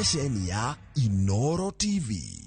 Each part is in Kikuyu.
ceceni ya Inoro TV.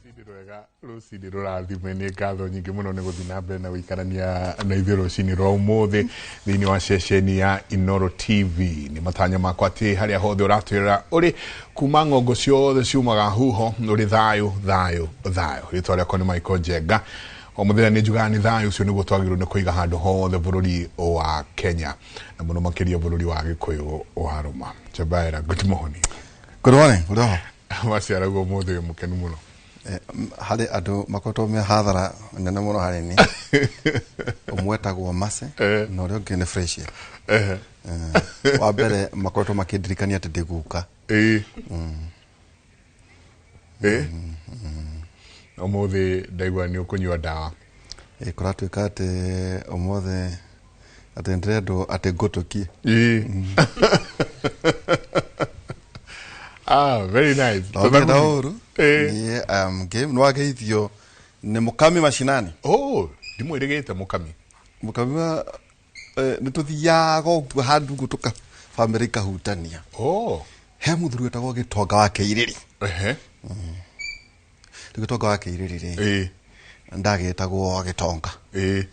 Rũcinĩ rwega rũcinĩ rũrathime nĩ ngatho nyingĩ mũno nĩ gũthiĩ na mbere na gũikarania na ithuĩ rũcinĩ rwa ũmũthĩ thĩinĩ wa ceceni ya Inoro TV. Nĩ matanya makwa atĩ harĩa hothe ũratwĩrora ũrĩ kuma ng'ongo ciothe ciumaga huho ũrĩ thayũ thayũ thayũ. Rĩtwa rĩakwa nĩ Michael Njenga. O mũthenya nĩ njugaga nĩ thayũ ũcio nĩguo twagĩrĩirwo nĩ kũiga handũ hothe bũrũri wa Kenya na mũno makĩria bũrũri wa Gĩkũyũ wa Rũma. Chabaira, good morning. Good morning, ũrĩ ho? Waciaragwo ũmũthĩ wĩ mũkenu mũno. Harĩ andũ makoretwo me hathara nene mũno harĩ niĩ. Ũmwe etagwo Mercy na ũrĩa ũngĩ nĩ Fresia. Wa mbere makoretwo makĩndirikania atĩ ndĩ guka. Ĩĩ. Ĩĩ. Ũmũthĩ ndaigua nĩ ũkũnyua ndawa. Ĩĩ, kũratuĩka atĩ ũmũthĩ atĩ ndĩrendwo atĩ ngũtũkie. Ĩĩ. Ah, very nice. Na ũngĩenda ũru Ĩĩ. niĩ I am game. Nĩ wageithio nĩ Mũkami Mashinani. Oh, ndimwĩrĩgĩte Mũkami. Mũkami wa nĩ tũthiaga ũguo handũ ũguo tũka bamĩrĩ ikahutania. Oh. He mũthuri wetagwo Gĩtonga wa Kĩirĩri. Ehe. Rĩu Gĩtonga wa Kĩirĩri rĩ, Ĩĩ. ndagĩtagwo Gĩtonga. Ĩĩ.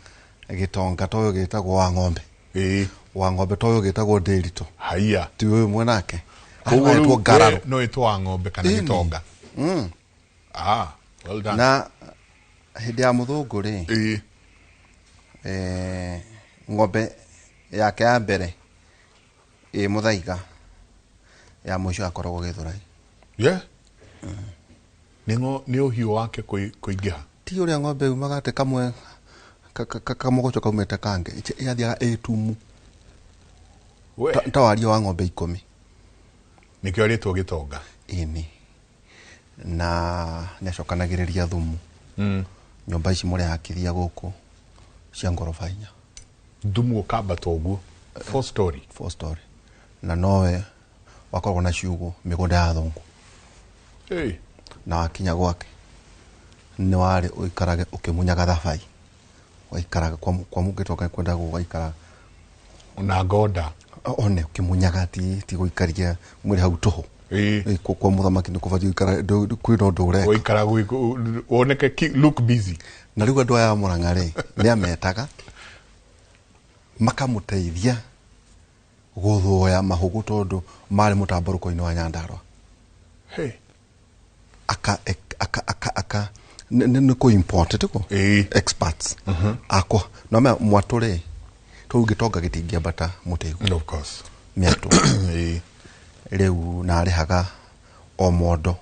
Gĩtonga to ũyũ gĩtagwo wa ng'ombe. Ĩĩ. Wa ng'ombe to ũyũ gĩtagwo Ndĩritũ. Haiya. Ti ũyũ mwenake. Koguo Aretwo rĩu Ngararũ. we no ĩtwo wa ng'ombe kana Ĩni. Gĩtonga. Ah, well done. Na hĩndĩ ya mũthũngũ rĩ, Ĩĩ. ng'ombe yake ya mbere ĩ Mũthaiga, ya mũico yakoragwo Gĩthũrai. Yeah. Nĩ nĩ ũhiũ wake kũingĩha. Ti ũrĩa ng'ombe yumaga atĩ kamwe kamũgoco kaumĩte kangĩ, yathiaga ĩtumu. We. Ta waria wa ng'ombe 10. Nĩkĩo arĩtwo Gĩtonga. Ĩni. Na nĩacokanagĩrĩria thumu. Nyũmba ici mũrehakithia gũkũ cia ngoroba 4. Thumu ũkambata ũguo. 4 story. 4 story. Na nowe wakoragwo na ciugũ mĩgũnda ya athũngũ. Hey. Na wakinya gwake nĩ warĩ ũikarage ũkĩmunyaga thabai. Waikaraga kwa Gĩtonga kwenda gũgaikara na ngonda. One ũkĩmunyaga ti gũikaria mwĩrĩ hau tũhũ. Ĩĩ. Ĩĩ, kwa mũthamaki nĩ kũbatiĩ gũikara, kwĩna ũndũ ũreka. Gũikara woneke look busy. Na rĩu andũ aya a Mũrang'a rĩ, nĩ ametaga makamũteithia gũthũya mahũgũ tondũ marĩ mũtambũrũko-inĩ wa Nyandarua. Hey. Aka, aka, aka, aka, nĩ kũ import, tiko? Ĩĩ. Experts. Akwa. No me mwatũ rĩ, tũu Gĩtonga gĩtingĩambata mũtĩ igũrũ. Of course. Mĩatũ. Ĩĩ. Rĩu narĩhaga o mondo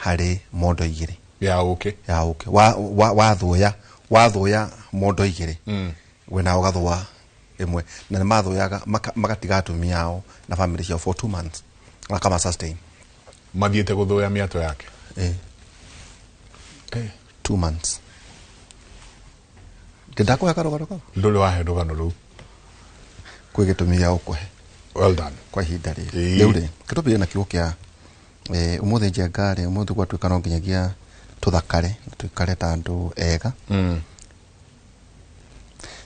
harĩ mondo 2. Ya ũkĩ. Ya ũkĩ. Wathũya mondo 2. We na ũgathũa ĩmwe. Na nĩ mathũyaga, magatiga atumia ao na family ciao for 2 months. Makama sustain. Mathiĩte gũthũya mĩatũ yake. Ĩĩ. 2 months. Ndakũhe karũgano kau? Ndũrĩ wahe rũgano rũu. Kwĩ gĩtũmi gĩa gũkũhe. Well done. Kwa ihinda rĩrĩ. Ĩĩ. Rĩu rĩ, kĩtũmbĩrĩrie na kiugo kĩa, ũmũthĩ Njenga rĩ, ũmũthĩ gwatuĩka no nginyagia tũthakare, na tũikare ta andũ ega.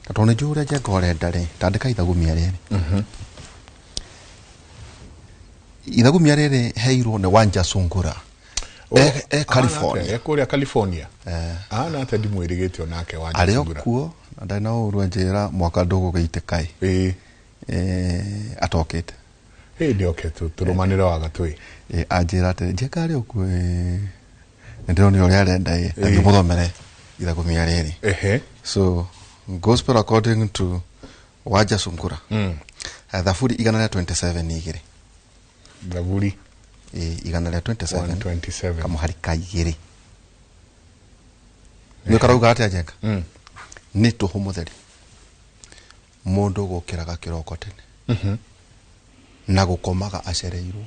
Na tondũ nĩ njũĩ ũrĩa Njenga ũrenda rĩ, tandĩka ithagumia rĩrĩ. Ithagumia rĩrĩ heirwo nĩ Wanja Sungura. Oh, E California. E kũrĩa California. Ahana atĩa ndimwĩrĩgĩte onake Wanja Arĩ o Sungura. kuo, na ndarĩ na ũru anjĩra mwaka ndũgũgĩitĩka ĩ. Ĩĩ. Atokĩte. Ĩĩ, nĩoke tũrũmanĩre wa gatũĩ. Ĩĩ, anjĩra atĩ Njenga arĩ o kuo, ĩĩ. Nĩ ndĩronire ũrĩa arenda ĩ, Ĩĩ. ngĩmũthomere ithagumia rĩrĩ. Ehe. So, gospel according to Wanja Sungura. Thaburi igana rĩa 27 igĩrĩ. Thaburi. Ĩĩ, igana rĩa 27. 127. Kamũhari ka igĩrĩ. Nĩ karauga atĩa Njenga? Nĩ tũhũ mũtheri. Mũndũ gũkĩraga kĩroko tene. Na gũkomaga acereirwo.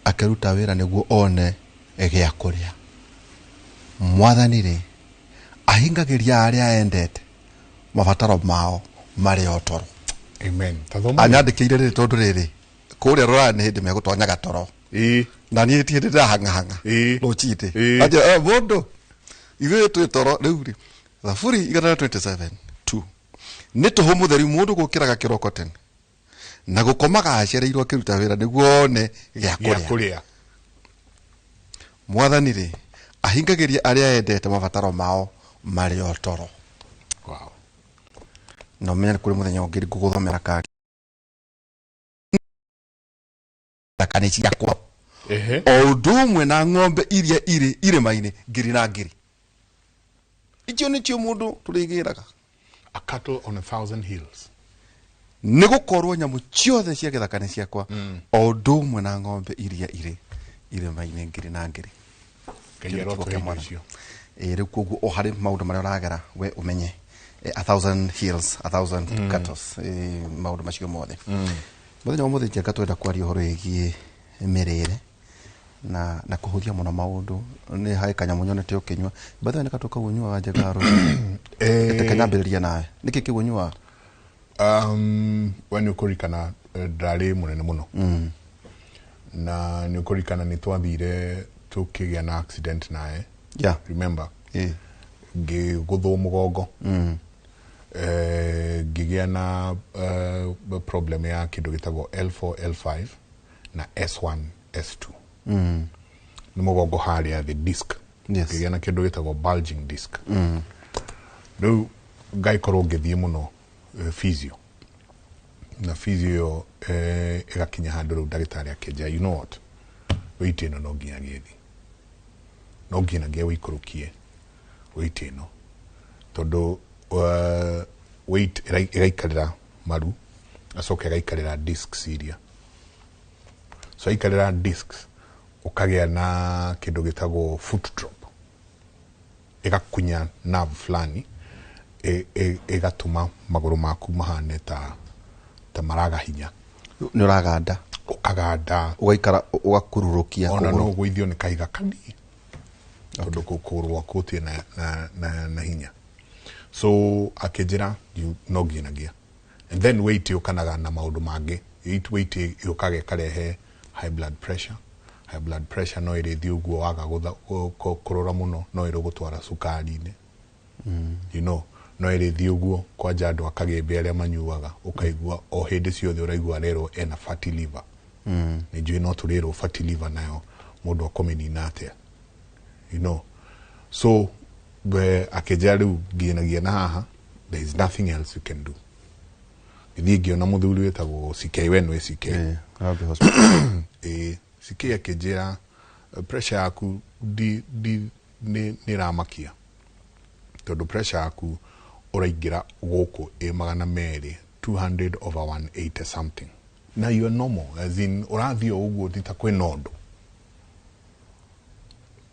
Akĩruta wĩra nĩguo one gĩa kũrĩa. Mwathani rĩ, ahingagĩria arĩa endete. Mabataro mao marĩ o toro. Amen. Tathoma. Anyandĩkĩire rĩrĩ tondũ rĩrĩ kũrĩa rũraya nĩ hĩndĩ megũtonyaga toro. Na niĩ ti hĩndĩ ndĩrahang'ahang'a rũcinĩ. Anjĩra, "Mũndũ ithuĩ twĩ toro rĩu rĩ." Thaburi 127:2, nĩ tũhũ mũtheri mũndũ gũkĩraga kĩroko tene na gũkomaga acereirwo akĩruta wĩra nĩguo one gĩa gĩa kũrĩa. Kũrĩa. Mwathani rĩ ahingagĩria arĩa endete mabataro mao marĩ o toro. Wow. Na ũmenye nĩ kũrĩ mũthenya ũngĩ ngũgũthomera kangĩ thaka nĩ ciakwa, o ũndũ ũmwe na ng'ombe iria irĩ irĩma-inĩ ngiri na ngiri. Icio nĩcio mũndũ tũrĩgĩraga. A cattle on a thousand hills. Nĩ gũkorwo nyamũ ciothe cia gĩthaka nĩ ciakwa, o ũndũ ũmwe na ng'ombe iria irĩ irĩma-inĩ ngiri na ngiri. Ngai Kĩu nĩ kiugo arotũhe kĩa indo Mwathani. icio. Ĩĩ, rĩu koguo o harĩ maũndũ marĩa ũragera we ũmenye, a thousand hills, a thousand cattles, maũndũ macio mothe. Mũthenya wa mũthĩ, Njenga, twenda kwaria ũhoro wĩgiĩ mĩrĩre na kũhũthia mũno maũndũ. Nĩ harĩ kanyamũ nyonete ũkĩnyua. By the way, nĩ katũ kau ũnyuaga, Njenga, rũcinĩ? Reke nyambĩrĩrie nawe, nĩkĩ kĩu ũnyuaga? We nĩ ũkũririkana, ndarĩ mũnene mũno, na nĩ ũkũririkana nĩ twathire tũkĩgĩa na accident naye. Remember? Ngĩgũthwo mũgongo, ngĩgĩa na problem ya kĩndũ gĩtagwo L4 L5 na S1 S2. Nĩ mũgongo harĩa thĩ, disc. Ngĩgĩa na kĩndũ gĩtagwo bulging disc. Rĩu ngagĩkorwo ngĩthiĩ mũno physio, na physio ĩyo ĩgakinya handũ rĩu ndagĩtarĩ akĩnjĩra, "You know what, weight ĩno no nginya gĩthi, no nginyagia wĩikũrũkie weight ĩno, tondũ weight ĩgaikarĩra maru, acoke ĩgaikarĩra discs iria." So aikarĩra discs, ũkagĩa na kĩndũ gĩtagwo foot drop, ĩgakunya nerve fulani, ĩgatũma magũrũ maku mahane ta maraga hinya. Nĩ ũraganda. Ũkaganda. Ũgaikara ũgakururũkia Ona no kũgũrũ. ũgũithio nĩ kahiga kanini tondũ kũgũrũ gwaku gũtirĩ na hinya. So akĩnjĩra, no nginyagia." And then weight yũkanaga na maũndũ mangĩ. Weight yũkaga ĩkarehe high blood pressure. High blood pressure no ĩrĩthiĩ ũguo, waga kũrora mũno no ĩrĩgũtwara cukari-inĩ. No ĩrĩthiĩ ũguo kwanja andũ akagĩmbĩ arĩa manyuaga, ũkaigua o hĩndĩ ciothe ũraigua arerwo ena fatty liver. Nĩ njũĩ no tũrĩrwo fatty liver nayo mũndũ akũmĩnina atĩa? So we akĩnjĩra rĩu nginyagia na haha, there is nothing else you can do. Ngĩthiĩ ngĩona mũthuri wĩtagwo CK, we nĩwe CK. Ĩĩ, Nairobi Hospital. Ĩĩ, CK akĩnjĩra, "Pressure yaku ndi nĩ ĩramakia, tondũ pressure yaku ũraingĩra gũkũ ĩ 200, 200 over 180 something, na you are normal, as in ũrathiĩ o ũguo ti ta kwĩna ũndũ."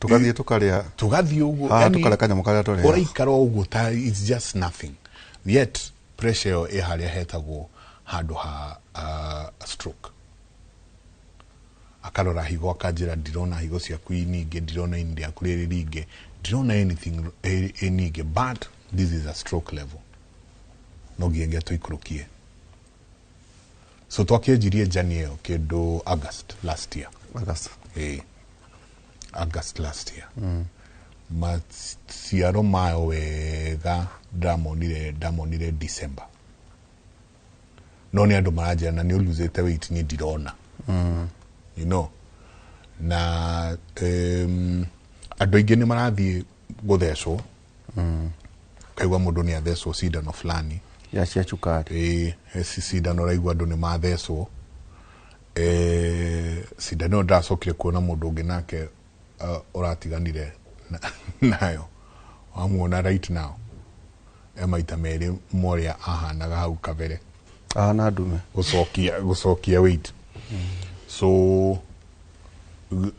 Tũgathiĩ tũkarĩa. Tũgathiĩ ũguo. Haha. Yani, tũkarĩa kanyamũ karĩa tũrĩa. Ũraikara o ũguo ta it's just nothing, yet pressure ĩyo ĩ harĩa hetagwo handũ ha stroke. Akarora higo akanjĩra, "Ndirona higo ciaku i ningĩ, ndirona ini rĩaku rĩrĩ ringĩ, ndirona anything ĩ ningĩ, but this is a stroke level, no nginyagia tũikũrũkie." So twakĩanjirie journey ĩyo kĩndũ August last year. August. Ĩĩ, August last year. Maciaro mayo wega ndamonire December. No nĩ andũ maranjĩra na nĩ ũlosete weight, niĩ ndirona. Na andũ aingĩ nĩ marathiĩ gũthecwo, kaigua mũndũ nĩ athecwo cindano fulani. Ya cia cukari. Ĩĩ, he cindano ũraigua andũ nĩ mathecwo. Cindano ĩyo ndacokire kuona mũndũ ũngĩ nake ũratiganire nayo, wamuona right now e maita merĩ morĩa ahanaga hau kabere. Ahana ndume. Gũcokia weight. So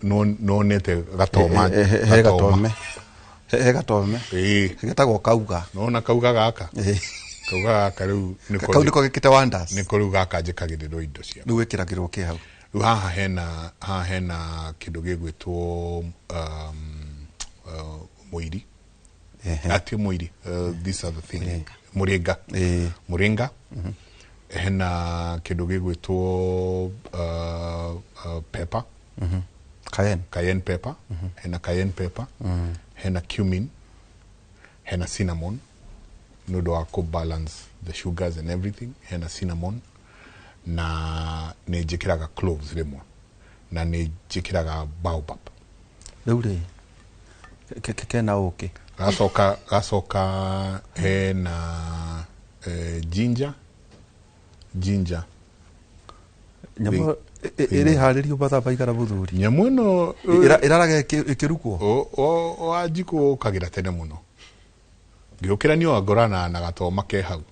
no nonete gatoma. He gatome. He gatome. Getagwo kauga. Nona kauga gaka. Kauga gaka rĩu nĩko. Kau nĩko gekĩte wonders. Nĩko rĩu gaka njĩkagĩrĩrwo indo cia. Rĩu wĩkĩragĩrwo kĩ hau? Rĩu haha hena kĩndũ gĩgwĩtwo mũiri. Ehe. Ati mũiri, this other thing, mũrĩnga. Ĩĩ. Mũrĩnga, hena kĩndũ gĩgwĩtwo pepper. Cayenne. Cayenne pepper, hena cayenne pepper, hena cumin, hena cinnamon nĩ ũndũ wa kũ balance the sugars and everything, hena cinnamon, na nĩ njĩkĩraga cloves rĩmwe, na nĩ njĩkĩraga baobab. Rĩu rĩ kena ũkĩ? Gacoka hena ginger. Nyamũ ĩrĩharĩrio mathaa maigana, mũthuri? Nyamũ ĩno Ĩraraga ĩkĩrugwo? Wanjikũ ũkagĩra tene mũno, ngĩũkĩra niĩ wangorana na gatoma ke hau.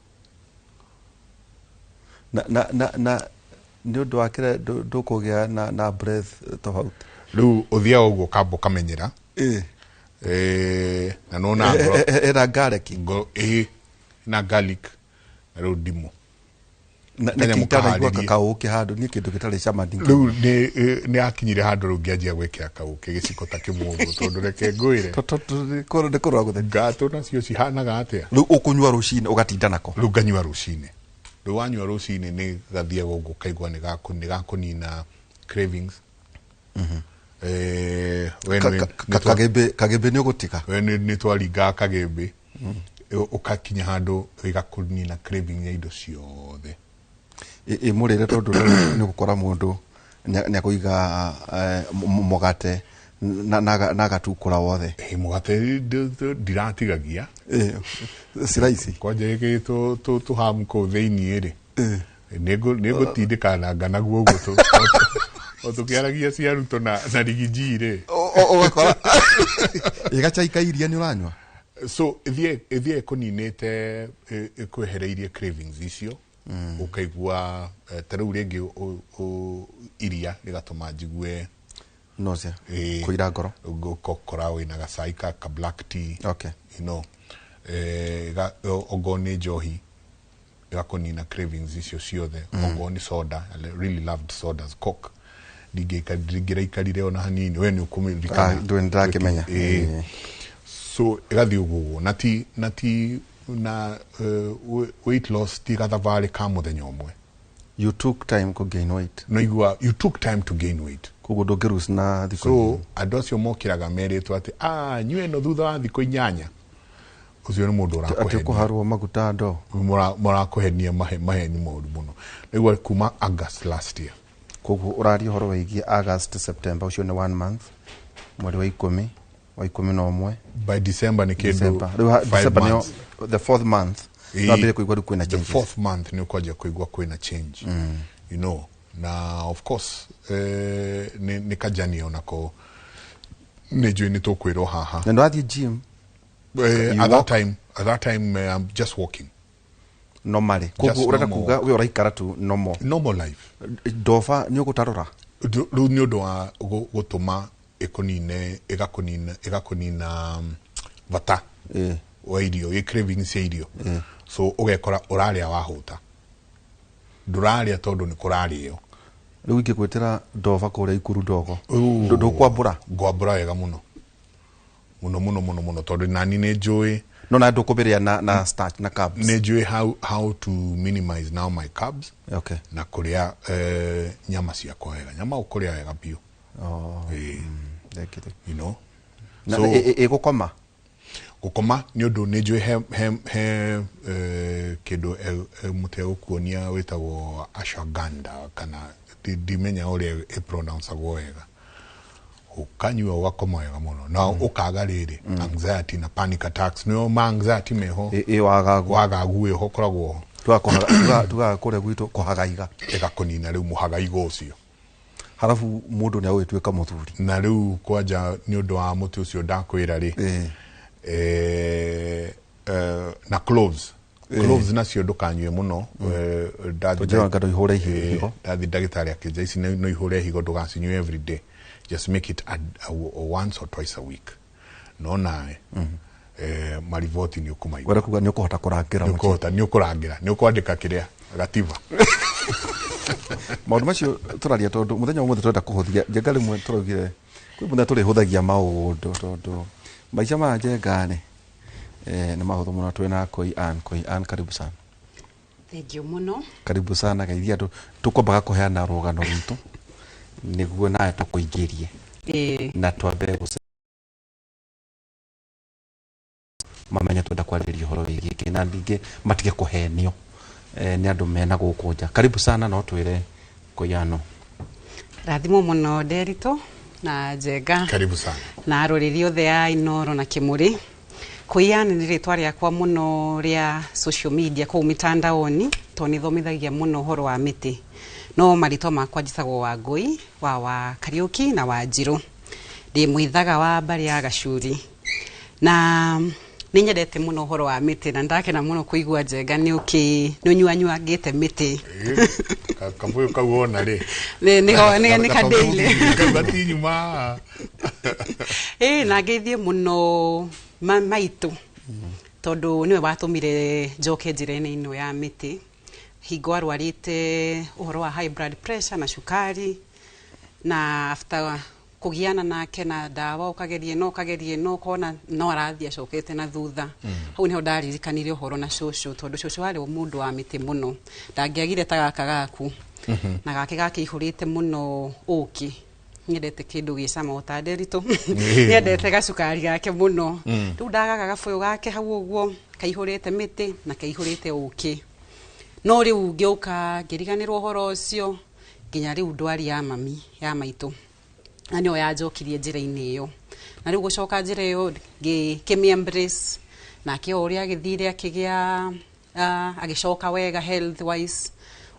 Na nĩ ũndũ wa kĩrĩa ndũkũgĩa na breath tofauti? Rĩu ũthiaga ũguo ũkamba ũkamenyera. Na nona Ĩna garlic? Ĩĩ, na garlic, na rĩu ndimũ. Na Kanyamũ nĩkĩ itanaigua kaharĩrie. Kaũkĩ handũ niĩ kĩndũ gĩtarĩ cama ndingĩ. Rĩu nĩ akinyire handũ rĩu ngĩanjia gwĩkĩra kaũkĩ gĩciko ta kĩmwe ũguo, tondũ reke ngwĩre, Nĩ kũrora gũtheri. Ngatũ nacio cihanaga atĩa? Rĩu ũkũnyua rũcinĩ ũgatinda nako? Rĩu nganyua rũcinĩ. Rĩu wanyua rũcinĩ nĩ gathiaga ũguo ũkaigua nĩ gakũnina cravings. We Kagĩmbĩ nĩ ũgũtiga? We nĩ twaringaga kagĩmbĩ. Ũkakinya handũ ĩgakũnina craving ya indo ciothe. Ĩmũrĩre, tondũ rĩu nĩ ũgũkora mũndũ nĩ akũiga mũgate na agatukũra wothe. Ĩ, mũgate ndiratigagia. Slice. Kwanja ĩkĩrĩtwo tũhamu kũu thĩiniĩ rĩ, nĩngũtindĩkananga naguo ũguo o tũkĩaragia cia Ruto na Rigiji rĩ. Ũgakora ĩgacai ka iria nĩ ũranyua. So ĩthiĩ ĩkũninĩte, ĩkwehereirie cravings icio, ũkaigua ta rĩu rĩngĩ iria rĩgatũma njigue Nausea. Ĩĩ. Kũira ngoro. Ũgakora wĩna gacai ka black tea. Ongorwo nĩ njohi ĩgakũnina cravings icio ciothe, ongorwo nĩ soda. I really loved sodas, Coke, ndingĩraikarire ona hanini, we nĩ ũkũmĩririkana. Ah, ndũĩ nĩndĩrakĩmenya. Ĩĩ. Ĩĩ. So ĩgathiĩ ũguo ũguo, na ti na weight loss ti gathabarĩ ka mũthenya ũmwe. You took time kũ gain weight. No igua you took time to gain weight. Koguo ndũngĩ na thikũ. So andũ acio mokĩraga merĩtwo atĩ nyue ĩno thutha wa thikũ 8, ũcio nĩ mũndũ atĩ ũrakũhenia. Ũkũharwo maguta ndo. Mũrakũhenia maheni moru mũno. Nĩguo kuma August last year. Koguo ũraria ũhoro wĩgiĩ August, September, ũcio nĩ one month, mweri wa 10, wa 11. By December nĩ kĩndũ December. Rĩu 5 December nĩyo months. The fourth month. Ĩĩ. Wambĩrĩrie kũigua rĩu kwĩna The changes. fourth month nĩ ũkwanjia kũigua kwĩna change, na of course nĩ kajani onako nĩ njũĩ nĩ tũkwĩrwo haha. Na ndũrathiĩ gym? You At walk? that time I'm just walking. Normally, koguo Just ũrenda normal kuga we ũraikara tu normal? Normal life. Ndoba nĩ ũgũtarũra? Rĩu nĩ ũndũ wa gũtũma ĩkũnine, ĩgakũnina bata wa irio, ĩ cravings cia irio. So ũgekora ũrarĩa wahũta, ndũrarĩa tondũ nĩ kũrarĩo. Rĩu ingĩgwĩtĩra ndoba kũrĩa Ikuru ndogo, Ooh. ndũkwambũra? Ngwambũra wega mũno mũno mũno mũno mũno, tondũ nani nĩ njũĩ. No na ndũkũmĩrĩa na starch na carbs? Nĩ njũĩ how to minimize now my carbs na kũrĩa nyama ciakwa wega, nyama ũkũrĩa wega biũ. Oh, Ĩĩ. thank you, thank you. So Na ĩgũkoma? Gũkoma nĩ ũndũ nĩ njũĩ he kĩndũ mũtĩ egũkuonia wĩtagwo ashwagandha, kana ndimenya ũrĩa ĩpronouncagwo wega, ũkanyua ũgakoma wega mũno na ũkaga rĩrĩ anxiety na panic attacks, nĩo ma anxiety meho. Ĩ wagagu. Wagagu wĩho ũkoragwo ho. Tugaga kũrĩa gwitũ kũhagaiga. Ĩgakũnina rĩu mũhagaigo ũcio. Harabu mũndũ nĩ agũgĩtuĩka mũthuri. Na rĩu kwanja nĩ ũndũ wa mũtĩ ũcio ndakwĩra rĩ, na cloves nacio ndũkanyue mũno. Tũnjĩra anga ndũihũre higo. Ndathi ndagĩtarĩ akĩnja ici no ihũre higo, ndũgacinyue every day, just make it a once or twice a week, no nawe mariboti nĩ ũkũmaigua. Wenda kuga nĩ ũkũhota kũrangĩra Nĩ mũciĩ. ũkũhota, nĩ ũkũrangĩra, nĩ ũkwandĩka kĩrĩa gatiba. Maũndũ macio tũraria tondũ mũthenya ũmũthĩ tũrenda kũhũthia Njenga. Rĩmwe tũraugire kwĩ mũthenya tũrĩhũthagia maũndũ, tondũ maica maya, Njenga, rĩ Nĩ mahũthũ mũno. Twĩna Koi Ann. Koi Ann, karibu sana. Thank you mũno. Karibu sana. Geithia andũ. Tũkwambaga kũheana rũgano rwitũ nĩguo nawe tũkũingĩrie na twambe mamenye twenda kwarĩrĩria ũhoro wĩgiĩ kĩ, na ningĩ matige kũhenio nĩ andũ mena gũkũ nja. Karibu sana, no twĩre Koyano. Rathimo mũno Nderitũ na Njenga. Karibu sana. Na arũrĩri othe a Inoro na Kĩmũrĩ. Koian nĩ rĩtwa rĩakwa mũno rĩa social media kũu mitandaoni, tondũ nĩ thomithagia mũno ũhoro wa mĩtĩ. No marĩtwa makwa njĩtagwo Wangũi wa Kariũki na Wanjirũ. Ndĩ mwĩthaga wa mbarĩ ya Gacuri. Na nĩ nyendete mũno ũhoro wa mĩtĩ, na ndakena mũno kũigua Njenga nĩ ũnyuanyuangĩte mĩtĩ. Kabũyũ kau wona rĩ. Nĩ kadĩile. Kau gatinyuma. Na ngeithie mũno maitũ, tondũ nĩwe watũmire njoke njĩra-inĩ ĩno ya mĩtĩ. Hingo arwarĩte ũhoro wa high blood pressure na cukari, na after kũgiana nake na ndawa ũkageria ĩno ũkageria ĩno ũkona no arathiĩ acokete na thutha. Hau nĩho ndaririkanire ũhoro na cũcũ, tondũ cũcũ arĩ mũndũ wa mĩtĩ mũno, ndangĩagire ta gaka gaku. Na gake gakĩihũrĩte mũno ũkĩ. Nyendete kĩndũ gĩ cama o ta Nderitũ. Nyendete gacukari gake mũno. Rĩu ndagaga gabũyũ gake hau ũguo kaihũrĩte mĩtĩ na kaihũrĩte ũkĩ. No rĩu ngĩũka ngĩriganĩrwo ũhoro ũcio nginya rĩu ndwari ya mami ya maitũ, na nĩyo yanjokirie njĩra-inĩ ĩyo. Na rĩu gũcoka njĩra ĩyo ngĩkĩmĩ embrace, nake o ũrĩa agĩthire akĩgĩa, agĩcoka wega health wise,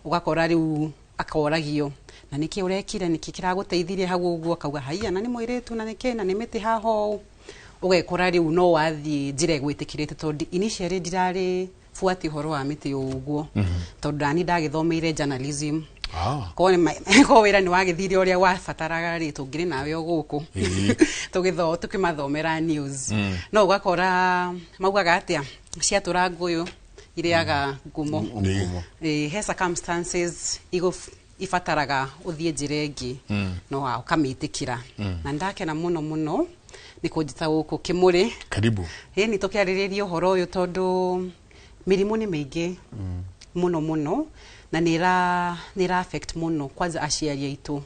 ũgakora rĩu akoragio na nĩkĩ ũrekire, nĩkĩ kĩragũteithirie hau ũguo, akauga haiya na nĩ mũirĩtu na nĩkĩ na nĩ mĩtĩ haha ũũ. Ũgekora rĩu no wathiĩ njĩra ĩgwĩtĩkĩrĩte, tondũ initially ndirarĩ buati ũhoro wa mĩtĩ ũguo, tondũ nani ndagĩthomeire journalism. Korwo wĩra nĩ wagĩthire ũrĩa wabataraga rĩ, tũngĩrĩ nawe o gũkũ tũkĩmathomera news. No ũgakora maugaga atĩa, ciatũra ngũyũ irĩaga ngumo. He circumstances ibataraga ũthiĩ njĩra ĩngĩ, no ũkamĩtĩkĩra. Na ndakena mũno mũno nĩ kũnjĩta gũkũ Kĩmũrĩ. Karibu. Nĩ tũkĩarĩrĩria ũhoro ũyũ tondũ mĩrimũ nĩ mĩingĩ mũno mũno, na nĩ ĩra affect mũno kwanza aciari aitũ.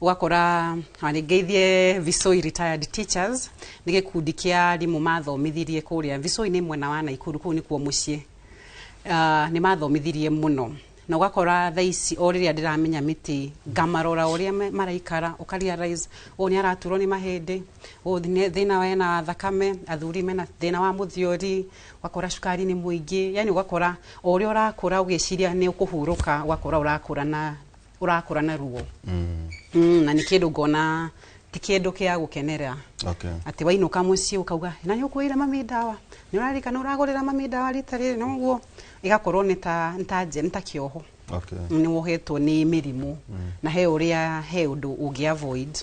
Ũgakora ngeithie Visoi retired teachers, nĩ gĩkundi kĩa arimũ mathomithirie kũrĩa Visoi, nĩ mwena wa Naikuru, kũu nĩkuo mũciĩ. Nĩ mathomithirie mũno, na ũgakora thaa ici o rĩrĩa ndĩramenya mĩtĩ ngamarora ũrĩa maraikara, ũka realize ũyũ nĩ araturwo nĩ mahĩndĩ, ũyũ thĩna wena thakame, athuri mena thĩna wa mũthiori, ũgakora cukari nĩ mũingĩ. Yani ũgakora o ũrĩa ũrakũra ũgĩciria nĩ ũkũhurũka, ũgakora ũrakũra na ruo. Na nĩ kĩndũ ngona ti kĩndũ kĩa gũkenera. Atĩ wainũka mũciĩ ũkauga na nĩ ũkuĩire mami ndawa, nĩ ũrarikana ũragũrĩra mami ndawa rita rĩrĩ, noguo ĩgakorwo nĩ ta kĩoho. Nĩ wohetwo nĩ mĩrimũ, na he ũrĩa he ũndũ ũngĩ avoid.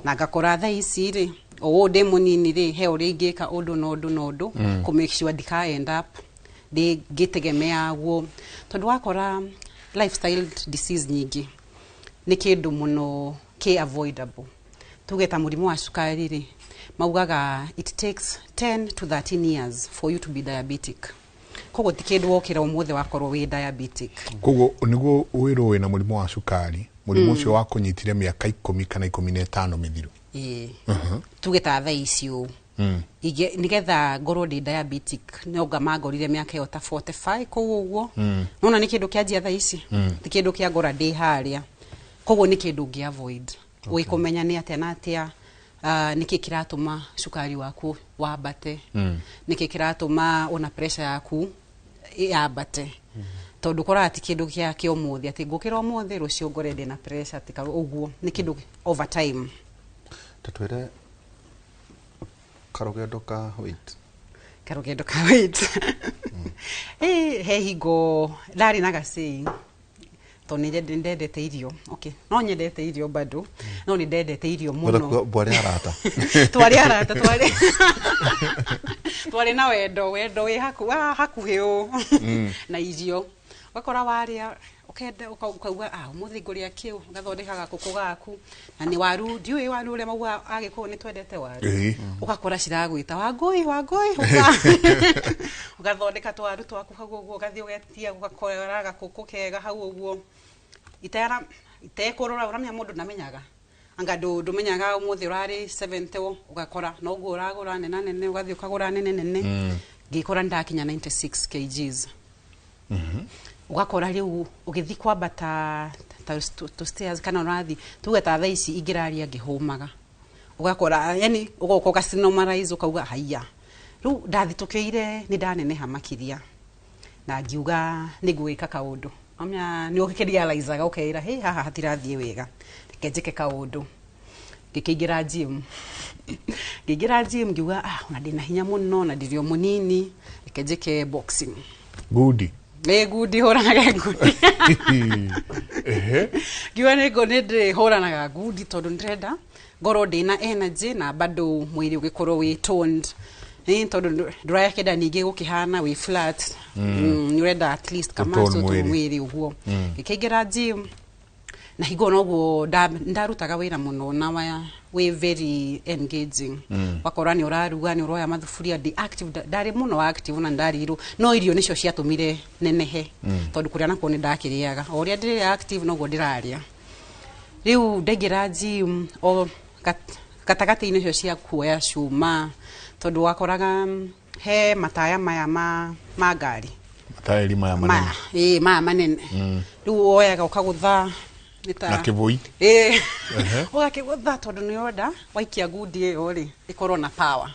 Na ngakora thaa ici rĩ, o ũũ ndĩ mũnini rĩ, he ũrĩa ingĩka ũndũ na ũndũ na ũndũ kũ make sure ndika end up ngĩtegemea guo, tondũ wakora lifestyle disease nyingĩ nĩ kĩndũ mũno kĩ avoidable. Tuge ta mũrimũ wa cukari rĩ, maugaga it takes 10 to 13 years for you to be diabetic. Koguo ti kĩndũ wokĩra ũmũthĩ wakorwo wĩ diabetic. Koguo nĩguo wĩrwo wĩna mũrimũ wa cukari, mũrimũ ũcio wakũnyitire mĩaka 10 kana 15 mĩthiru. Tuge ta thaa ici ũũ. Nĩgetha ngorwo ndĩ diabetic no ngamangorire mĩaka ĩyo ta 45 kũu ũguo. Nona nĩ kĩndũ kĩanjia thaa ici, ti kĩndũ kĩa ngora ndĩ harĩa. Koguo nĩ kĩndũ ũngĩ avoid. Ũgĩkũmenya nĩ atĩa na atĩa, nĩkĩ kĩratũma cukari waku wambate, nĩkĩ kĩratũma ona pressure yaku yambate. Tondũ ũkoraga ti kĩndũ kĩa ũmũthĩ, atĩ ngũkĩra ũmũthĩ rũciũ ngore ndĩna pressure, atĩ ũguo nĩ kĩndũ over time. Tatwĩre karũgendo ka weight. Karũgendo ka weight. He hingo ndarĩ na gacei, tondũ nĩ ndendete irio. Okay, no nyendete irio bado, no nĩ ndendete irio mũno. Bwarĩ arata. Twarĩ arata, twarĩ. Twarĩ na wendo, wendo wĩ hakuhĩ ũũ. Na irio. Ũgakora warĩa ũkenda ũkauga ah ũmũthĩ ngũrĩa kĩu, ũgathondeka gakũkũ gaku na nĩ waru, ndiũĩ waru ũrĩa maugaga Agĩkũyũ nĩ twendete waru. Ũgakora ciragwĩta Wangũi, Wangũi, ũka. Ũgathondeka twaru twaku hau ũguo, ũgathiĩ ũgetia, ũgakora gakũkũ kega hau ũguo. Itera itekũrora, ũramenya mũndũ ndamenyaga. Anga ndũmenyaga ũmũthĩ ũrarĩ 70, ũgakora noguo ũragũra nena nene, ũgathiĩ ũkagũra nene nene. Ngĩkora ndakinya 96 kgs. Ũgakora rĩu ũgĩthiĩ kwambata ta tũ stairs kana ũrathiĩ tuge ta thaa ici ingĩraria ngĩhũmaga, ũgakora yani ũgoka ũgacinormalize, ũkauga haiya, rĩu ndathitũkĩire nĩ ndaneneha makĩria, na ngiuga nĩ ngwĩka kaũndũ. Amenya nĩ ũkĩrealizaga ũkeira hey, haha hatirathiĩ wega, reke njĩke kaũndũ. Ngĩkĩingĩra gym, ngĩingĩra gym ngiuga ah, ona ndĩna hinya mũno na ndĩrĩ o mũnini, reke njĩke boxing. Ngundi. Nĩ ngundi, hũranaga ngundi. Ngiuga nĩ nĩ ndĩhũranaga ngundi tondũ ndĩrenda ngorwo ndĩna energy na bado mwĩrĩ ũgĩkorwo wĩ toned. Ĩ tondũ ndũrakĩenda ningĩ gũkĩhana wĩ flat. Nĩ ũrenda at least Gũtone kamaso mwĩrĩ. mwĩrĩ ũguo. Ngĩkĩingĩra gym na hingo noguo ndarutaga wĩra mũno na wĩ very engaging. Wakora nĩ ũraruga, nĩ ũroya mathuburia, ndĩ active, ndarĩ mũno active na ndarirwo, no irio nĩcio ciatũmire nenehe tondũ kũrĩa nakuo nĩ ndakĩrĩaga, o ũrĩa ndĩrĩ active noguo ndĩrarĩa. Rĩu ndaingĩra gym o gatagatĩ-inĩ ũcio cia kuoya cuma, tondũ wakoraga he mataya maya ma ngari. Mataĩri maya manene. Ĩĩ, maya manene. Rĩu woyaga ũkagũtha nĩ ta Na kĩbũi. Ĩĩ. Ũgakĩgũtha tondũ nĩ ũrenda waikia ngundi ĩyo rĩ ĩkorwo na power.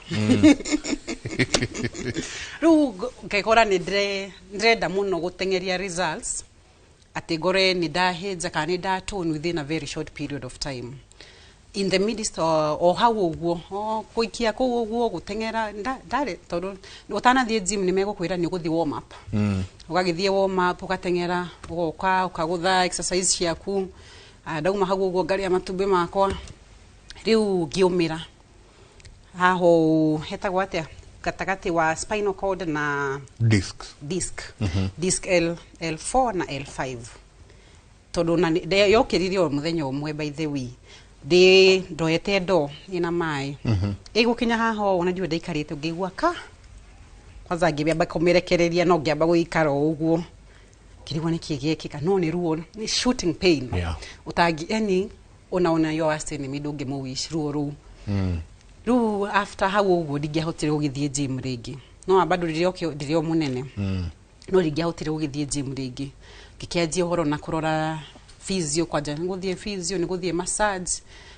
Rĩu ngekora nĩ ndĩrenda mũno gũteng'eria results, atĩ ngore nĩ ndahĩnja kana nĩ ndatone within a very short period of time. In the midst o hau ũguo, o gũikia kũu ũguo, gũteng'era, ndarĩ, tondũ ũtanathiĩ gym nĩ megũkwĩra nĩ ũgũthiĩ warm up. Ũgagĩthiĩ warm up, ũgateng'era, ũgoka, ũkagũtha exercise ciaku. Ndauma hau ũguo ngarĩa matumbĩ makwa. Rĩu ngĩũmĩra. Haha ũũ, hetagwo atĩa? Gatagatĩ wa spinal cord na discs. Disc. Disc L4 na L5. Tondũ na yokĩrire o mũthenya ũmwe, by the way. Ndĩ ndoete ndoo ĩna maĩ. Ĩgũkinya haha ũũ na ndiũĩ ndaikarĩte ngĩigua ka. Kwanza ngĩamba kũmĩrekereria no ngĩamba gũikara o ũguo. Ngĩrigwo nĩkĩ gĩekĩka, no nĩ ruo, nĩ shooting pain. Ũtangi, yani ona your worst enemy ndũngĩmũwish ruo rũu. Rĩu after hau ũguo ndingĩahotire gũgĩthiĩ gym rĩngĩ. No bado ndĩrĩ o mũnene. No ndingĩahotire gũgĩthiĩ gym rĩngĩ. Ngĩkĩanjia ũhoro na kũrora physio, kwanja nĩ gũthiĩ physio, nĩ gũthiĩ massage,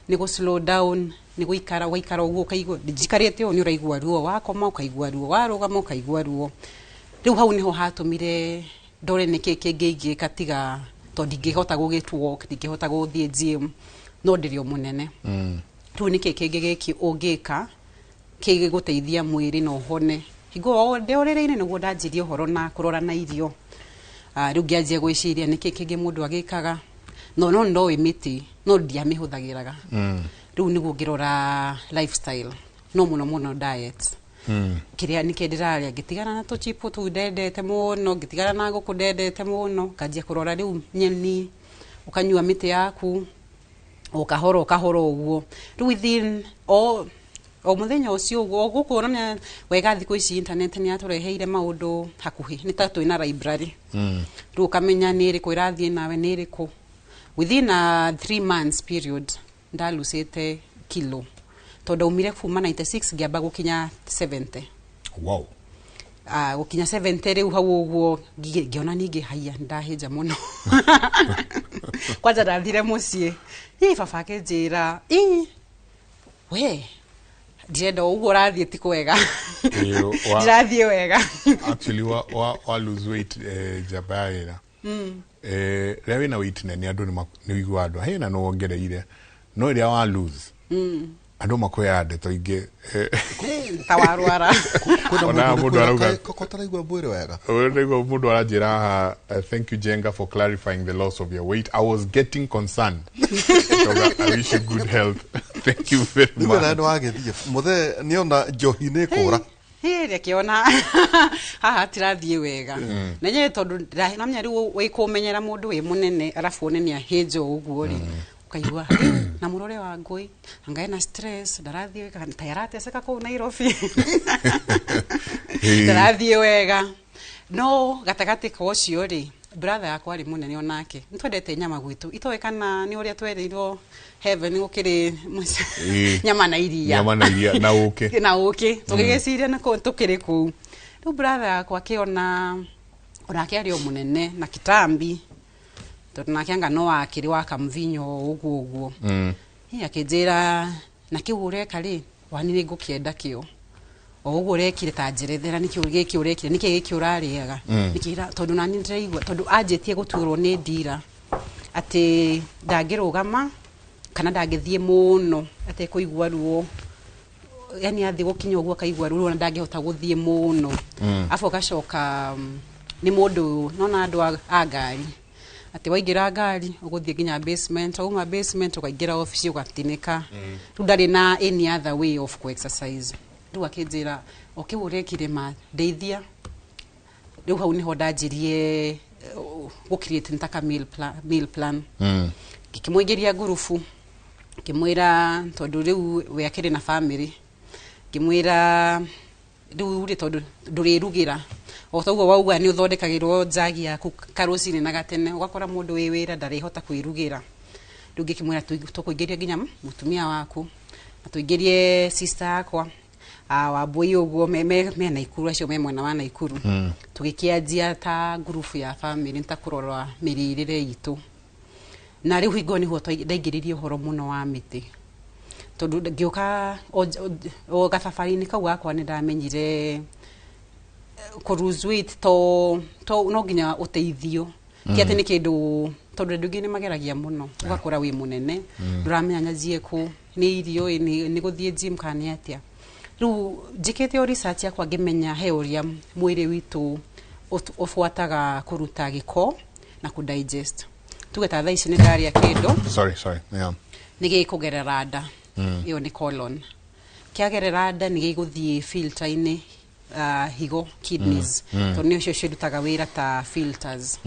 nĩ gũ slow down, nĩ gũikara, ũgaikara ũguo ũkaigua, njikarĩte ũũ nĩ ũraigua ruo, wakoma ũkaigua ruo, warũgama ũkaigua ruo. Rĩu hau nĩho hatũmire ndore nĩkĩ kĩngĩ ingĩka tiga tondũ ndingĩhota gũgĩ walk, ndingĩhota gũthiĩ gym, no ndĩrĩ o mũnene. Rĩu nĩkĩ kĩngĩ gĩkĩ ũngĩka kĩgũteithia mwĩrĩ na ũhone? Hingo o ndĩ ũrĩrĩ-inĩ nĩguo ndanjirie ũhoro na kũrora na irio. Rĩu ngĩanjia gwĩciria nĩkĩ kĩngĩ mũndũ agĩkaga. No ndoĩ mĩtĩ, no ndiamĩhũthagĩraga. Rĩu nĩguo ngĩrora lifestyle, no mũno mũno diet. Kĩrĩa nĩkĩ ndĩrarĩa, ngĩtigana na tũchipo tũu ndendete mũno, ngĩtigana na ngũkũ ndendete mũno, nganjia kũrora rĩu nyeni, ũkanyua mĩtĩ yaku, o kahora o kahora ũguo. Rĩu within o mũthenya ũcio ũguo, o gũkũ ũrona wega thikũ ici internet nĩ yatũreheire maũndũ hakuhĩ, nĩ ta twĩna library. Rĩu ũkamenya nĩ ĩrĩkũ ĩrathiĩ nawe, nĩ ĩrĩkũ. Within a 3 months period ndalucĩte kilo, tondũ ndaumire kuma 96 ngĩamba gũkinya 70. Wow. Gũkinya 70 rĩu hau ũguo ngĩona ningĩ haiya ndahĩnja mũno. Kwanja ndathire mũciĩ, ĩ baba akĩnjĩra, ĩ we ndirenda ũguo ũrathiĩ ti kwega. Ndirathiĩ wega. Actually wa lose weight, njamba ya wĩra. Rĩrĩa wĩna weight nene andũ nĩ ũiguaga andũ hena nĩ wongereire, no rĩrĩa wa lose andũ makwĩraga ndeto ingĩ. Ta warwara. Kwĩna Ona mũndũ mũndũ ũrĩkũ arauga ko taraigua mwĩrĩ wega. Ũrĩa mũndũ aranjĩra haha, thank you Jenga for clarifying the loss of your weight. I was getting concerned. I wish you good health. Thank you very Rĩu much. nawe nĩ wagĩthiĩ mũthee nĩona njohi nĩ kũra. Hĩ, reke ona haha hatirathiĩ wega na nyee tondũ namenya rĩu wĩkũmenyera mũndũ wĩ mũnene arabu one nĩ ahĩnja ũguo rĩ, ũkaigua, "Hĩ, na mũrore wa ngũi anga ena stress, ndarathiĩ wega, ta arateseka kũu Nairobi." Ndarathiĩ wega no gatagatĩ ka ũcio rĩ, brother yakwa arĩ mũnene onake nĩ twendete nyama gwitũ, itoĩ kana nĩ ũrĩa twerirwo heaven gũkĩrĩ nyama na iria. Nyama na iria na ũkĩ. Na ũkĩ, tũgĩgĩciria na tũkĩrĩ kũu. Rĩu brother yakwa akĩona onake arĩ o mũnene na kitambi, tondũ nake anga no akĩrĩ wa kamvinyo ũguo ũguo. Ĩ, akĩnjĩra na kĩu ũreka rĩ, wani nĩ ngũkĩenda kĩo o ũguo ũrekire, ta njerethera nĩkĩ gĩkĩ ũrekire, nĩkĩ gĩkĩ ũrarĩaga, nĩkĩ tondũ nani ndĩraigua tondũ anjĩtie gũturwo nĩ ndira atĩ ndangĩrũgama kana ndangĩthiĩ mũno atekũigua ruo, yani athiĩ gũkinya ũguo akaigua ruo na ndangĩhota gũthiĩ mũno. Afu agacoka nĩ mũndũ nona andũ a ngari atĩ waingĩra ngari ũgũthiĩ nginya basement, wauma basement ũkaingĩra obici ũgatinĩka. Rĩu ndarĩ na any other way of ku-exercise. Rĩu akĩnjĩra o kĩu ũrekire ma ndeithia. Rĩu hau nĩho ndanjirie gũ create ntaka meal plan, meal plan. Ngĩkĩmũingĩria ngurubu, ngĩmwĩra tondũ rĩu we akĩrĩ na family, ngĩmwĩra rĩu rĩ, tondũ ndũrĩrugĩra o toguo wauga nĩ ũthondekagĩrwo njagi yaku karũcinĩ na gatene, ũgakora mũndũ wĩ wĩra ndarĩhota kwĩrugĩra. Rĩu ngĩkĩmwĩra tũkũingĩria nginya mũtumia waku na tũingĩrie sister yakwa Wambui ũguo me Naikuru, acio me mwena wa Naikuru. Tũgĩkĩanjia ta ngurubu ya family ta kũrora mĩrĩrĩre itũ, na rĩu hingo nĩguo ndaingĩririe ũhoro mũno wa mĩtĩ, tondũ ngĩũka o gababarĩ-inĩ kau gakwa nĩ ndamenyire kũ lose weight to no nginya ũteithio, ti atĩ nĩ kĩndũ, tondũ andũ aingĩ nĩ mageragia mũno, ũgakora wĩ mũnene ndũramenya nyanjie kũ, nĩ irio ĩ, nĩ gũthiĩ gym kana nĩ atĩa. Rĩu njĩkĩte o research yakwa ngĩmenya he ũrĩa mwĩrĩ witũ ũbuataga kũruta gĩko na kũ digest. Tuge ta thaa ici nĩ ndarĩa kĩndũ, Sorry, sorry, yeah. Nĩ gĩkũgerera nda, ĩyo nĩ colon. Kĩagerera nda nĩ gĩgũthiĩ filter-inĩ, higo, kidneys, tondũ nĩcio cirutaga wĩra ta filters.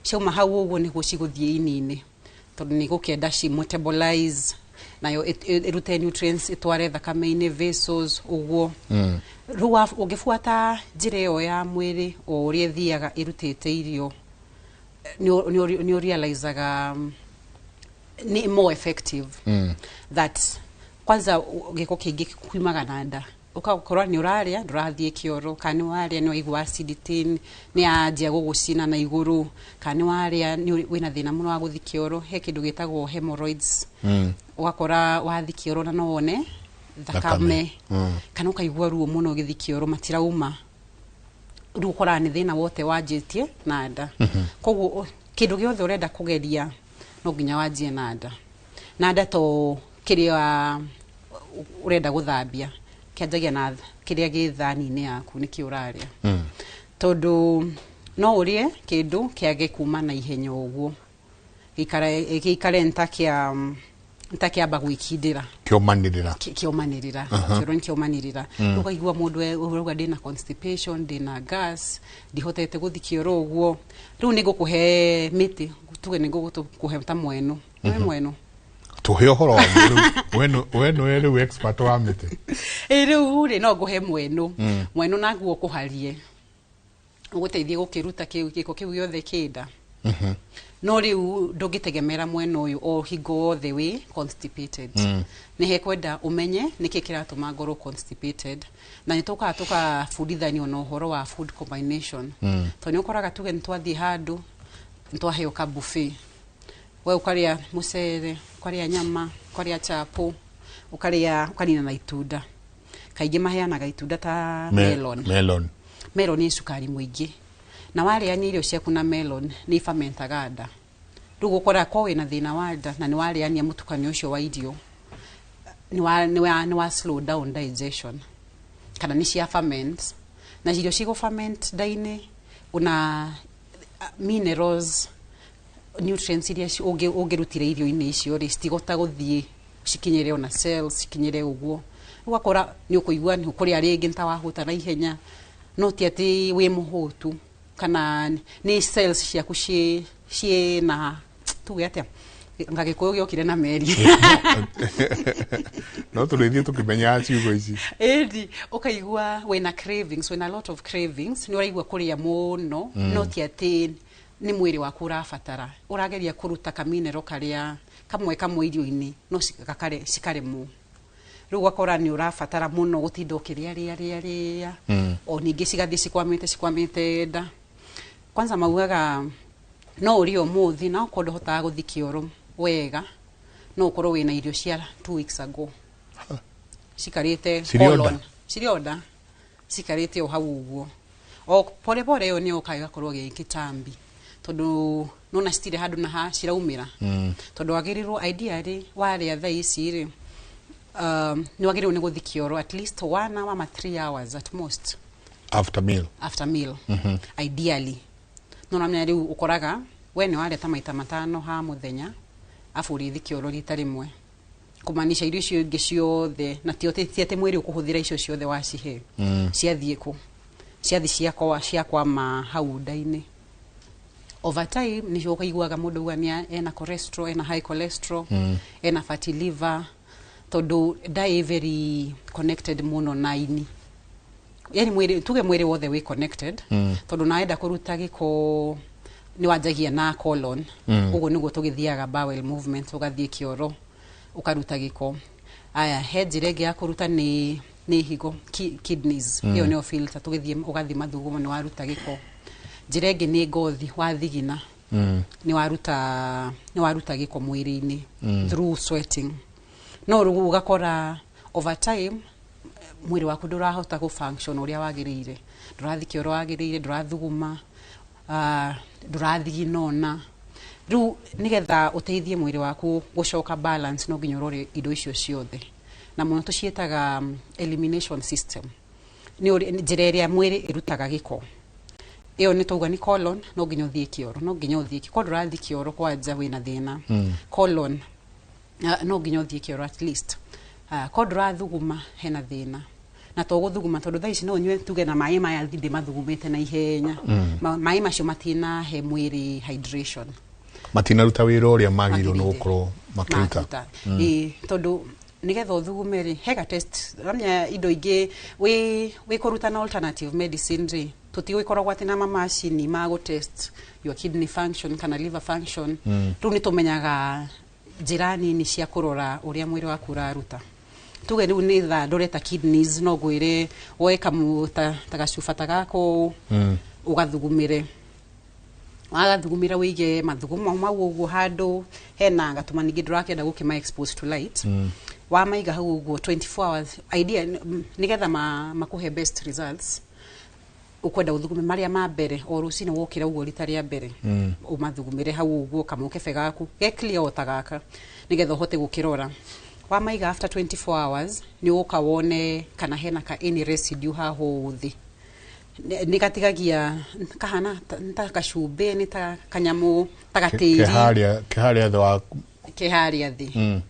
Ciauma hau ũguo nĩguo cigũthiĩ ini-inĩ, tondũ nĩ gũkĩenda ci metabolize nayo ĩrute nutrients ĩtware thakame-inĩ, vessels ũguo. Rĩu ũngĩbuata njĩra ĩyo ya mwĩrĩ o ũrĩa ĩthiaga ĩrutĩte irio, nĩ ũrealizaga nĩ more effective that kwanza gĩko kĩingĩ kiumaga na nda, ũgakorwo nĩ ũrarĩa ndũrathiĩ kĩoro, kana nĩ warĩa nĩ waigua acidity nĩ yanjia gũgũcina na igũrũ, kana nĩ warĩa nĩ wĩna thĩna mũno wa gũthiĩ kĩoro, he kĩndũ gĩtagwo hemorrhoids. Ũgakora wathiĩ kĩoro na no wone thakame, kana ũkaigua ruo mũno ũgĩthiĩ kĩoro matirauma. Rĩu ũkoraga nĩ thĩna wothe wanjĩtie na nda. Koguo kĩndũ gĩothe ũrenda kũgeria no nginya wanjie na nda, na nda to kĩrĩa ũrenda gũthambia kĩanjagia na kĩrĩa gĩ thani-inĩ yaku, nĩkĩ ũrarĩa, tondũ no ũrĩe kĩndũ kĩage kuma na ihenya ũguo, gĩikare ntakĩamba gwĩkindĩra. Kĩomanĩrĩra. Kĩomanĩrĩra, kĩoro nĩ kĩomanĩrĩra. Rĩu ũkaigua mũndũ ũrauga ndĩna constipation, ndĩna gas, ndihotete gũthiĩ kĩoro ũguo. Rĩu nĩ ngũkũhe mĩtĩ, tuge nĩ ngũkũhe ta mweno, nĩ mweno. Tũhe ũhoro wa rĩu we nĩwe rĩu expert wa mĩtĩ. Ĩ, rĩu rĩ, no ngũhe mweno, mweno naguo ũkũharie ũgũteithie gũkĩruta kĩu gĩko kĩu gĩothe kĩnda. No rĩu ndũngĩtegemera mwena ũyũ o hingo wothe wĩ constipated. Nĩ hekwenda ũmenye nĩkĩ kĩratũma ngorwo constipated, na nĩ tũkaga tũkabundithanio na ũhoro wa food combination, tondũ nĩ ũkoraga tuge nĩ twathiĩ handũ nĩ twaheo ka buffet, we ũkarĩa mũcere, ũkarĩa nyama, ũkarĩa chapo, ũkarĩa ũkanina na itunda. Kaingĩ maheanaga itunda ta melon. Melon. Melon ĩ cukari mũingĩ, na warĩania irio ciaku na melon nĩ ifermentaga nda. Rĩu gũkora ko wĩna thĩna wa nda na nĩ warĩania mũtukanio ũcio wa irio, nĩ wa slow down digestion kana nĩ cia ferment, na irio cigũ ferment nda-inĩ una minerals, nutrients iria ũngĩrutire irio-inĩ icio rĩ, citigota gũthiĩ cikinyĩre ona cells, cikinyĩre ũguo. Ũgakora nĩ ũkũigua nĩ ũkũrĩa rĩngĩ nĩ ta wahũta na ihenya, no ti atĩ wĩ mũhũtu kana nĩ cells ciaku ciĩ na tuge atĩa, nga Gĩkũyũ gĩokire na meri. No tũrĩthiĩ tũkĩmenyaga ciugo ici. Ĩndi ũkaigua wĩna cravings, wĩna a lot of cravings, nĩ ũraigua kũrĩa mũno, no ti atĩ nĩ mwĩrĩ waku ũrabatara. Ũrageria kũruta kaminero karĩa kamwe kamwe irio-inĩ, no cikaremwo. Rĩu ũgakora nĩ ũrabatara mũno gũtinda ũkĩrĩa rĩa rĩa rĩa, o ningĩ cigathiĩ cikwamĩte cikwamĩte nda. Kwanza maugaga no ũrĩe ũmũthĩ, na okorwo ndũhotaga gũthiĩ kĩoro wega, no ũkorwo wĩna irio cia 2 weeks ago cikarĩte Cirĩ o nda? Colon. Cirĩ o nda, cikarĩte o hau ũguo, o pore pore ĩyo nĩ yoka ĩgakorwo gĩ kĩtambi, tondũ nona citirĩ handũ na ha ciraumĩra, tondũ wagĩrĩirwo ideally warĩa thaa ici rĩ, nĩ wagĩrĩirwo nĩ gũthiĩ kĩoro at least 1 hour ama 3 hours at most. After meal. After meal ideally. No namenya rĩu ũkoraga we nĩ warĩa ta maita 5 ha mũthenya, abu ũrĩthi kĩoro rita rĩmwe, kũmaanisha irio icio ingĩ ciothe, na ti atĩ mwĩrĩ ũkũhũthĩra icio ciothe wacihe. Ciathiĩ kũ? Ciathi ciakwa ciakwama hau nda-inĩ. Over time nĩcio ũkaiguaga mũndũ auga nĩ ena cholesterol, ena high cholesterol, ena fatty liver, tondũ nda ĩ very connected mũno na ini, yani mwĩrĩ, tuge mwĩrĩ wothe wĩ connected, tondũ naenda kũruta gĩko nĩ wanjagia na colon. Ũguo nĩguo tũgĩthiaga bowel movement, ũgathiĩ kĩoro ũkaruta gĩko. Aya, he njĩra ĩngĩ ya kũruta nĩ higo, kidneys. Ĩyo nĩyo filter, tũgĩthiĩ ũgathiĩ mathugumo nĩ waruta gĩko. Njĩra ĩngĩ nĩ ngothi, wathigina nĩ waruta gĩko mwĩrĩ-inĩ through sweating. No rĩu ũgakora over time mwĩrĩ waku ndũrahota gũ function ũrĩa wagĩrĩire, ndũrathiĩ kĩoro wagĩrĩire, ndũrathuguma, ndũrathigina ona. Rĩu nĩgetha ũteithie mwĩrĩ waku gũcoka balance, no nginya ũrore indo icio ciothe, na mũno tũciĩtaga elimination system. Nĩ njĩra ĩrĩa mwĩrĩ ĩrutaga gĩko. Ĩyo nĩ tauga nĩ colon, no nginya ũthiĩ kĩoro, no nginya ũthiĩ korwo ndũrathiĩ kĩoro kwanja wĩna thĩna. Colon, no nginya ũthiĩ kĩoro at least. Korwo ndũrathuguma hena thĩna, na to gũthuguma, tondũ thaa ici no ũnyue tuge na maĩ maya thindĩ mathugumĩte na ihenya. Maĩ macio matinahe mwĩrĩ hydration. Matinaruta wĩra ũrĩa magĩrĩirwo nĩ Magĩrĩire. gũkorwo makĩruta. Makĩruta. Ĩĩ, tondũ nĩgetha ũthugume rĩ, hega test ramenya indo ingĩ wĩ kũruta na alternative medicine rĩ, tũtigũkoragwo atĩ na mamacini ma gũ test your kidney function kana liver function. Rĩu nĩ tũmenyaga njĩra nini cia kũrora ũrĩa mwĩrĩ waku ũraruta. Tuge rĩu nĩ thaa ndũreta kidneys, no ngwĩre woe kamu ta gacuba ta gako, ũgathugumĩre. Wagathugumĩra, wĩige mathugumo mau ũguo handũ hena gatuma, ningĩ ndũrakĩenda gũkĩma expose to light. Wamaiga hau ũguo 24 hours idea, nĩgetha makũhe best results, ukwenda ũthugume marĩa ma mbere o rũcinĩ wokĩra ũguo, rita rĩa mbere ũmathugumĩre hau ũguo kamũkebe gaku ge clear o ta gaka, nĩgetha ũhote gũkĩrora. Wamaiga, after 24 hours nĩ ũgũka wone kana hena ka any residue haha ũũ thĩ. Nĩ gatigagia kahana ta gacumbĩ, nĩ ta kanyamũ ta gatĩri. Keharĩa thĩ wa Ke harĩa thĩ.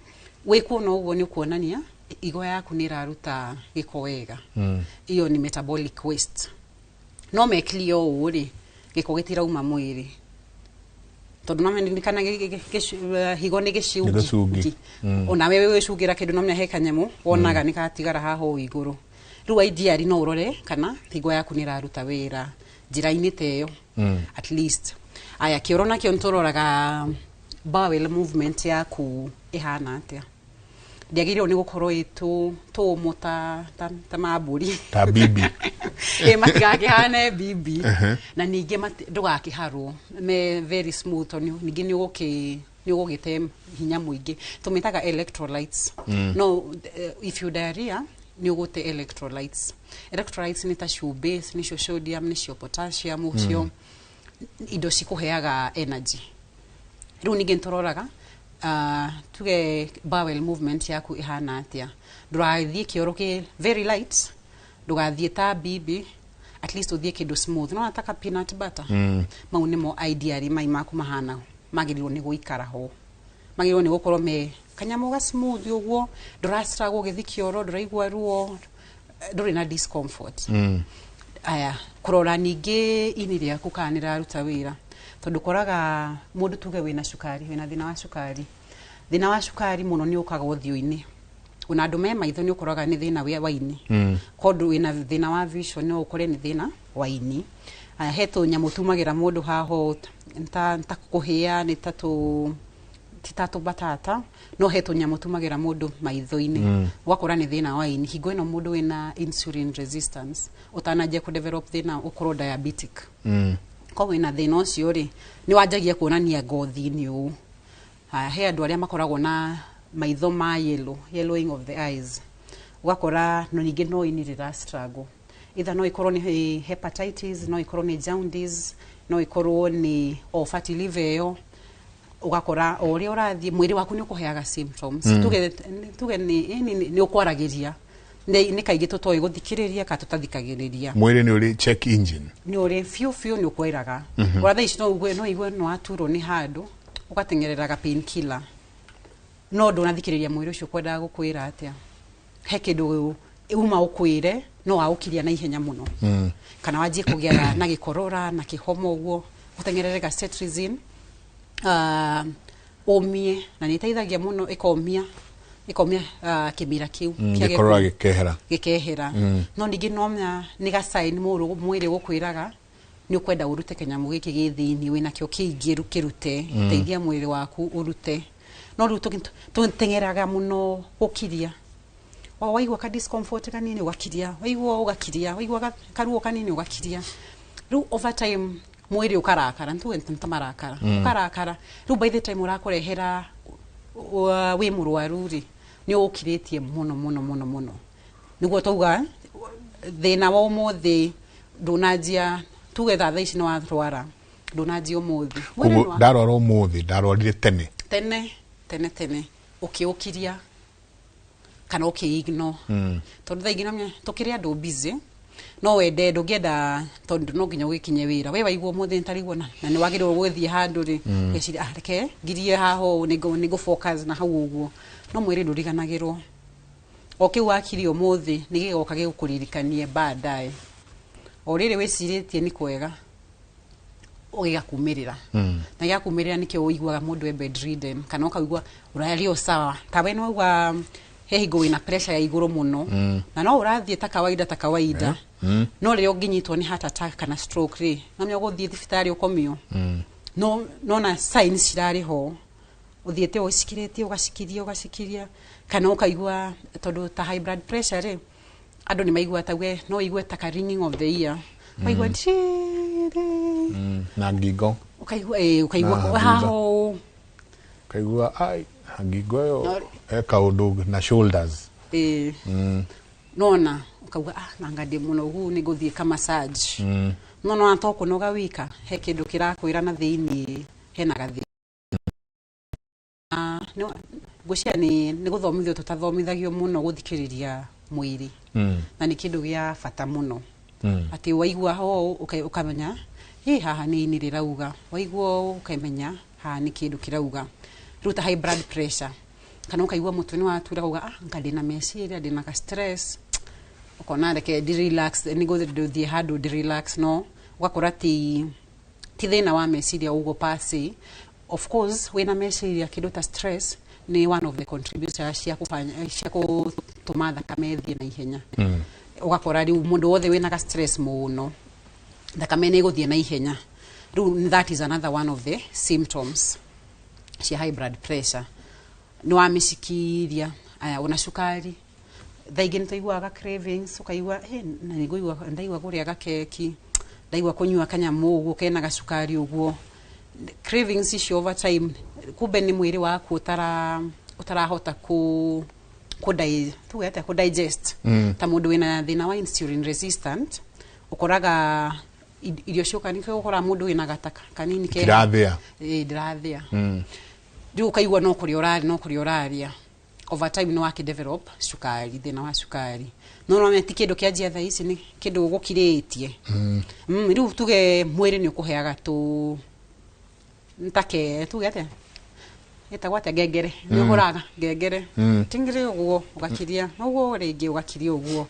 Wĩ kuona ũguo nĩ ũkuonania igo yaku nĩ ĩraruta gĩko wega. Iyo nĩ metabolic waste. No me clear ũũ rĩ, gĩko gĩtirauma mwĩrĩ, tondũ no kana higo nĩ Nĩ gĩcungi. gĩcungi. Onawe wĩgĩcungĩra kĩndũ, no menya he kanyamũ wonaga nĩ gatigara haha ũũ igũrũ. Rĩu ideally no ũrore kana higo yaku nĩ ĩraruta wĩra njĩra-inĩ ta ĩyo at least. Aya, kĩoro nakĩo nĩ tũroraga bowel movement yaku ĩhana atĩa. Ndĩagĩrĩirwo nĩ gũkorwo ĩ tũũmũ ta mambũri. Ta bibi. Ĩ, matigakĩhane bibi, na ningĩ ndũgakĩharwo me very smooth, tondũ ningĩ nĩ ũgũgĩte hinya mũingĩ, tũmĩtaga electrolytes. No if you diarrhea nĩ ũgũte electrolytes. Electrolytes nĩ ta cumbĩ, nĩcio sodium, nĩcio potassium, ũcio indo cikũheaga energy. Rĩu ningĩ nĩtũroraga tuge bowel movement yaku ĩhana atĩa. Ndũrathiĩ kĩoro kĩ very light, ndũgathiĩ ta bibi, at least ũthiĩ kĩndũ smooth, no nataka peanut butter. Mau nĩmo ideally mai maku mahana magĩrĩirwo nĩ gũikara ho. Magĩrĩirwo nĩ gũkorwo me kanyamũ ga smooth ũguo, ndũrastruggle ũgĩthiĩ kĩoro, ndũraigua ruo, ndũrĩ na discomfort. Aya, kũrora ningĩ ini rĩaku kana nĩ rĩraruta wĩra, tondũ ũkoraga mũndũ, tuge wĩna cukari, wĩna thĩna wa cukari. Thĩna wa cukari mũno nĩ ũkaga ũthiũ-inĩ, ona andũ me maitho nĩ ũkoraga nĩ thĩna wa ini. Kondũ wĩna thĩna wa vision, no ũkore nĩ thĩna wa ini. Aya, he tũnyamũ tumagĩra mũndũ haha ũũ, ta kũhĩa, nĩ ta tũ ti ta tũbatata, no he tũnyamũ tumagĩra mũndũ maitho-inĩ, ũgakora nĩ thĩna wa ini. Hingo ĩno mũndũ wĩna insulin resistance, ũtananjia kũ develop thĩna ũkorwo diabetic, korwo wĩna thĩna ũcio rĩ, nĩ wanjagia kuonania ngothi-inĩ ũũ. Haya, he andũ arĩa makoragwo na maitho ma yellow, yellowing of the eyes, ũgakora no ningĩ no ini rĩra struggle. Either no ikorwo nĩ hepatitis, no ikorwo nĩ jaundice, no ikorwo nĩ o fatty liver ĩyo. Ũgakora o ũrĩa ũrathiĩ, mwĩrĩ waku nĩ ũkũheaga symptoms. Tuge nĩ ũkwaragĩria, nĩ kaingĩ tũtoĩ gũthikĩrĩria kana tũtathikagĩrĩria. Mwĩrĩ nĩ ũrĩ check engine. Nĩ ũrĩ biũ biũ, nĩ ũkwĩraga ũra thaa ici no ũigue no waturwo nĩ handũ, ũgateng'ereraga painkiller, no ndũnathikĩrĩria mwĩrĩ ũcio kwendaga gũkwĩra atĩa. He kĩndũ uma ũkwĩre, no waũkiria na ihenya mũno, kana wanjie kũgĩa na gĩkorora na kĩhoma ũguo, ũteng'erere cetirizine, ũmie, na nĩ ĩteithagia mũno, ĩkomia kĩmira kĩu kĩage Gĩkorora gĩkehera. Gĩkehera. No ningĩ nomya nĩ gasign mwĩrĩ gũkwĩraga nĩ ũkwenda ũrute kanyamũ gĩkĩ gĩ thĩinĩ wĩnakĩo kĩingĩ, kĩrute, teithia mwĩrĩ waku ũrute. No rĩu tũteng'eraga mũno gũkiria. O waigua ka discomfort kanini, ũgakiria, waigua ũgakiria, waigua karuo kanini, ũgakiria. Rĩu over time mwĩrĩ ũkarakara, nĩtuge nĩ ta marakara, ũkarakara. Rĩu by the time ũrakũrehera wĩ mũrwaru rĩ, nĩ ũkirĩtie mũno mũno mũno mũno. Nĩguo twauga thĩna wa ũmũthĩ ndũnanjia, tuge thaa ici nĩ warwara, ndũnanjia ũmũthĩ. Mwĩrĩ Koguo ndarwara ũmũthĩ, ndarwarire tene. Tene tene tene, ũkĩũkiria kana ũkĩ-ignore, tondũ thaa ingĩ namenya tũkĩrĩ andũ busy, no wende, ndũngĩenda, tondũ no nginya ũgĩkinye wĩra. We waigua ũmũthĩ nĩtarigwo na nĩ wagĩrĩirwo gũgĩthiĩ handũ rĩ, ũgeciria, ah, reke ngirie haha ũũ, nĩngũ focus na hau ũguo. No mwĩrĩ ndũriganagĩrwo. O kĩu wakirie ũmũthĩ nĩ gĩgoka gĩgũkũririkanie baadaye. O rĩrĩ wĩcirĩtie nĩ kwega, gĩgakumĩrĩra, na gĩakumĩrĩra nĩkĩo ũiguaga mũndũ e bedridden, kana ũkaigua ũrarĩ o sawa, ta we nĩwaigua he hingo wĩna pressure ya igũrũ mũno, na no ũrathiĩ ta kawaida ta kawaida, no rĩrĩa ũngĩnyitwo nĩ heart attack kana stroke rĩ, no nĩ ũgũthiĩ thibitarĩ ũkomio. No nona signs cirarĩ ho, ũthiĩte ũcikirĩtie, ũgacikiria, ũgacikiria, kana ũkaigua, tondũ ta high blood pressure rĩ, andũ nĩ maigua ta we no ũigue ta ka ringing of the ear, ũkaigua Na ngingo. Ũkaigua, ĩ, ũkaigua Na haha thutha. ũũ. Ũkaigua ai ngingo ĩyo No- he kaũndũ na shoulders. Ĩ, nona ũkauga, ah, nanga ndĩ mũnogu, nĩ ngũthiĩ ka massage. No nona to kũnoga wika, he kĩndũ kĩrakwĩra na thĩiniĩ hena gathĩna. Ngwĩciria nĩ gũthomithio tũtathomithagio mũno gũthikĩrĩria mwĩrĩ, na nĩ kĩndũ gĩa bata mũno, atĩ waigua ho ũkamenya ĩ haha nĩ ini rĩrauga, waigua ũũ ũkamenya haha nĩ kĩndũ kĩrauga. Rĩu ta high blood pressure, kana ũkaigua mũtwe nĩ watura, uga, ah, nga ndĩna meciria, ndĩna ka stress, ũkona reke ndi relax, nĩ ngũthiĩ handũ ndi relax. No ũgakora ti thĩna wa meciria ũguo per se. Of course wĩna meciria, kĩndũ ta stress nĩ one of the contributors cia kũfanya, cia gũtũma thakame ĩthiĩ na ihenya. Ũgakora rĩu mũndũ wothe wĩna ga stress mũno, thakame nĩ ĩgũthiĩ na ihenya. Rĩu that is another one of the symptoms cia high blood pressure, nĩ wamĩcikiria. Aya, ona cukari, thaa ingĩ nĩ tũiguaga cravings, ũkaigua, hey, na nĩngũigua ndaigua kũrĩa gakeki, ndaigua kũnyua kanyamũ ũguo kena gacukari ũguo. Cravings icio over time, kumbe nĩ mwĩrĩ waku ũtarahota ku tuge atĩa, ku digest. Ta mũndũ wĩna thĩna wa insulin resistant, ũkoraga irio cioka, nĩkĩo ũkoraga mũndũ wĩna gataka kanini Ndirathĩa. Ĩĩ, ndĩrathĩa. Rĩu ũkaigua no kũrĩa ũrarĩa, no kũrĩa ũrarĩa, over time nĩ wakĩ develop cukari, thĩna wa cukari. No no ti kĩndũ kĩanjia thaa ici, nĩ kĩndũ ũgũkirĩtie. Rĩu tuge mwĩrĩ nĩ ũkũheaga tũ take, tuge atĩa, Ĩtagwo atĩa? Ngengere. Nĩ ũhũraga ngengere tingiri ũguo, ũgakiria ũguo rĩngĩ, ũgakiria ũguo,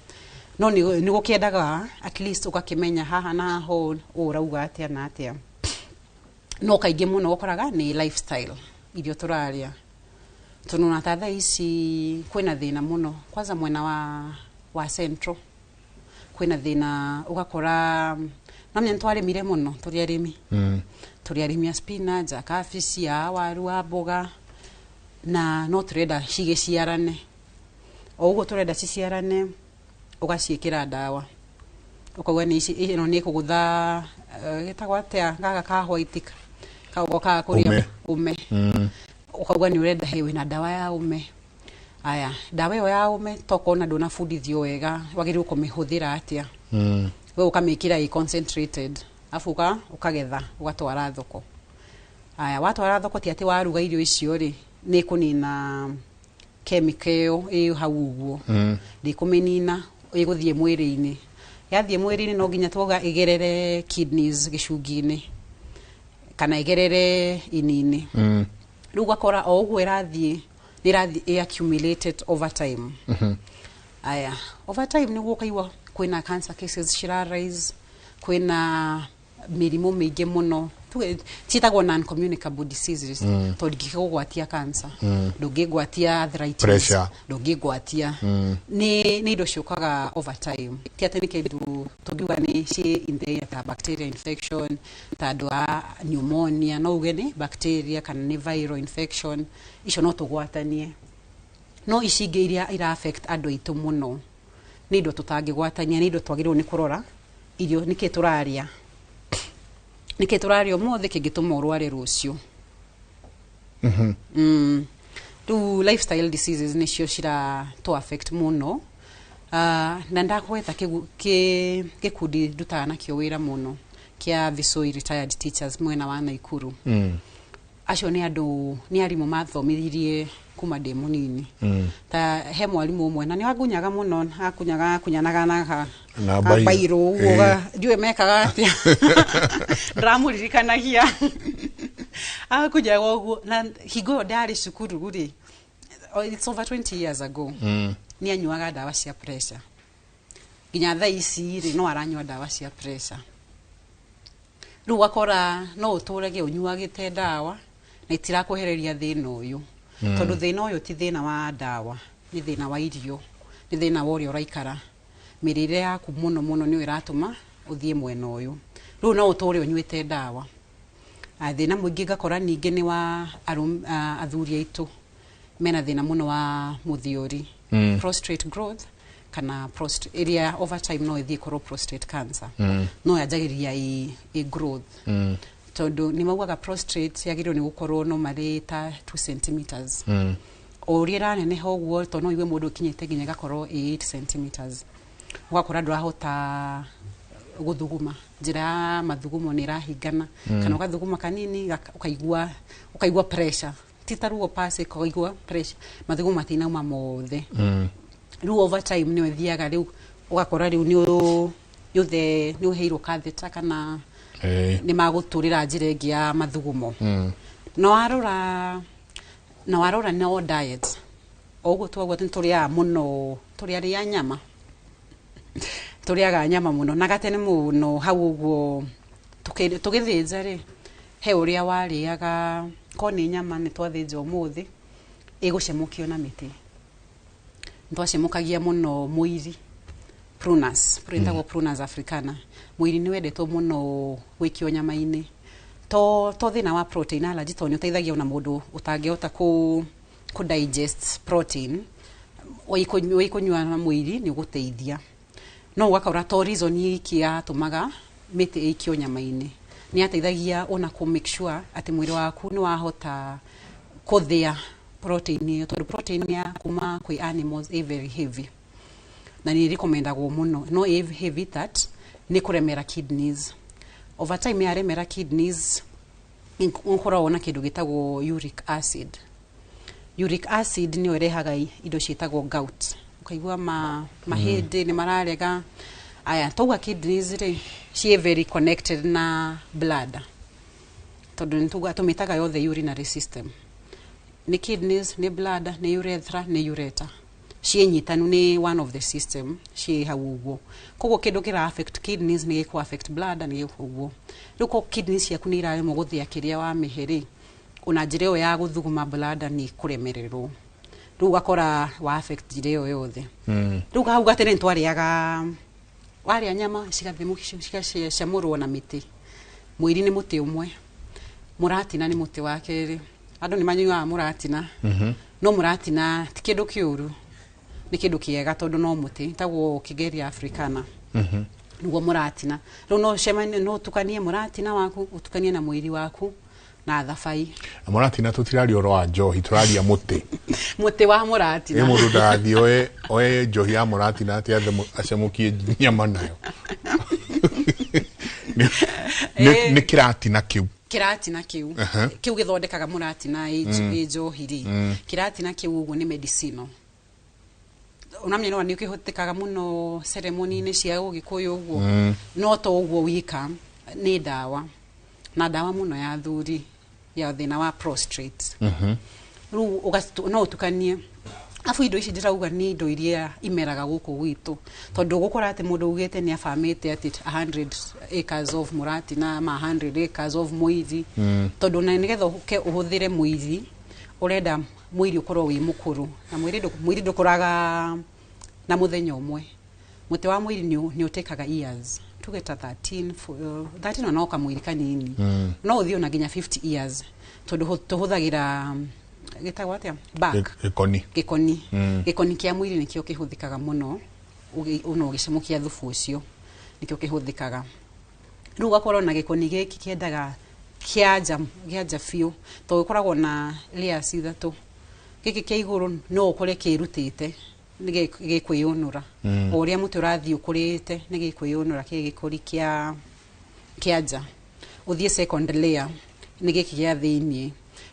no nĩ gũkĩendaga at least ũgakĩmenya haha na haha ũũ ũrauga atĩa na atĩa. No kaingĩ mũno ũkoraga nĩ lifestyle, irio tũrarĩa, tondũ ona ta thaa ici kwĩna thĩna mũno, kwanza mwena wa central kwĩna thĩna. Ũgakora no nĩ twarĩmire mũno, tũrĩ arĩmi, tũrĩ arĩmi a spinach, a kabici, a waru, a mboga, na no tũrenda cigĩciarane. O ũguo tũrenda ciciarane, ũgaciĩkĩra ndawa, ũkauga nĩ ici, ĩno nĩ ĩkũgũtha, gĩtagwo atĩa gaka ka white kagokaga kũrĩa? Ũme. Ũme. Ũkauga nĩ ũrenda he wĩna ndawa ya ũme. Aya, ndawa ĩyo ya ũme tokorwo na ndũnabundithio wega wagĩrĩirwo kũmĩhũthĩra atĩa. We ũkamĩkĩra ĩ concentrated, afu ũkagetha, ũgatwara thoko. Aya, watwara thoko, ti atĩ waruga irio icio rĩ, nĩ kũnina chemical ĩyo ĩ hau ũguo. Ndĩkũmĩnina, ĩgũthiĩ mwĩrĩ-inĩ. Yathiĩ mwĩrĩ-inĩ, no nginya twauga ĩgerere kidneys gĩcungi-inĩ kana ĩgerere ini-inĩ. Rĩu ũgakora o ũguo ĩrathiĩ, nĩ ĩrathiĩ ĩ accumulated over time. Aya, over time nĩguo ũkaigua kwĩna cancer cases cira rise, kwĩna mĩrimũ mĩingĩ mũno. Tuge ciĩtagwo non communicable diseases, tondũ ndingĩkũgwatia cancer, ndũngĩngwatia arthritis, Pressure. ndũngĩngwatia. Nĩ indo ciũkaga over time, ti atĩ nĩ kĩndũ tũngiuga nĩ ciĩ in the air ta bacteria infection, ta andũ a pneumonia, no uge nĩ bacteria kana nĩ viral infection, icio no tũgwatanie. No ici ingĩ iria ira affect andũ aitũ mũno nĩ indo tũtangĩgwatania, nĩ indo twagĩrĩirwo nĩ kũrora irio, nĩkĩ tũrarĩa, nĩkĩ tũrarĩa ũmũthĩ kĩngĩtũma ũrware rũciũ. Rĩu lifestyle diseases nĩcio cira tũ affect mũno. Na ndagwetha gĩkundi ndutaga nakĩo wĩra mũno kĩa Visoi Retired Teachers mwena wa Naikuru. Acio nĩ andũ, nĩ arimũ mathomithirie kuma ndĩ mũnini. Ta he mwarimũ ũmwe na nĩ wangunyaga mũno, akunyaga, akunyanaga na Na ka mbairũ. Mbairũ ũguo. Ndiũĩ mekaga atĩa, ndĩramũririkanagia akunyaga ũguo. Na hingo ĩyo ndarĩ cukuru rĩ, oh, it's over 20 years ago, nĩ anyuaga ndawa cia pressure. Nginya thaa ici rĩ, no aranyua ndawa cia pressure. Rĩu ũgakora no ũtũrage ũnyuagĩte ndawa na itirakwehereria thĩna ũyũ, tondũ thĩna ũyũ ti thĩna wa ndawa, nĩ thĩna wa irio, nĩ thĩna wa ũrĩa ũraikara, mĩrĩre yaku mũno mũno nĩyo ĩratũma ũthiĩ mwena ũyũ. Rĩu no ũtũre ũnyuĩte ndawa. Ah, thĩna mũingĩ ngakora ningĩ nĩ wa athuri aitũ mena thĩna mũno wa mũthiori, prostate growth kana prostate ĩrĩa over time no ĩthiĩ ĩkorwo prostate cancer. No yanjagĩrĩria ĩ growth, tondũ nĩ maugaga prostate yagĩrĩirwo nĩ gũkorwo no marĩ ta 2 centimeters. O ũrĩa ĩraneneha ũguo, tondũ no igue mũndũ ũkinyĩte nginya ĩgakorwo ĩ 8 centimeters, ũgakora ndũrahota gũthuguma, njĩra ya mathugumo nĩ ĩrahingana, kana ũgathuguma kanini ũkaigua pressure, ti ta ruo pasi, ũkaigua pressure, mathugumo matinauma mothe. Rĩu over time nĩ ĩthiaga, rĩu ũgakora rĩu nĩ ũheirwo catheter kana nĩ magũtũrĩra njĩra ĩngĩ ya mathugumo. Na warora no diet, o ũguo twauga nĩ tũrĩaga mũno, tũrĩarĩa nyama, tũrĩaga nyama mũno na gatene mũno hau ũguo tũgĩthĩnja rĩ, he ũrĩa warĩaga ko nĩ nyama nĩ twathĩnja ũmũthĩ, ĩgũcemũkio na mĩtĩ. Nĩ twacemũkagia mũno mũiri, prunus, ĩtagwo Prunus africana. Mũiri nĩ wendetwo mũno gwĩkio nyama-inĩ, to thĩna wa protein allergy, tondũ nĩ ũteithagia ona mũndũ ũtangĩhota kũ digest protein. Wĩkũnyua na mũiri nĩ ũgũteithia. No ũgakora to reason iki yatũmaga mĩtĩ ĩikio nyama-inĩ, nĩ yateithagia ona kũ make sure atĩ mwĩrĩ waku nĩ wahota kũthĩa protein ĩyo, tondũ protein ya kuma kwĩ animals ĩ very heavy na nĩ recommendagwo mũno, no ĩ heavy that nĩ kũremera kidneys. Over time yaremera kidneys, ũkoragwo na kĩndũ gĩtagwo uric acid. Uric acid nĩyo ĩrehaga indo ciĩtagwo gout, ũkaigua mahĩndĩ nĩ mararega. Aya, twauga kidneys rĩ, ciĩ very connected na bladder, tondũ nĩ tuga tũmĩtaga yothe urinary system. Nĩ kidneys, nĩ bladder, nĩ urethra, nĩ ureter, ciĩnyitanu, nĩ one of the system ciĩ hau ũguo. Koguo kĩndũ kĩra affect kidneys nĩ gĩkũ affect bladder, nĩ gĩkũ ũguo. Rĩu ko kidneys ciaku nĩ iraremwo gũthĩa kĩrĩa wamĩhe rĩ, ona njĩra ĩyo ya gũthuguma bladder nĩ kũremererwo, rĩu ũgakora wa affect njĩra ĩyo yothe. Rĩu hau gatene nĩ twarĩaga, warĩa nyama cigacamũrwo na mĩtĩ. Mwĩri nĩ mũtĩ ũmwe, mũratina nĩ mũtĩ wa kerĩ. Andũ nĩ manyuaga mũratina, no mũratina ti kĩndũ kĩũru, nĩ kĩndũ kĩega tondũ no mũtĩ tagwo Kigeria africana, nĩguo mũratina. Rĩu no ũcemanie, no ũtukanie mũratina waku, ũtukanie na mwĩri waku na thabai. Na mũratina, tũtiraria ũhoro wa njohi, tũraria mũtĩ. Mũtĩ wa mũratina. Ĩ, mũndũ ndagathiĩ oe njohi ya mũratina atĩ acemũkie nyama nayo. Nĩ kĩratina kĩu. Kĩratina kĩu. Kĩu gĩthondekaga mũratina ĩ njohi rĩ, kĩratina kĩu ũguo nĩ medicinal. Ũnamenya no nĩ kĩhũthĩkaga mũno ceremony-inĩ cia ũgĩkũyũ ũguo, no to ũguo wika, nĩ ndawa, na ndawa mũno ya athuri ya thĩna wa prostrate. Rĩu no ũtukanie. Abu indo ici ndĩrauga nĩ indo iria imeraga gũkũ gwitũ, tondũ gũkora atĩ mũndũ ugĩte nĩ abamĩte atĩ 100 acres of mũratina ma 100 acres of mũiri, tondũ na nĩgetha ũke ũhũthĩre mũiri, ũrenda mũiri ũkorwo wĩ mũkũrũ, na mũiri ndũkũraga na mũthenya ũmwe. Mũtĩ wa mũiri nĩ ũtekaga years, tuge ta 13, 13 ona no kamũiri kanini, no ũthiĩ ona nginya 50 years, tondũ tũhũthagĩra gĩtagwo atĩa, bark. Gĩkoni. Gĩkoni. Gĩkoni kĩa mwĩrĩ nĩkĩo kĩhũthĩkaga mũno ona ũgĩcamũkia thubu ũcio, nĩkĩo kĩhũthĩkaga. Rĩu ũgakorwo na gĩkoni gĩkĩ kĩendaga kĩanja kĩanja biũ, tondũ gĩkoragwo na layers ithatũ. Gĩkĩ kĩa igũrũ no ũkore kĩrutĩte, nĩ gĩkwĩyũnũra o ũrĩa mũtĩ ũrathiĩ ũkũrĩte, nĩ gĩkwĩyũnũra kĩ gĩkori kĩa kĩanja. Ũthiĩ second layer, nĩ gĩkĩ gĩa thĩiniĩ.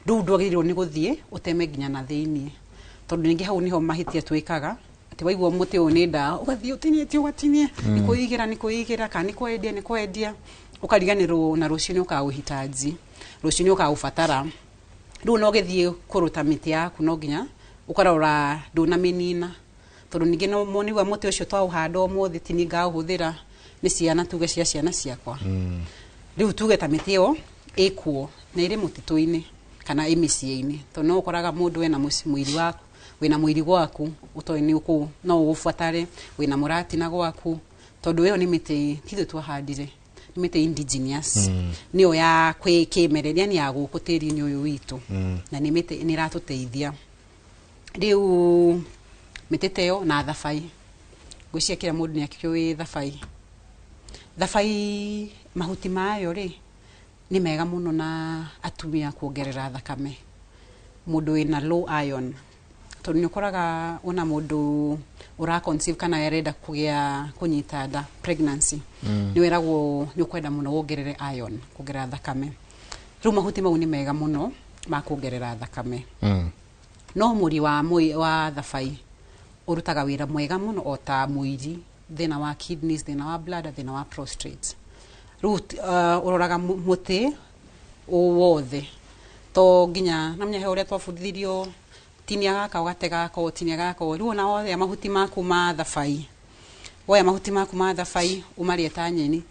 Rĩu ndwagĩrĩirwo nĩ gũthiĩ ũteme nginya na thĩiniĩ, tondũ ningĩ hau nĩho mahĩtia twĩkaga, atĩ waigua mũtĩ ũyũ nĩ ndawa, ũgathiĩ ũtinĩtie, ũgatinia, nĩ kwĩigĩra, nĩ kwĩigĩra, kana nĩ kwendia, nĩ kwendia, ũkariganĩrwo na rũciũ nĩ ũkaũhitaji, rũciũ nĩ ũkaũbatara. Rĩu no ũgĩthiĩ kũruta mĩtĩ yaku, no nginya ũkarora ndũnamĩnina, tondũ ningĩ no monigua mũtĩ ũcio twaũhanda ũmũthĩ ti niĩ ngaũhũthĩra, nĩ ciana, tuge cia ciana ciakwa. Rĩu tuge ta mĩtĩ ĩyo ĩkuo na ĩrĩ mũtitũ-inĩ kana ĩ mĩciĩ-inĩ, tondũ no ũkoraga mũndũ ena mũciĩ mũiri waku, wĩna mũiri gwaku ũtoĩ nĩ ũkũ no ũgũbatare, wĩna mũratina gwaku, tondũ ĩyo nĩ mĩtĩ tithuĩ twahandire, nĩ mĩtĩ indigenous, nĩyo ya kĩmereria, yani ya gũkũ tĩri-inĩ ũyũ witũ, na nĩ mĩtĩ nĩ ĩratũteithia. Rĩu mĩtĩ ta ĩyo na thabai, ngwĩciria kila mũndũ nĩ akĩũĩ thabai. Thabai mahuti mayo rĩ nĩ mega mũno na atumia kuongerera thakame, mũndũ wĩna low iron, tondũ nĩ ũkoraga ona mũndũ ũra conceive kana arenda kũgĩa, kũnyita nda, pregnancy, nĩ wĩragwo nĩ ũkwenda mũno wongerere iron, kuongerera thakame. Rĩu mahuti mau nĩ mega mũno ma kuongerera thakame. No mũri wa thabai ũrutaga wĩra mwega mũno o ta mũiri, thĩna wa kidneys, thĩna wa bladder, thĩna wa prostate. Rĩu ũroraga mũtĩ wothe, to nginya namenya he ũrĩa twabundithirio, tinia gaka ũgate gaka, ũtinia gaka. Rĩu ona woya mahuti maku ma thabai, woya mahuti maku ma thabai ũmarĩe ta nyeni.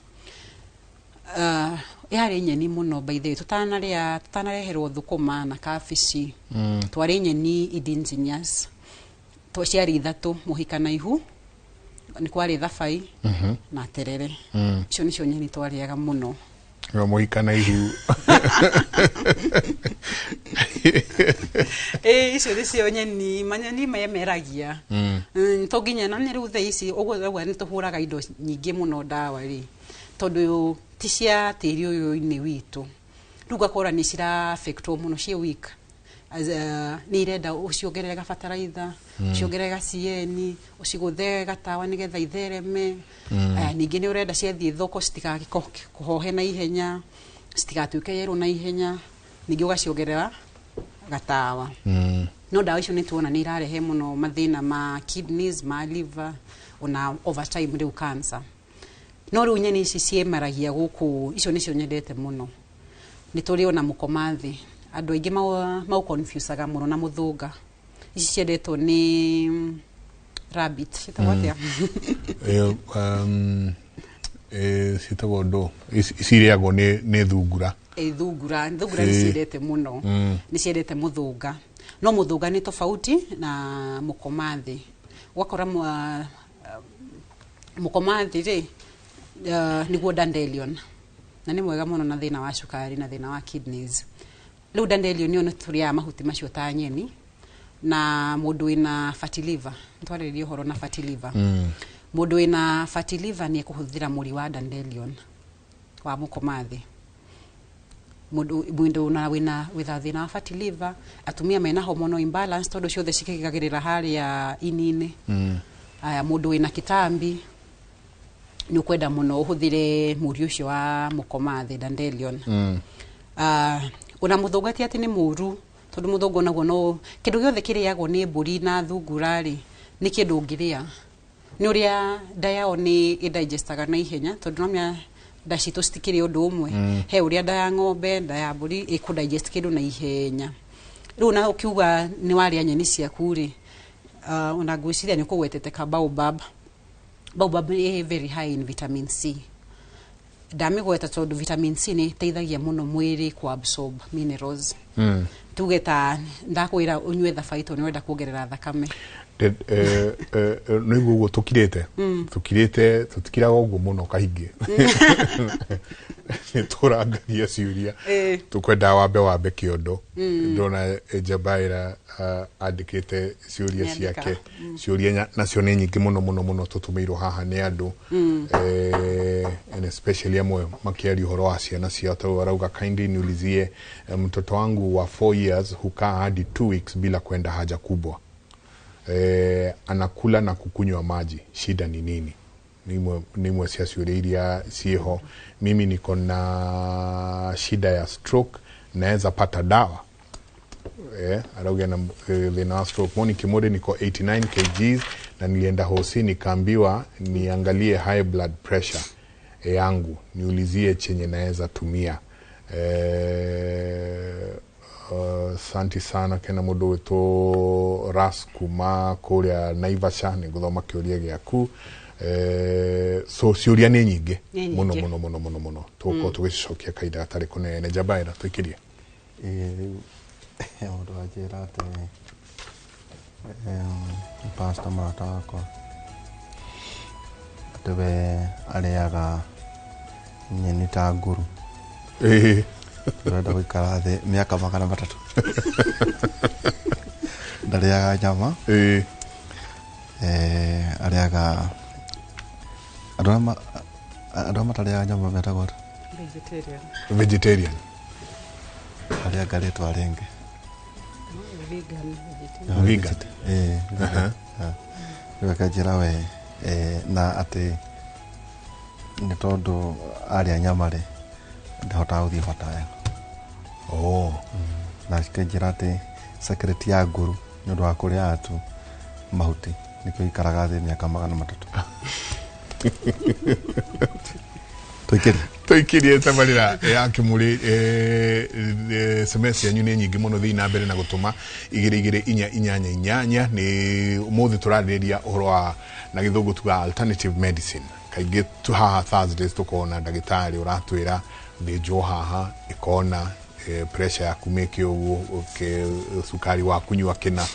Yarĩ nyeni mũno, by the way, tũtanarĩa, tũtanareherwo thũkũma na kabici, twarĩ nyeni indigenous to ciarĩ ithatũ: mũhika na ihu, nĩ kwarĩ thabai na terere. Icio nĩcio nyeni twarĩaga mũno. Yo mũhika na ihu. Ĩ, icio nĩcio nyeni, manyeni memeragia. To nginya na nĩ rĩu thaa ici ũguo ũguo nĩ tũhũraga indo nyingĩ mũno ndawa rĩ, tondũ ti cia tĩri ũyũ-inĩ witũ. Rĩu ũgakora nĩ cira affectwo mũno, ciĩ weak. As, nĩ irenda ũciongerere gabataraitha, ũciongerere ga CN, ũcigũthe gatawa nĩgetha ithereme. Ningĩ nĩ ũrenda ciathiĩ thoko citigakĩhohe na ihenya, citigatuĩke yerũ na ihenya, ningĩ ũgaciongerera gatawa. No ndawa icio nĩ tuona nĩ irarehe mũno mathĩna ma kidneys, ma liver, ona over time rĩu cancer. No rĩu nyeni ici ciĩmeragia gũkũ, icio nĩcio nyendete mũno. Nĩ tũrĩ ona mũkomathĩ. Andũ aingĩ mau confusaga mũno na mũthũnga. Ici ciendetwo nĩ rabbit, ciĩtagwo atĩa? Ciĩtagwo ndũ ici irĩagwo nĩ thungura. Thungura, thungura nĩ ciendete mũno, nĩ ciendete mũthũnga, no mũthũnga nĩ tofauti na mũkomathĩ. Ũgakora mũkomathĩ rĩ, nĩguo dandelion, na nĩ mwega mũno na thĩna wa cukari na thĩna wa kidneys. Rĩu dandelion ĩyo nĩ tũrĩaga mahuti macio ta nyeni, na mũndũ wĩna fatty liver, nĩtwarĩrĩria ũhoro na fatty liver, mũndũ wĩna fatty liver nĩ ekũhũthĩra mũri wa dandelion wa mũkomathĩ. Mũndũ na wĩna thĩna wa fatty liver, atumia mena hormonal imbalance, tondũ ciothe cikĩgagĩrĩra harĩa ini-inĩ. Aya, mũndũ wĩna kĩtambi nĩ ũkwenda mũno ũhũthĩre mũri ũcio wa mũkomathĩ, dandelion. Ona mũthũnga ti atĩ nĩ mũru, tondũ mũthũnga onaguo no kĩndũ gĩothe kĩrĩagwo nĩ mbũri na thungura rĩ, nĩ kĩndũ ũngĩrĩa. Nĩ ũrĩa nda yao nĩ ĩdigestaga na ihenya, tondũ nomenya nda citũ citikĩrĩ ũndũ ũmwe. He ũrĩa nda ya ng'ombe, nda ya mbũri ĩkũ digest kĩndũ na ihenya. Rĩu na ũkiuga nĩ warĩa nyeni ciaku rĩ, ona ngwĩciria nĩ ũkũgwetete ka baobab. Baobab ĩ very high in vitamin C. Ndamĩgweta tondũ vitamin C nĩ ĩteithagia mũno mwĩrĩ ku absorb minerals. Tuge ta ndakwĩra ũnyue thabai tondũ nĩ ũrenda kuongerera thakame. Nĩ iguo ũguo tũkirĩte, tũkirĩte, tũtikiraga ũguo mũno kaingĩ, nĩ tũrangagia ciũria. Tũkwenda wambe kĩondo. Ndona Njabaĩra andĩkĩte ciũria Nĩandĩka. ciake, ciũria nacio nĩ nyingĩ mũno mũno mũno tũtũmĩirwo haha nĩ andũ, and especially amwe makĩaria ũhoro wa ciana ciao. Tondũ arauga, "Kindly niulizie, mtoto wangu wa 4 years hukaa hadi 2 weeks bila kwenda haja kubwa, anakula na kukunywa maji, shida ni nini?" Nĩ imwe cia ciũria iria ciĩho. "Mimi niko na shida ya stroke, naweza pata dawa?" Arauga na thĩna wa stroke. "Moni Kimuri, niko 89 kgs na nilienda hosi nikaambiwa niangalie high blood pressure yangu, niulizie chenye naweza tumia." Santi sana kena mũndũ wĩtwo Ras kuma kũrĩa Naivasha, nĩ ngũthoma kĩũria gĩaku. So ciũria nĩ nyingĩ Nĩ mũno nyingĩ. Mũno mũno mũno mũno, tũgũkorwo tũgĩcicokia kahinda gatarĩ kũnene. Njabaĩra, tũikĩrie. Ĩĩ, rĩu mũndũ anjĩra atĩ pastor mũrata wakwa atĩ we arĩaga nyeni ta nguru, ũrenda gũikara thĩ mĩaka 300, ndarĩaga nyama. Arĩaga andũ arĩa matarĩaga nyama metagwo atĩa? Vegetarian. Vegetarian. Arĩaga rĩtwa rĩngĩ. Vegan, vegetarian. Vegan. Ĩĩ, vegan. Rĩu akanjĩra we na atĩ nĩ tondũ arĩa nyama rĩ, ndahotaga gũthiĩ bata wega. Na akanjĩra atĩ secret ya nguru nĩ ũndũ wa kũrĩaga tu mahuti, nĩkĩo ikaraga thĩ mĩaka 300. Tũikĩrie. Tũikĩrie tabarĩra ya Kĩmũrĩ. SMS yanyu nĩ nyingĩ mũno, thiĩ na mbere na gũtũma 22488. Nĩ ũmũthĩ tũrarĩrĩria ũhoro wa na gĩthũngũ tuga alternative medicine. Kaingĩ tu haha Thursdays tũkorwo na ndagĩtarĩ ũratwĩra thĩnjwo haha ĩkona pressure yaku mĩke ũguo, cukari waku nyua kĩna.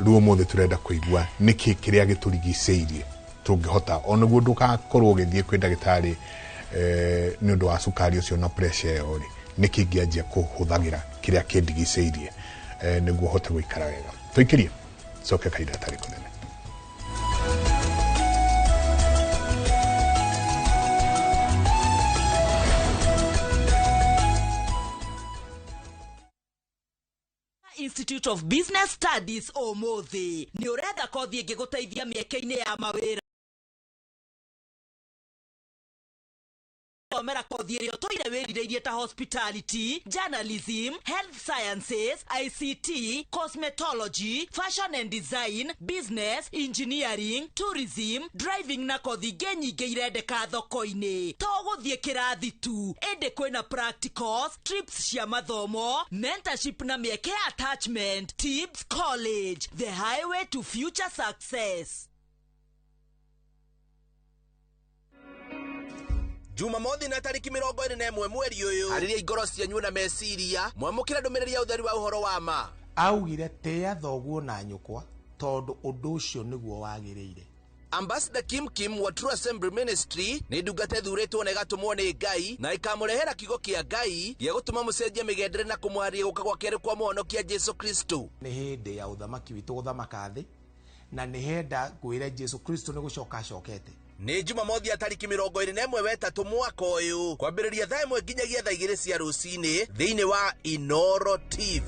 Rĩu ũmũthĩ tũrenda kũigua nĩkĩ kĩrĩa gĩtũrigicĩirie tũngĩhota o nĩguo ndũgakorwo ũgĩthiĩ kwĩ ndagĩtarĩ nĩ ũndũ wa cukari ũcio na pressure ĩyo rĩ, nĩkĩ ingĩanjia kũhũthagĩra kĩrĩa kĩndigicĩirie nĩguo hote gũikara wega. Tũikĩrie, coke kahinda gatarĩ kũnene. Institute of Business Studies ũmũthĩ nĩ ũretha kothi ĩngĩgũteithia mĩeke-inĩ ya mawĩra. gũthomera kothi ĩrĩa ũtũire wĩrirĩirie ta hospitality, journalism, health sciences, ICT, cosmetology, fashion and design, business, engineering, tourism, driving na kothi ingĩ nyingĩ irendeka thoko-inĩ. To gũthiĩ kĩrathi tu, ĩndĩ kwĩna practicals, trips cia mathomo, mentorship na mĩeke ya attachment. Tips College, the highway to future success. Jumamothi na tariki 21 mweri uyu hariria ingoro cianyu na meciria mwamukira ndumiriri ya utheri wa uhoro wa ma. Augire tia thoguo na nyukwa tondu undu ucio niguo wagiriire. Ambassador Kim Kim wa True Assembly Ministry nĩ ndungata ĩthuurĩtwo na ĩgatũmwo nĩ Ngai na ĩkamũrehera kiugo kĩa Ngai gĩa gũtũma mũcenjie mĩgendere na kũmũharia gũka gwa kerĩ kwa mũhonokia Jesu Kristo. Nĩ hĩndĩ ya ũthamaki witũ gũthamaka thĩ na nĩ henda ngwĩre Jesu Kristo nĩ gũcoka acokete. Nĩ Jumamothi ya tariki 21 wetatũ mwaka ũyũ kwambĩrĩria thaa 1 nginyagia thaa 2 cia rũcinĩ thĩinĩ wa Inoro TV.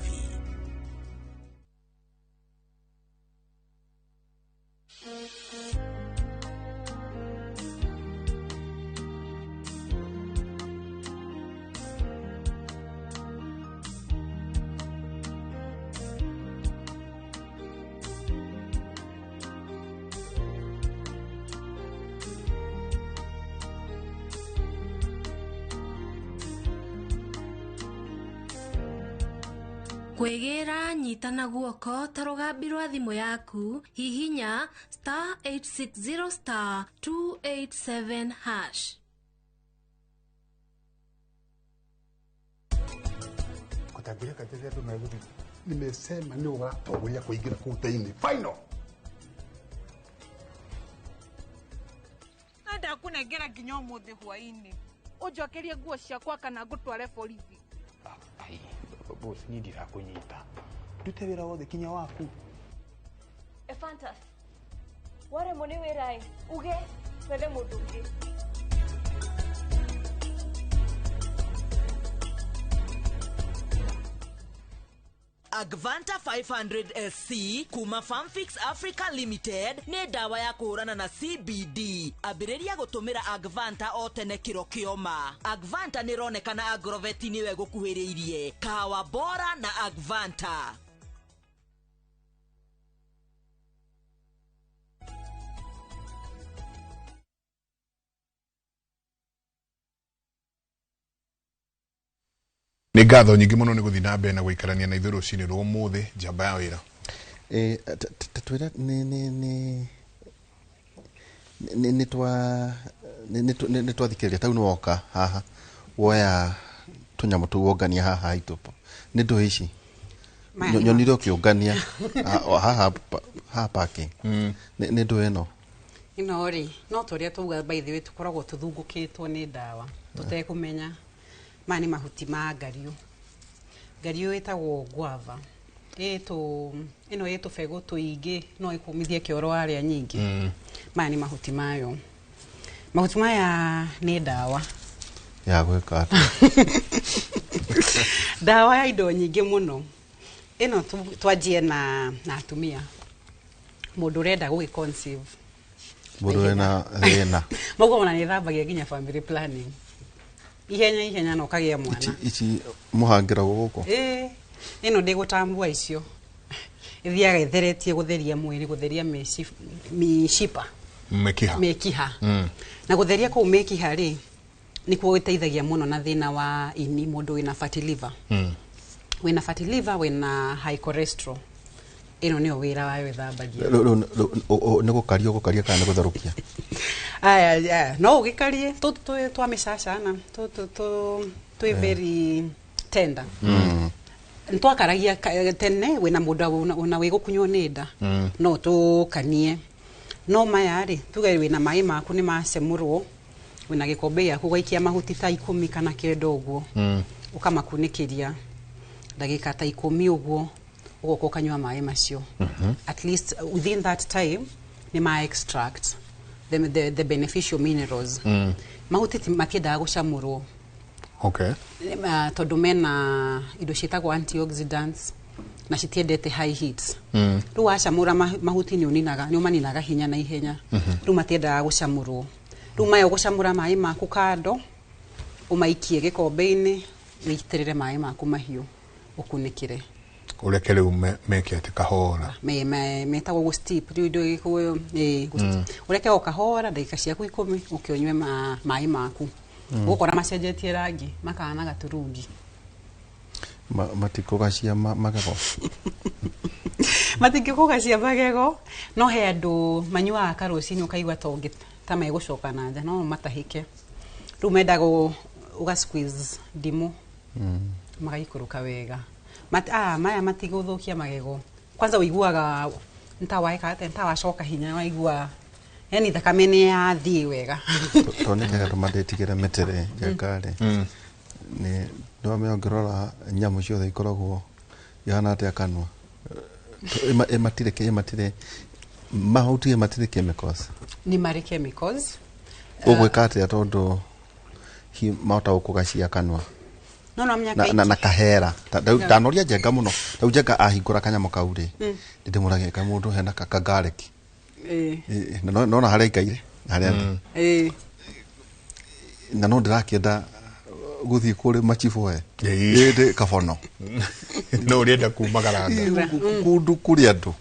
Kwĩgĩra nyita na guoko ta rũgambi rwa thimũ yaku hihinya star 860 star 287 hash. Kutambia katika tunarudi nimesema ni ũratongoria kũingĩra kũu thĩinĩ final. Ndakunengera nginya ũmũthĩ hwaĩ-inĩ ũnjokerie nguo ciakwa kana ngũtware borithi. Ai, boss ni ndirakunyita ndute wĩra wothe kinya waku. Ephantus, waremwo nĩ wĩra ĩ uge twethe mũndũ ũngĩ. Agvanta 500 SC kuma Farmfix Africa Limited nĩ ndawa ya kũhũrana na CBD. Ambĩrĩria gũtũmĩra Agvanta o tene kĩro kĩoma. Agvanta nĩ ĩronekana Agrovet nĩwe gũkuhĩrĩirie. Kahawa bora na Agvanta. Nĩ ngatho nyingĩ mũno nĩ gũthiĩ na mbere na gũikarania na ithuĩ rũcinĩ rwa ũmũthĩ njamba ya wĩra. Twĩra nĩ twathikĩrĩria tau nĩ woka haha woya tũnyamũ tũu wongania haha haitũ nĩ ndũ ici nyonire ũkĩũngania haha haha parking nĩ ndũ ĩno ĩno rĩ no tũrĩa tauga by the way tũkoragwo tũthungũkĩtwo nĩ ndawa tũtekũmenya. Maya nĩ mahuti ma ngariũ. Ngariũ ĩtagwo guava. Ĩno ĩ tũbegũ tũingĩ no ĩkũmithie kĩoro warĩa nyingĩ. Maya nĩ mahuti mayo. Mahuti maya nĩ ndawa ya gwĩka atĩa? Ndawa ya indo nyingĩ mũno. Ĩno twanjie na atumia. Mũndũ ũrenda gũgĩ conceive. Mũndũ wĩna thĩna. Mauga ona nĩ ĩthambagia nginya family planning. Ihenya ihenya no kagia mwana. Ici muhangĩragwo gũkũ? Ĩĩ, ĩno ndĩgũtambua icio. Ĩthiaga ĩtheretie gũtheria mwĩrĩ, gũtheria mĩcipa. Mĩkiha. Mĩkiha. Na gũtheria kũu mĩkiha rĩ, nĩkuo gũteithagia mũno na thĩna wa ini mũndũ wĩna fatty liver. Wĩna fatty liver, wĩna high cholesterol. Ĩno nĩyo wĩra wayo ĩthambagia. Nĩ gũkaria ũgũkaria kana nĩ gũtherũkia? Aya, no ũgĩkarie tũtũ twa mĩcacana tũtũ twĩ very tender. Nĩtwakaragia tene wĩna mũndũ ona wĩ gũkunywo nĩ nda no tũkanie. No maya rĩ tuge wĩna maĩ maku nĩ macemũrwo wĩna gĩkombe gĩaku ũgaikia mahuti ta 10 kana 9 ũguo ũkamakunĩkĩria ndagĩka ta 10 ũguo ũgoka ũkanyua maĩ macio. At least within that time nĩ ma extract the beneficial minerals. Mahuti matiendaga gũcamũrwo. Okay. Tondũ mena indo ciĩtagwo antioxidants na citiendete high heat. Rĩu wacamũra mahuti nĩ ũninaga nĩ ũmaninaga hinya na ihenya. Rĩu matiendaga gũcamũrwo. Rĩu maya ũgũcamũra maĩ maku kando Ũmaikie gĩkombe-inĩ, wĩitĩrĩre maĩ maku mahiũ, ũkunĩkĩre. Ũreke rĩu meke atĩ kahora. Metagwo gũ steep rĩu indo gĩkũyũ ĩ ũreke o kahora ndagĩka ciaku 10 ũke ũnyue maĩ maku. Ũgũkora macenjetie rangi makahana gaturungi. Matikũgacia magego. Matingĩkũgacia magego, no he andũ manyuaga karũcinĩ ũkaigua ta ũngĩ ta megũcoka na nja, no matahĩke. Rĩu mendaga ũga squeeze ndimũ magaikũrũka wega. Maya matigũthũkia magego. Kwanza ũiguaga nĩta waeka atĩa, nĩta wacoka hinya, waigua yani thakame nĩ yathiĩ wega. Tondũ nĩ kega tũmadĩtigĩre mĩtĩ rĩ Njenga rĩ, nĩ nĩwamenya ũngĩrora nyamũ ciothe ikoragwo ihana atĩa kanua. Ĩmatirĩ mahuti, ĩmatirĩ chemicals. Nĩ marĩ chemicals. Ũgwĩka atĩa tondũ mahota gũkũgacia kanua no no menya na kahera. Ndanoria Njenga mũno rĩu. Njenga ahingũra kanyamũ kau rĩ, ndĩmũragia ka mũndũ hena kagarlic. Na nona harĩa aikaire na harĩa ndĩ. Na no ndĩrakĩenda gũthiĩ kũrĩ machibũ we ĩndĩ kabono. No ũrenda kumagaranga. Kũndũ kũrĩ andũ.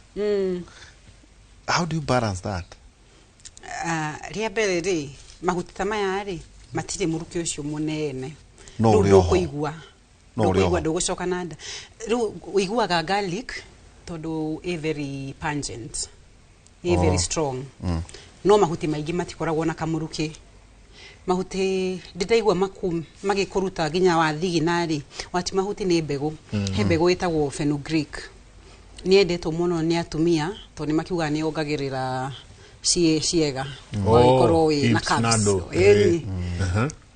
How do you balance that? Rĩa mbere rĩ, mahuti ta maya rĩ matirĩ mũrukĩ ũcio mũnene. No Rĩu ũrĩ oho. ndũkũigua. No ũrĩ Ndũkũigua oho. ndũgũcoka na nda. Rĩu ũiguaga garlic tondũ ĩ very pungent, ĩ very strong. No mahuti maingĩ matikoragwo na kamũrukĩ. Mahuti ndĩraigua maku magĩkũruta nginya wa thigina rĩ, wati mahuti nĩ mbegũ. He mbegũ ĩtagwo fenugreek, nĩ yendetwo mũno nĩ atumia tondũ nĩ makiugaga nĩ yongagĩrĩra ciega ũgagĩkorwo wĩ na Hips na carbs. ndũ. Ĩni.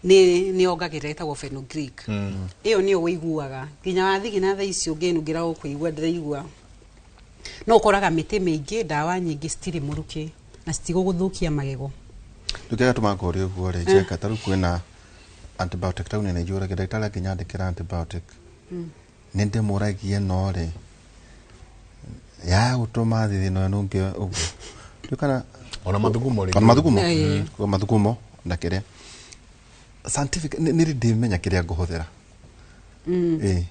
Nĩ yongagĩrĩra, ĩtagwo fenugreek. Ĩyo nĩyo ũiguaga nginya wathigina thaa ici ũngĩnungĩra ũkũigua ndĩraigua. No ũkoraga mĩtĩ mĩingĩ, ndawa nyingĩ citirĩ mũrukĩ na citigũgũthũkia magego. Rĩu kĩrĩa gĩtũmaga ngũrie ũguo rĩ, Njenga, ta rĩu kwĩna antibiotic taũni nĩ njũragia ndagĩtarĩ angĩnyandĩkĩra antibiotic, nĩ ndĩmũragie no rĩ ya gũtũma thithino ĩno ũngĩ ũguo. Rĩu kana Ona mathugumo rĩ. Ona mathugumo. Kwa mathugumo na kĩrĩa scientific nĩ rĩ ndĩmenya kĩrĩa ngũhũthĩra. Ĩ.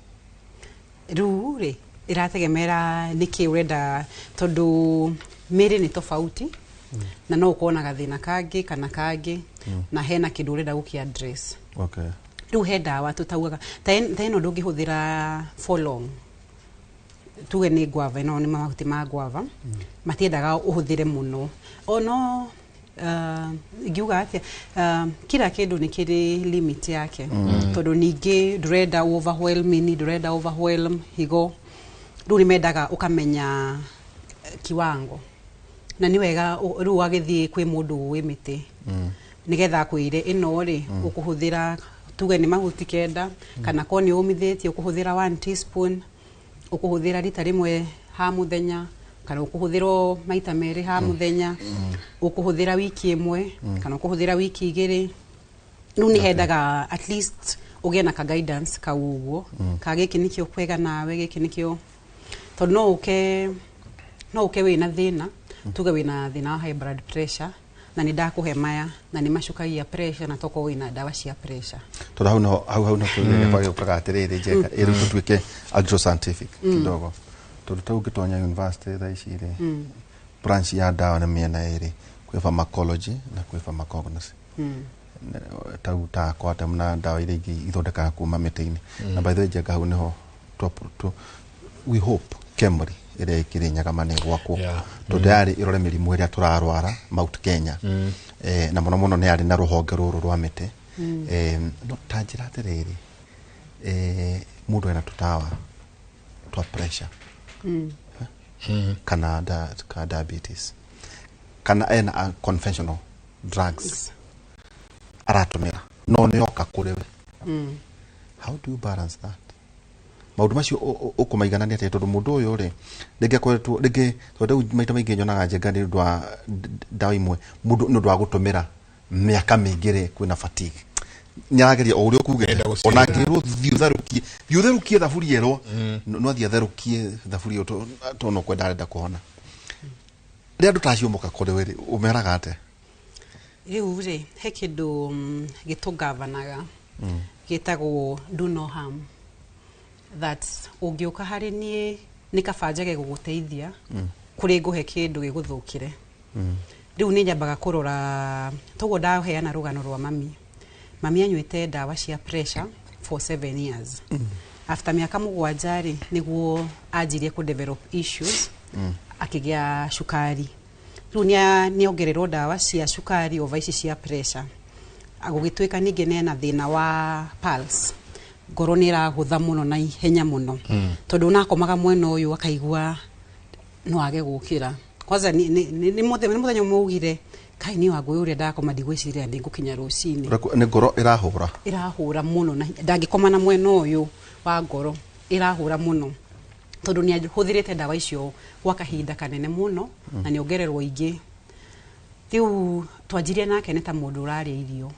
Rĩu rĩ ĩrategemera nĩkĩ ũrenda tondũ mĩrĩ nĩ tofauti na no ũkorwo na gathĩna kangĩ kana kangĩ na hena kĩndũ ũrenda gũkĩ address. Rĩu he ndawa tũtaugaga ta ĩno ndũngĩhũthĩra for long. Tuge nĩ guava, ĩno nĩ mahuti ma guava, matiendaga ũhũthĩre mũno. O no ingiuga atĩa, kila kĩndũ nĩ kĩrĩ limit yake tondũ ningĩ ndũrenda overwhelm ini, ndũrenda overwhelm higo. Rĩu nĩ mendaga ũkamenya kiwango na nĩ wega rĩu wagĩthiĩ kwĩ mũndũ ũĩ mĩtĩ nĩgetha akwĩre ĩno rĩ ũkũhũthĩra tuge nĩ mahuti 9 kana korwo nĩ ũmithĩtie ũkũhũthĩra 1 teaspoon, ũkũhũthĩra rita rĩmwe ha mũthenya kana ũkũhũthĩra o maita merĩ ha mũthenya, ũkũhũthĩra wiki 1 kana ũkũhũthĩra wiki 2. Rĩu nĩ hendaga at least ũgĩe na ka guidance kau ũguo ka gĩkĩ nĩkĩo kwega nawe, gĩkĩ nĩkĩo, tondũ no ũke wĩna thĩna, tuge wĩna thĩna wa high blood pressure na nĩ ndakũhe maya na nĩ macukagia pressure na tokorwo wĩna ndawa cia pressure. Tondũ hau no hau no kĩũria gĩakwa gĩũkaga atĩrĩrĩ, Njenga, ĩrĩ tũtuĩke agro scientific kidogo, tondũ ta ũngĩtonya university thaa ici rĩ, branch ya ndawa nĩ mĩena ĩrĩ, kwĩ pharmacology na kwĩ pharmacognosy. Tau ta Coartem na ndawa iria ingĩ ithondekaga kuma mĩtĩ-inĩ. Na by the way, Njenga, hau nĩho we hope KEMRI ĩrĩa ĩkĩrĩ Nyagama nĩ gwakwo tondũ yarĩ ĩrore mĩrimũ ĩrĩa tũrarwara Mount Kenya. Na mũno mũno nĩ yarĩ na rũhonge rũrũ rwa mĩtĩ. No ta njĩra atĩrĩrĩ, mũndũ ena tũtawa twa pressure kana ka diabetes kana ena conventional drugs aratũmĩra no nĩ oka kũrĩ we, how do you balance that? Maũndũ macio ũkũmaiganania atĩa? Tondũ mũndũ ũyũ rĩ rĩngĩ akoretwo rĩngĩ, tondũ rĩu maita maingĩ nyonaga, Njenga, nĩ ũndũ wa ndawa imwe mũndũ nĩ ũndũ wa gũtũmĩra mĩaka mĩingĩ rĩ, kwĩna fatigue, nĩarageria o ũrĩa ũkugĩte. Enda gũcenjia. Ona angĩrwo thiĩ ũtherũkie, thiĩ ũtherũkie thaburia ĩrwo, no athiĩ atherũkie thaburia ĩyo tondũ no kwenda arenda kũhona. Rĩrĩa andũ ta acio moka kũrĩ we rĩ, ũmeraga atĩa? Rĩu rĩ he kĩndũ gĩtũgavanaga. Gĩtagwo do no harm, that ũngĩũka harĩ niĩ nĩ kaba njage gũgũteithia kũrĩ ngũhe kĩndũ gĩgũthũkĩre. Rĩu nĩ nyambaga kũrora toguo ndaheana rũgano rwa mami. Mami anyuĩte ndawa cia pressure for 7 years. After mĩaka 7 rĩ, nĩguo anjirie kũ develop issues, akĩgĩa cukari. Rĩu nĩongererwo ndawa cia cukari over ici cia pressure. Gũgĩtuĩka ningĩ nena thĩna wa pulse, ngoro nĩ ĩragũtha mũno na ihenya mũno, tondũ onakomaga mwena ũyũ akaigua no age gũkĩra. Kwanza nĩ mũthenya ũmwe augire, "Kai, niĩ Wangũi, ũrĩa ndakoma ndigwĩciria ndĩngũkinya rũcinĩ." Nĩ ngoro ĩrahũra? Ĩrahũra mũno na ndangĩkoma na mwena ũyũ wa ngoro ĩrahũra mũno, tondũ nĩ ahũthĩrĩte ndawa icio gwa kahinda kanene mũno na nĩ ongererwo ingĩ. Rĩu twanjirie nake nĩ ta mũndũ ũrarĩa irio.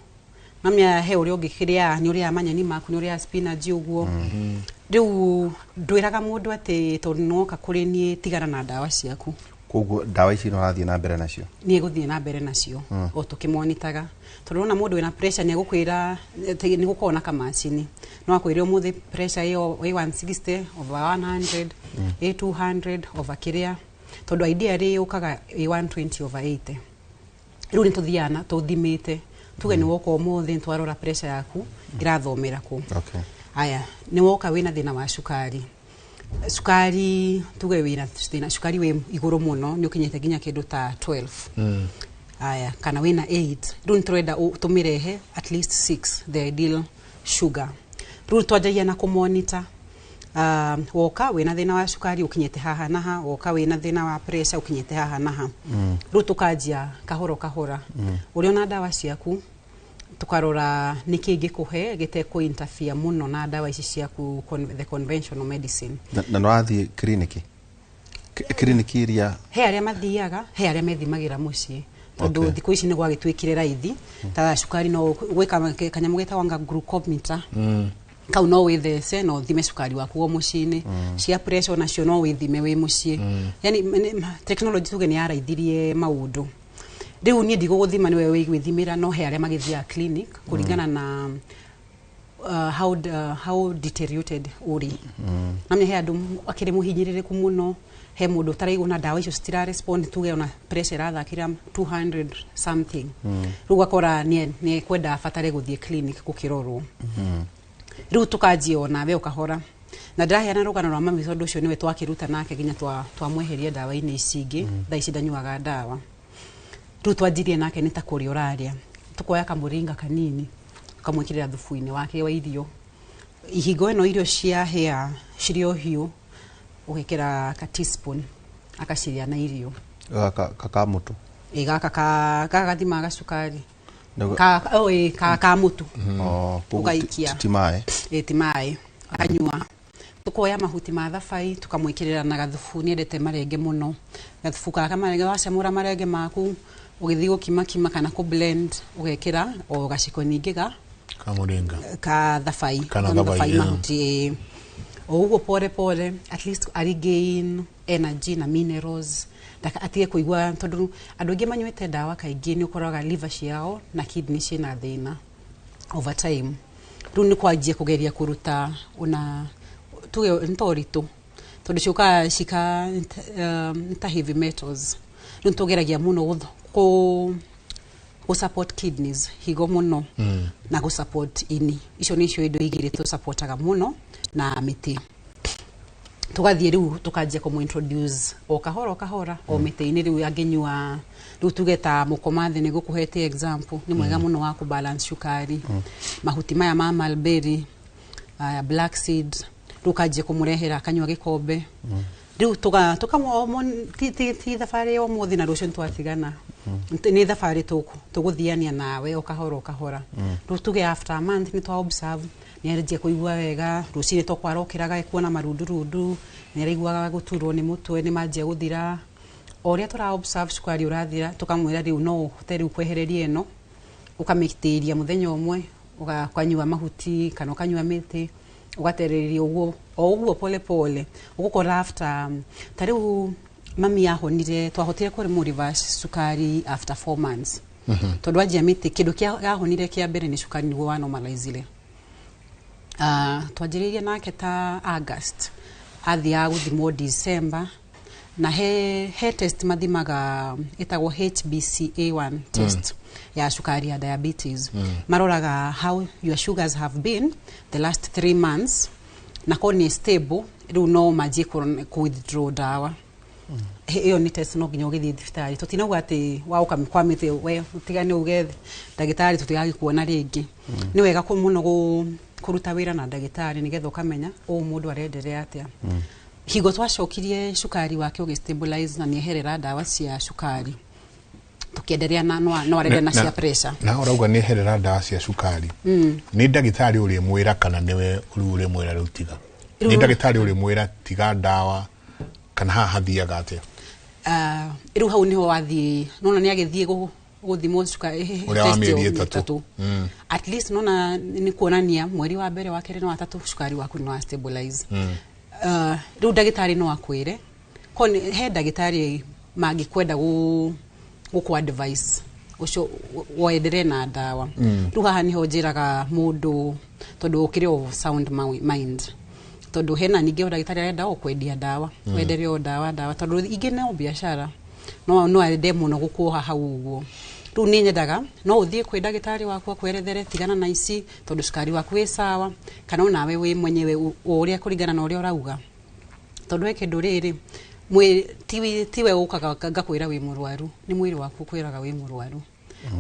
Mamia he ũrĩa ũngĩkĩrĩa, nĩ ũrĩaga manyeni maku, nĩ ũrĩaga spinach ũguo. Rĩu ndwĩraga mũndũ atĩ tondũ nĩwoka kũrĩ niĩ, tigana na ndawa ciaku. Koguo ndawa ici no ũrathiĩ na mbere nacio? Nĩ gũthiĩ na mbere nacio o tũkĩmonitaga, tondũ wona mũndũ wĩna pressure nĩ egũkwĩra atĩ nĩ gũkoragwo na kamacini, no akwĩre ũmũthĩ pressure ĩyo ĩ 160 over 100, ĩ 200 over kĩrĩa, tondũ ideally yũkaga ĩ 120 over 80. Rĩu nĩ tũthiaga na tũthimĩte, tuge nĩ woka ũmũthĩ, twarora pressure yaku ĩrathomera kũ. Aya, nĩ woka wĩna thĩna wa cukari, cukari tuge wĩna thĩna cukari wĩ igũrũ mũno, nĩ ũkinyĩte nginya kĩndũ ta 12. Aya, kana wĩna 8. Rĩu nĩ tũrenda tũmĩrehe at least 6, the ideal sugar. Rĩu twanjagia na kũmonitor. Woka wĩna thĩna wa cukari ũkinyĩte haha na ha, woka wĩna thĩna wa pressure ũkinyĩte haha na ha. Rĩu tũkanjia kahora kahora, ũrĩa ona ndawa ciaku tukarora nĩkĩ ingĩkũhe gĩtekũ interfere mũno na ndawa ici ciaku, the conventional medicine. Na nĩ ũrathiĩ kiriniki? Kiriniki iria He arĩa mathiaga, he arĩa methimagĩra mũciĩ, tondũ thikũ ici nĩ gwagĩtuĩkire raithi. Ta cukari no gwĩka kanyamũ getagwo nga glucometer, kau no wĩthece na ũthime cukari waku o mũciĩ-inĩ. Cia pressure onacio no wĩthime wĩ mũciĩ. Yani technology tuge nĩ yaraithirie maũndũ. Rĩu niĩ ndigũgũthima, nĩwe wĩgwĩthimĩra, no he arĩa magĩthiaga clinic kũringana na how deteriorated ũrĩ. Namenya he andũ akĩrĩ mũhinyĩrĩrĩku mũno, he mũndũ ũtaraigua na ndawa icio citira respond, tuge ona pressure ĩrathakĩra 200 something. Rĩu ũgakora nĩ kwenda abatare gũthiĩ clinic gũkĩrorwo. Rĩu tũkanjia onawe o kahora, na ndĩraheana rũgano rwa mami tondũ ũcio nĩwe twakĩruta nake nginya twamweheria ndawa-inĩ ici ingĩ. Thaa ici ndanyuaga ndawa. Rĩu twanjirie nake nĩ ta kũrĩa ũrarĩa, tũkoya kamũringa kanini ũkamwĩkĩrĩra thubu-inĩ wake wa irio. Ihingo ĩno irio ciahĩa cirĩ o hiũ, ũgekĩra ka teaspoon akacirĩa na irio. Gaka ka mũtũ? Ĩ, gaka ka gaka gathimaga cukari. Ka oh, ĩ, ka mũtu. Oh, koguo Ũgaikia. ti maĩ? Ĩ, ti maĩ, akanyua. Tukoya mahuti ma thabai tukamwĩkĩrĩra na gathubu. Nĩendete marenge mũno. Gathubu gaka marenge, wacamũra marenge maku ũgĩthiĩ gũkimakima kana kũ blend, ũgekĩra o gaciko ningĩ ga Kamũringa. Ka thabai. Kana Ka thabai, yeah. mahuti, ĩ. O ũguo pore pore, at least a regain energy na minerals. Atige kũigua, tondũ andũ aingĩ manyuĩte ndawa kaingĩ nĩ ũkoraga liver ciao na kidney ciĩna thĩna over time. Rĩu nĩ kwanjia kũgeria kũruta ona tuge nĩ ta ũritũ, tondũ ciũkaga cika nĩ ta heavy metals. Rĩu nĩ tũgeragia mũno gũ support kidneys, higo mũno, na gũ support ini. Icio nĩcio indo igĩrĩ tũsupportaga mũno na mĩtĩ. Tũgathiĩ rĩu tũkanjia kũmũ introduce o kahora o kahora o mĩtĩ-inĩ. Rĩu angĩnyua, rĩu tuge ta mũkomathĩ, nĩ gũkũhete example, nĩ mwega mũno wa kũ balance cukari. Mahuti maya ma mulberry, black seed, rĩu ũkanjia kũmũrehera akanyua gĩkombe. Rĩu tuga ti thabarĩ ya ũmũthĩ na rũciũ nĩtwatigana. Nĩ thabarĩ tũgũthiania nawe o kahora o kahora. Rĩu tuge after a month nĩ twa observe nĩ anjia kũigua wega. Rũcinĩ to kwarokĩraga kuona marundurundu, nĩ araiguaga gũturwo nĩ mũtwe nĩ manjia gũthira. O ũrĩa tũra observe cukari ũrathira, tũkamwĩra rĩu no ũhote rĩu kwehereria ĩno, ũkamĩtĩria mũthenya ũmwe, ũkanyua mahuti kana ũkanyua mĩtĩ, ũgatereria ũguo o ũguo pole pole. Ũgũkora after ta rĩu mami ahonire, twahotire kũrĩ reverse cukari after 4 months, tondũ anjia mĩtĩ, kĩndũ kĩa yahonire kĩa mbere nĩ cukari, nĩguo wa normalize. Twanjĩrĩirie nake ta August, athiaga gũthimwo December, na he test mathimaga ĩtagwo HbCA1 test ya cukari, ya diabetes. Maroraga how your sugars have been the last 3 months, na ko nĩ stable, rĩu no manjie kũ withdraw ndawa. Ĩyo nĩ test no nginya ũgĩthiĩ thibitarĩ. Tũtinauga atĩ waũka kwa mĩtĩ we ũtigane uge ndagĩtarĩ tũtigagĩkuona rĩngĩ. Nĩ wega mũno kũruta wĩra na ndagĩtarĩ nĩgetha ũkamenya ũũ mũndũ arenderea atĩa. Hingo twacokirie cukari wake ũgĩ stabilize na nĩeherera ndawa cia cukari, tũkĩenderea na no arenda na cia pressure. Na ũrauga nĩ eherera ndawa cia cukari, nĩ ndagĩtarĩ ũrĩmwĩra kana nĩwe rĩu ũrĩmwĩra rĩu tiga? Nĩ ndagĩtarĩ ũrĩmwĩra tiga ndawa kana haha hathiaga atĩa? Rĩu hau nĩho wathiĩ nona nĩ agĩthiĩ gũthimwo cukari. Ũrĩa wa Test ĩyo mĩeri 3. 3. At least nona nĩ kuonania mweri wa mbere, wa kerĩ na wa tatũ cukari waku nĩ wa stabilize. Rĩu ndagĩtarĩ no akwĩre ko he ndagĩtarĩ mangĩkwenda gũkũ advice ũcio wenderee na ndawa. Rĩu haha nĩho njĩraga mũndũ tondũ ũkĩrĩ of sound mind, tondũ hena ningĩ o ndagĩtarĩ arenda o kwendia ndawa. Wenderie o ndawa ndawa, tondũ ingĩ no biacara, no ende mũno gũkuoha hau ũguo. Rĩu nĩ nyendaga no ũthiĩ kwĩ ndagĩtarĩ waku akwerethere tigana na ici tondũ cukari waku wĩ sawa, kana onawe wĩ mwenyewe o ũrĩa kũringana na ũrĩa ũrauga, tondũ he kĩndũ rĩrĩ tiwe ũkaga ngakwĩra wĩ mũrwaru, nĩ mwĩrĩ waku ũkwĩraga wĩ mũrwaru.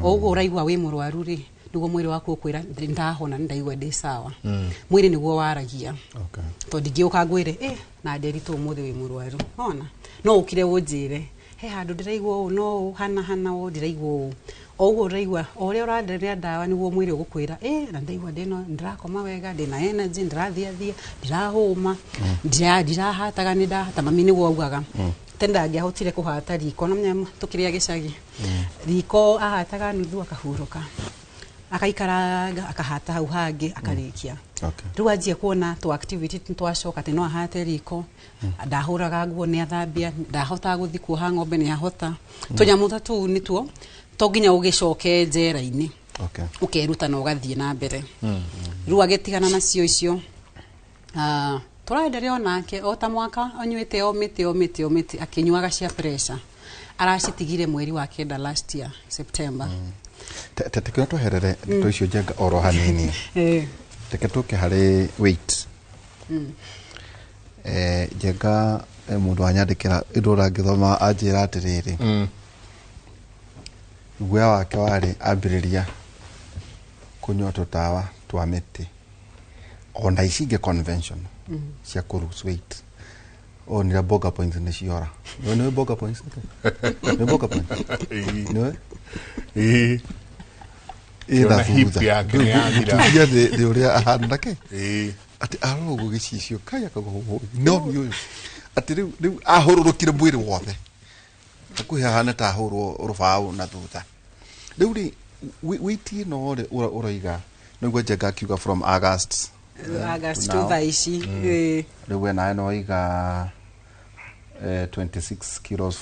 O ũguo ũraigua wĩ mũrwaru rĩ, nĩguo mwĩrĩ waku ũkwĩra ndahona, nĩ ndaigua ndĩ sawa. Mwĩrĩ nĩguo waragia. Tondũ ndingĩũka ngwĩre na nderitũ ũmũthĩ wĩ mũrwaru, ona no ũkire ũnjĩre he handũ ndĩraigua ũũ, no ũũ hana hana ũũ ndĩraigua ũũ. O ũguo ũraigua, o ũrĩa ũranderea ndawa, nĩguo mwĩrĩ ũgũkwĩra na ndaigua ndĩno ndĩrakoma wega, ndĩna energy, ndĩrathiathia, ndirahũma, ndirahataga, nĩ ndahata. Mami nĩguo augaga tene ndangĩahotire kũhata riko na menya tũkĩrĩa gĩcagi riko ahataga nuthu, akahurũka, akaikaranga, akahata hau hangĩ akarĩkia. Rĩu anjia kuona tũ activity twacoka atĩ no ahate riko, ndahũraga nguo nĩ athambia, ndahotaga gũthiĩ kuoha ng'ombe nĩ ahota. Tũnyamũ ta tũu nĩtuo to nginya ũgĩcoke njera-inĩ. Ũkeruta na ũgathiĩ na mbere. Rĩu agĩtigana nacio icio. Ah, tũraenderea onake o ta mwaka anyuĩte o mĩtĩ o mĩtĩ o mĩtĩ, akĩnyuaga cia pressure. Aracitigire mweri wa 9 last year September. Tekĩona tweherere ndeto icio njenga oro hanini. Reke tũke harĩ weight. Njenga, mũndũ wanyandĩkĩra ĩndũ ũrangĩthoma anjĩra atĩrĩrĩ, guoya wake warĩ ambĩrĩria kũnyua tũtawa twa mĩtĩ ona ici ingĩ conventional cia kũ lose weight, onire boga points nĩ ciora. Nĩ boga points nĩ nĩ boga points nĩ Ĩĩ. ĩna Kĩona hip thutha yake nĩ yathira. Tugia nĩ ũrĩa ahana ke Ĩĩ. atĩ arora ũguo gĩcicio kai akauga no nĩ ũyũ, atĩ rĩu ahũrũrũkire mwĩrĩ wothe hakuhĩ ahana ta ahũrwo rũbaũ na thutha. Rĩu rĩ weight ĩno rĩ ũroiga nĩguo njenga akiuga from August August to now. to thaa ici. Rĩu we nawe no waiga 26 kilos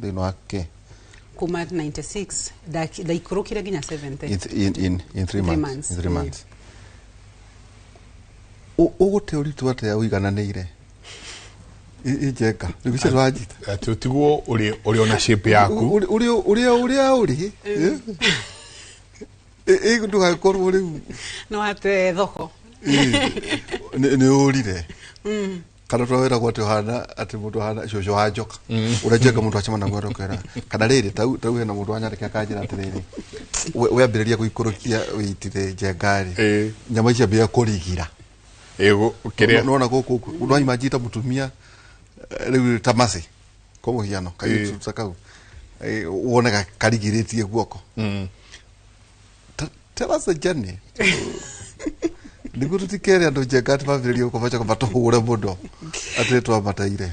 thĩinĩ wa kĩ? Kuma 96 ndaikũrũkire nginya 70. In 3 Three months. months, In 3 months. Ũgũte ũritũ atĩa ũigananĩire injenga rĩu icio ndĩranjita? Atĩ ũtigwo ũrĩ ona shape yaku. Ũrĩa ũrĩ ndũgagĩkorwo rĩu no ate thoko. Nĩ ũrire kana twawĩragwo atĩ ũhana atĩ mũndũ ahana cũcũ wa njoka ũrĩa njenga mũndũ acema naguo arokera kana rĩrĩ tau hena mũndũ wanyandĩkĩra akanjĩra atĩrĩrĩ, wambĩrĩria gũikũrũkia wĩitire njenga rĩ, nyama ici ambĩrĩria kũrigira. Kĩrĩa Nona gũkũ nwaima njita mũtumia rĩu ta maci kwa mũhiano kairĩtu ta kau wonega karigirĩtie guoko. Tell us the journey nĩguo tũtikere andũ njenga atĩ mambĩrĩrie gũkũ macoka matũhũre mũno atĩ twamataire.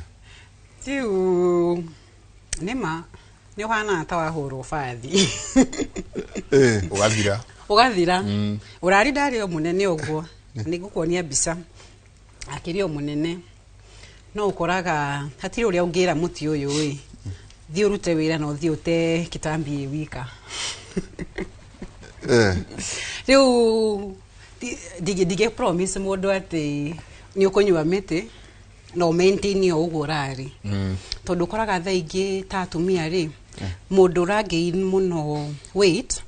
Rĩu nĩma nĩ ũhanaga ta wahũrwo bathi. Ũgathira. Ũgathira. Ũrari ndarĩ o mũnene ũguo, nĩ ngũkuonia mbica akĩrĩ o mũnene, no ũkoraga hatirĩ ũrĩa ũngĩra mũtĩ ũyũ ĩ thiĩ ũrute wĩra na ũthiĩ ũte kĩtambi ĩ wika. Rĩu Ndingĩ promise mũndũ atĩ nĩ ũkũnyua mĩtĩ na ũmaintain o ũguo ũrarĩ, tondũ ũkoraga thaa ingĩ ta atumia rĩ, mũndũ ũragain mũno weight,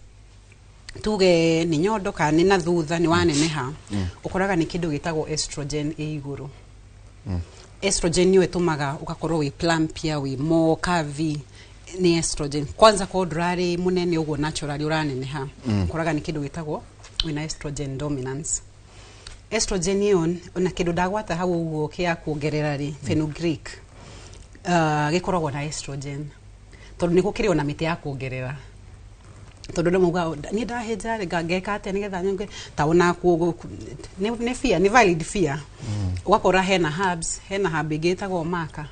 tuge nĩ nyondo kana nĩ na thutha nĩ waneneha, ũkoraga nĩ kĩndũ gĩtagwo estrogen ĩ igũrũ. Estrogen nĩyo ĩtũmaga ũgakorwo wĩ plumpier, wĩ more curvy. Nĩ estrogen kwanza. Korwo ndũrarĩ mũnene ũguo naturally, ũraneneha, ũkoraga nĩ kĩndũ gĩtagwo wĩna estrogen dominance. Estrogen ĩyo, ona kĩndũ ndagwata hau ũguo kĩa kuongerera rĩ, fenugreek, gĩkoragwo na estrogen, tondũ nĩ gũkĩrĩ ona mĩtĩ ya kuongerera, tondũ andũ maugaga niĩ ndahĩnja rĩ, ngeka atĩa nĩgetha nyonge ta ona nĩ fear, nĩ valid fear. Ũgakora hena herbs, hena herb ĩngĩ ĩtagwo maka,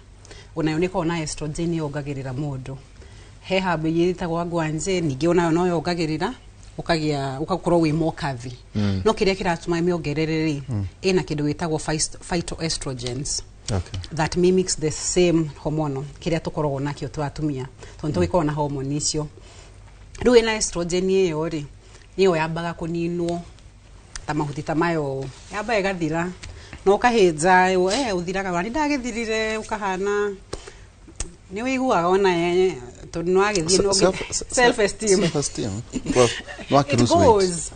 onayo nĩ ĩkoragwo na estrogen, yongagĩrĩra mũndũ. He herb ĩngĩ ĩtagwo ngwanje, ningĩ onayo no yongagĩrĩra ũkagĩa ũgakorwo wĩ more curvy. No kĩrĩa kĩratũma ĩmĩongerere rĩ, ĩna kĩndũ gĩtagwo phytoestrogens that mimics the same hormonal kĩrĩa tũkoragwo nakĩo twa atumia, tondũ tũgĩkoragwo na hormone icio. Rĩu ĩna estrogen ĩyo rĩ, nĩyo yambaga kũninwo ta mahuti ta mayo, yamba ĩgathira na ũkahĩnja, ũthiraga wani ndagĩthirire, ũkahana nĩ ũiguaga ona tondũ nĩ wagĩthiĩ self esteem. Self esteem. Well, no It lose weight. goes.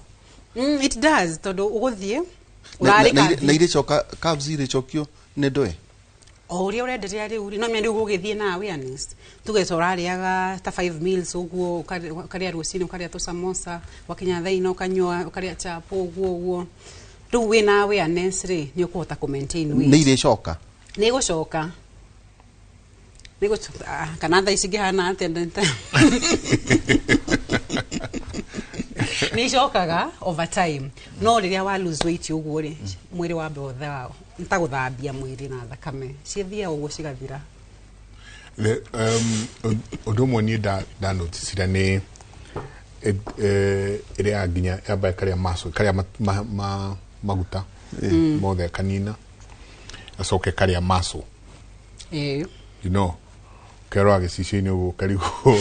It does, tondũ ũgũthiĩ Na- ũrarĩ na kathi. Na irĩcoka carbs irĩcokio nĩ ndũĩ. O ũrĩa ũrenderea rĩu rĩ, no menya rĩu gũgĩthiĩ na awareness. Tuge ta ũrarĩaga ta 5 meals ũguo, ũkarĩa rũcinĩ, ũkarĩa tũsamosa, wakinya thaa 4 ũkanyua, ũkarĩa chapo ũguo ũguo. Rĩu wĩna awareness rĩ, nĩ ũkũhota kũ maintain weight. Nĩ irĩcoka. Nĩ ĩgũcoka. Nĩ ĩgũcoka. Ah, kana thaa ici ngĩhana atĩa nĩ icokaga over time. No rĩrĩa wa lose weight ũguo rĩ, mwĩrĩ wambe ũthaa nĩ ta gũthambia mwĩrĩ na thakame cithiaga ũguo cigathira. Ũndũ ũmwe niĩ ndanoticire nĩ ĩrĩa nginya yamba ĩkarĩa muscle, ĩkarĩa maguta mothe ĩkanina, acoke ĩkarĩa muscle. Ũkerora gĩcicio-inĩ ũguo ũkarigwo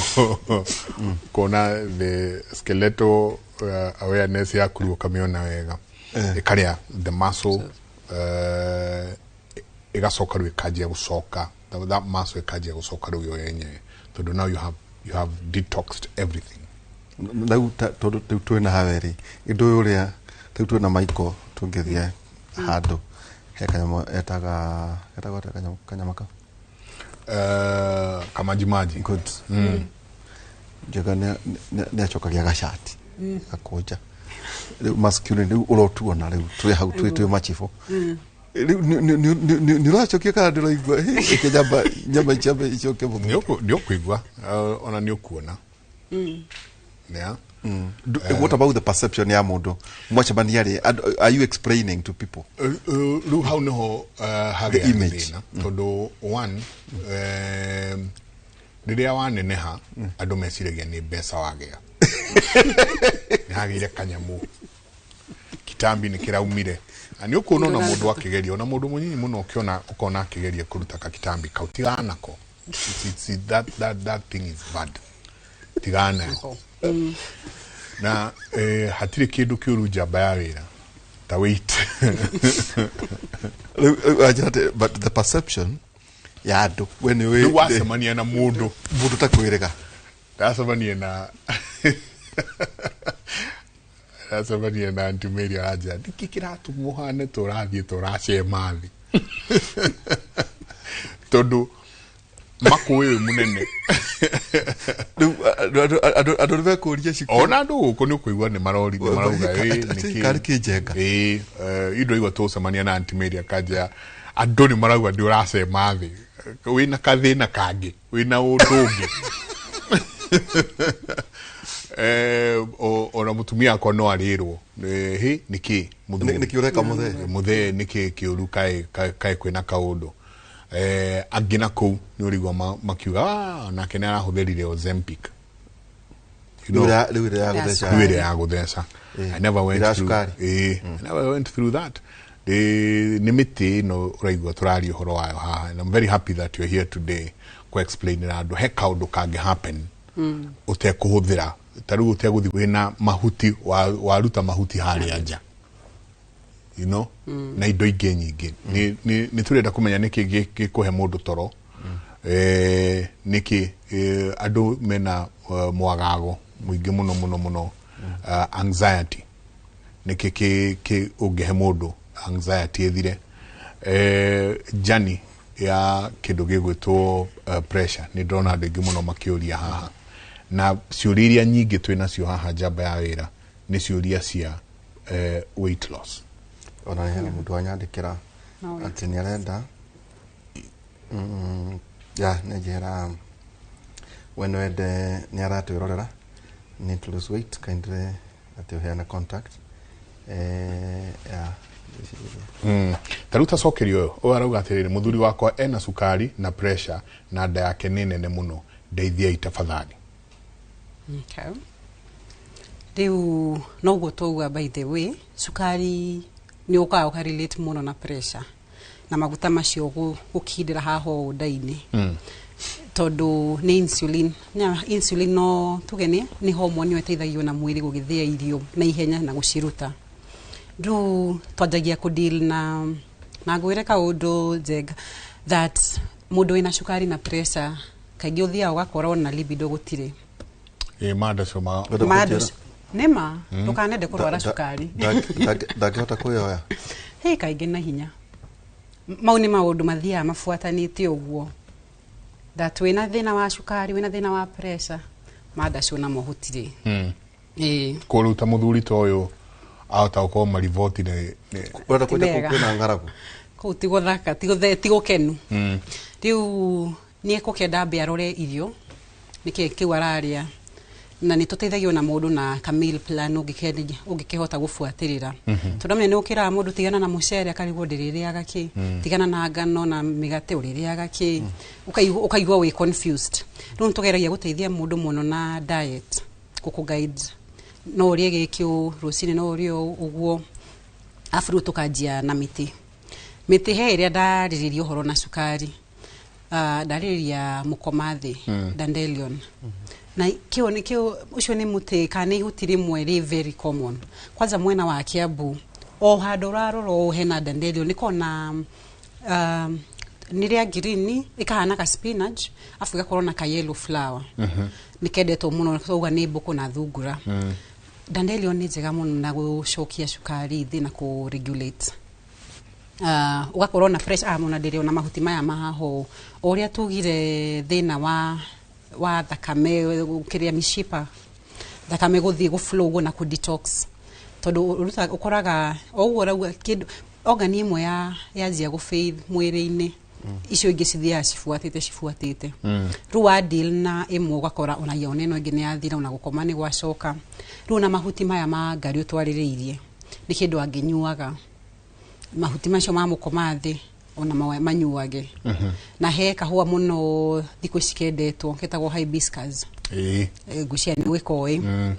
kuona the skeletal awareness yaku rĩu ũkamĩona wega. Ĩkarĩa the muscle, ĩgacoka rĩu ĩkanjia gũcoka, that muscle ĩkanjia gũcoka rĩu yo yenyewe, tondũ now you have detoxed everything. Rĩu tondũ rĩu twĩna hawe rĩ, ũndũ ũyũ ũrĩa rĩu twĩna Michael, tũngĩthiĩ handũ he kanyamũ etaga, etagwo atĩa kanyamũ kau? Kamajimaji. Good. Njega nĩ acokagia gacati gakũnja. Rĩu masculine rĩu ũrotuona rĩu twĩ hau twĩ machibũ. Rĩu nĩ ũracokia kana ndĩraigua? Ĩke nyamba nyama iciambe icoke mũthuri. Nĩ ũkũigua, ona nĩ ũkuona, yeah. What about the perception ya mũndũ mwacemania rĩ, are you explaining to people? Rĩu hau nĩho The hagĩa image. thĩna, tondũ one, rĩrĩa waneneha andũ meciragia nĩ mbeca wagĩa, nĩ hagĩire kanyamũ kitambi nĩ kĩraumire, na nĩ ũkuona ona mũndũ akĩgeria, ona mũndũ mũnyinyi mũno ũkĩona, ũkona akĩgeria kũruta kakitambi kau, tigana nako. That thing is bad, tigana nayo. Na hatirĩ kĩndũ kĩũru njamba ya wĩra ta weight. Rĩu, anjĩra atĩ, but the perception ya andũ we nĩ Rĩu wacemania na mũndũ mũndũ ta kwĩrĩga. Ndacemania na Aunty Mary, aranjĩra nĩkĩ kĩratũma ũhane ta ũrathiĩ ta ũracema thĩ, tondũ makũĩ wĩ mũnene. Rĩu andũ nĩ mekũria ciku. Ona andũ gũkũ nĩ ũkũigua nĩ marori nĩ marauga "Ĩ, nĩkĩ?" Karĩ kĩnjenga. Ĩ, indo igua tũcemania na Aunty Mary akanjĩra andũ nĩ marauga ndĩ ũracema thĩ, wĩna kathĩna kangĩ, wĩna ũndũ ũngĩ. Ona mũtumia akwa no arĩrwo, hĩ, nĩkĩ mũthuri? Nĩkĩ ũreka mũthee? Mũthee nĩkĩ kĩũru? Kaĩ kwĩna kaũndũ? Angĩ na kũu nĩ ũrigua makiuga, "Ah, nake nĩ arahũthĩrire Ozempic." You know, Rĩu ĩrĩa ya gũtheca. Rĩu ĩrĩa ya gũtheca. I never went Ĩrĩa ya through cukari. I never went through that. Nĩ mĩtĩ ĩno ũraigua tũraria ũhoro wayo haha, and I'm very happy that you're here today kũ explainĩra andũ he kaũndũ kangĩ happen ũtekũhũthĩra, ta rĩu ũtegũthiĩ wĩna mahuti waruta mahuti harĩa nja. you know, na indo ingĩ nyingĩ. Nĩ tũrenda kũmenya nĩkĩ gĩkũhe mũndũ toro, nĩkĩ andũ mena mwagago mũingĩ mũno mũno mũno, anxiety, nĩkĩ kĩ ũngĩhe mũndũ anxiety ĩthire, jani ya kĩndũ gĩgwĩtwo pressure. Nĩ ndĩrona andũ aingĩ mũno makĩũria haha, na ciũria iria nyingĩ twĩ nacio haha njamba ya wĩra nĩ ciũria cia weight loss. Ona hena mũndũ wanyandĩkĩra atĩ nĩ arenda ya nĩ njĩra we no ende nĩ aratwĩrorera, need to lose weight, kindly atĩ ũheane contact ya. Ta rĩu tacokerio ũyũ, ũyũ arauga atĩrĩrĩ, mũthuri wakwa ena cukari na pressure na nda yake nĩ nene mũno, ndeithiai tafadhali. Okay. Rĩu noguo twauga, by the way, cukari nĩ ũkaga ũkarelate mũno na pressure na maguta macio gũkindĩra haha ũũ nda-inĩ, tondũ nĩ insulin. Na insulin no tuge nĩ hormone ĩyo ĩteithagia na mwĩrĩ gũgĩthĩa irio na ihenya na gũciruta. Rĩu twanjagia kũdeal na ngwĩre kaũndũ njega that mũndũ wĩna cukari na pressure kaingĩ ũthiaga ũgakora ona libido gũtirĩ. Ĩ manda cio ma Mandũ nĩma ndũkanende kũrwara cukari. Ndangĩhota kwĩyoya. Hĩ, kaingĩ na hinya mau nĩ maũndũ mathiaga mabuatanĩte ũguo, that wĩna thĩna wa cukari, wĩna thĩna wa pressure, mandacio namo gũtirĩ. Ĩĩ. Kũrĩu ta mũthuri ta ũyũ ahota gũkorwo mariboti nĩ Ũrenda kũnja Ti mega. kwĩna ng'aragu. Kũu ti gũthaka, ti gũkenu. Rĩu nĩ ekũkenda ambe arore irio nĩkĩ kĩu ararĩa, na nĩ tũteithagio na mũndũ na ka meal plan ũngĩkĩhota gũbuatĩrĩra, tondũ amenya nĩ ũkĩraga mũndũ tigana na mũcere, akarigwo ndĩrĩrĩaga kĩ, tigana na ngano na mĩgate, ũrĩrĩaga kĩ, ũkaigua wĩ confused. Rĩu nĩ tũgeragia gũteithia mũndũ mũno na diet, gũkũ guide, no ũrĩe gĩkĩ ũũ rũcinĩ, no ũrĩe ũũ ũguo, arabu rĩu tũkanjia na mĩtĩ. Mĩtĩ he ĩrĩa ndarĩrĩria ũhoro na cukari, ndarĩrĩria mũkomathĩ, dandelion, na kĩo nĩ kĩo ũcio nĩ mũtĩ kana nĩ ihuti rĩmwe rĩ very common, kwanza mwena wa Kiambu, o handũ ũrarora ũũ hena dandelion. Nĩ kona nĩ rĩa green, ĩkahana ka spinach, afu ĩgakorwo na ka yellow flower. Nĩ kendetwo mũno, twauga nĩ mbũkũ na thungura. Dandelion nĩ njega mũno na gũcokia cukari thĩ na kũ regulate, ugakorwo na fresh mũno. Ndĩrĩ ona mahuti maya mahaho o ũrĩa tugire thĩna wa thakame, kĩrĩa mishipa thakame gũthiĩ gũ flow ũguo na kũ detox, tondũ ũkoraga o ũguo ũrauga kĩndũ organ ĩmwe ya yanjia gũ fail mwĩrĩ-inĩ, icio ingĩ cithiaga cibuatĩte. Rĩu wa deal na ĩmwe, ũgakora ona yona ĩno ĩngĩ nĩ yathira, ona gũkoma nĩ gwacoka. Rĩu na mahuti maya ma ngari ũtwarĩrĩirie nĩ kĩndũ angĩnyuaga, mahuti macio ma mũkoma thĩ ona manyuage. Na he kahũa mũno thikũ ici kendetwo ketagwo hibiscus. Ngwĩciria nĩ ũgĩkoĩ.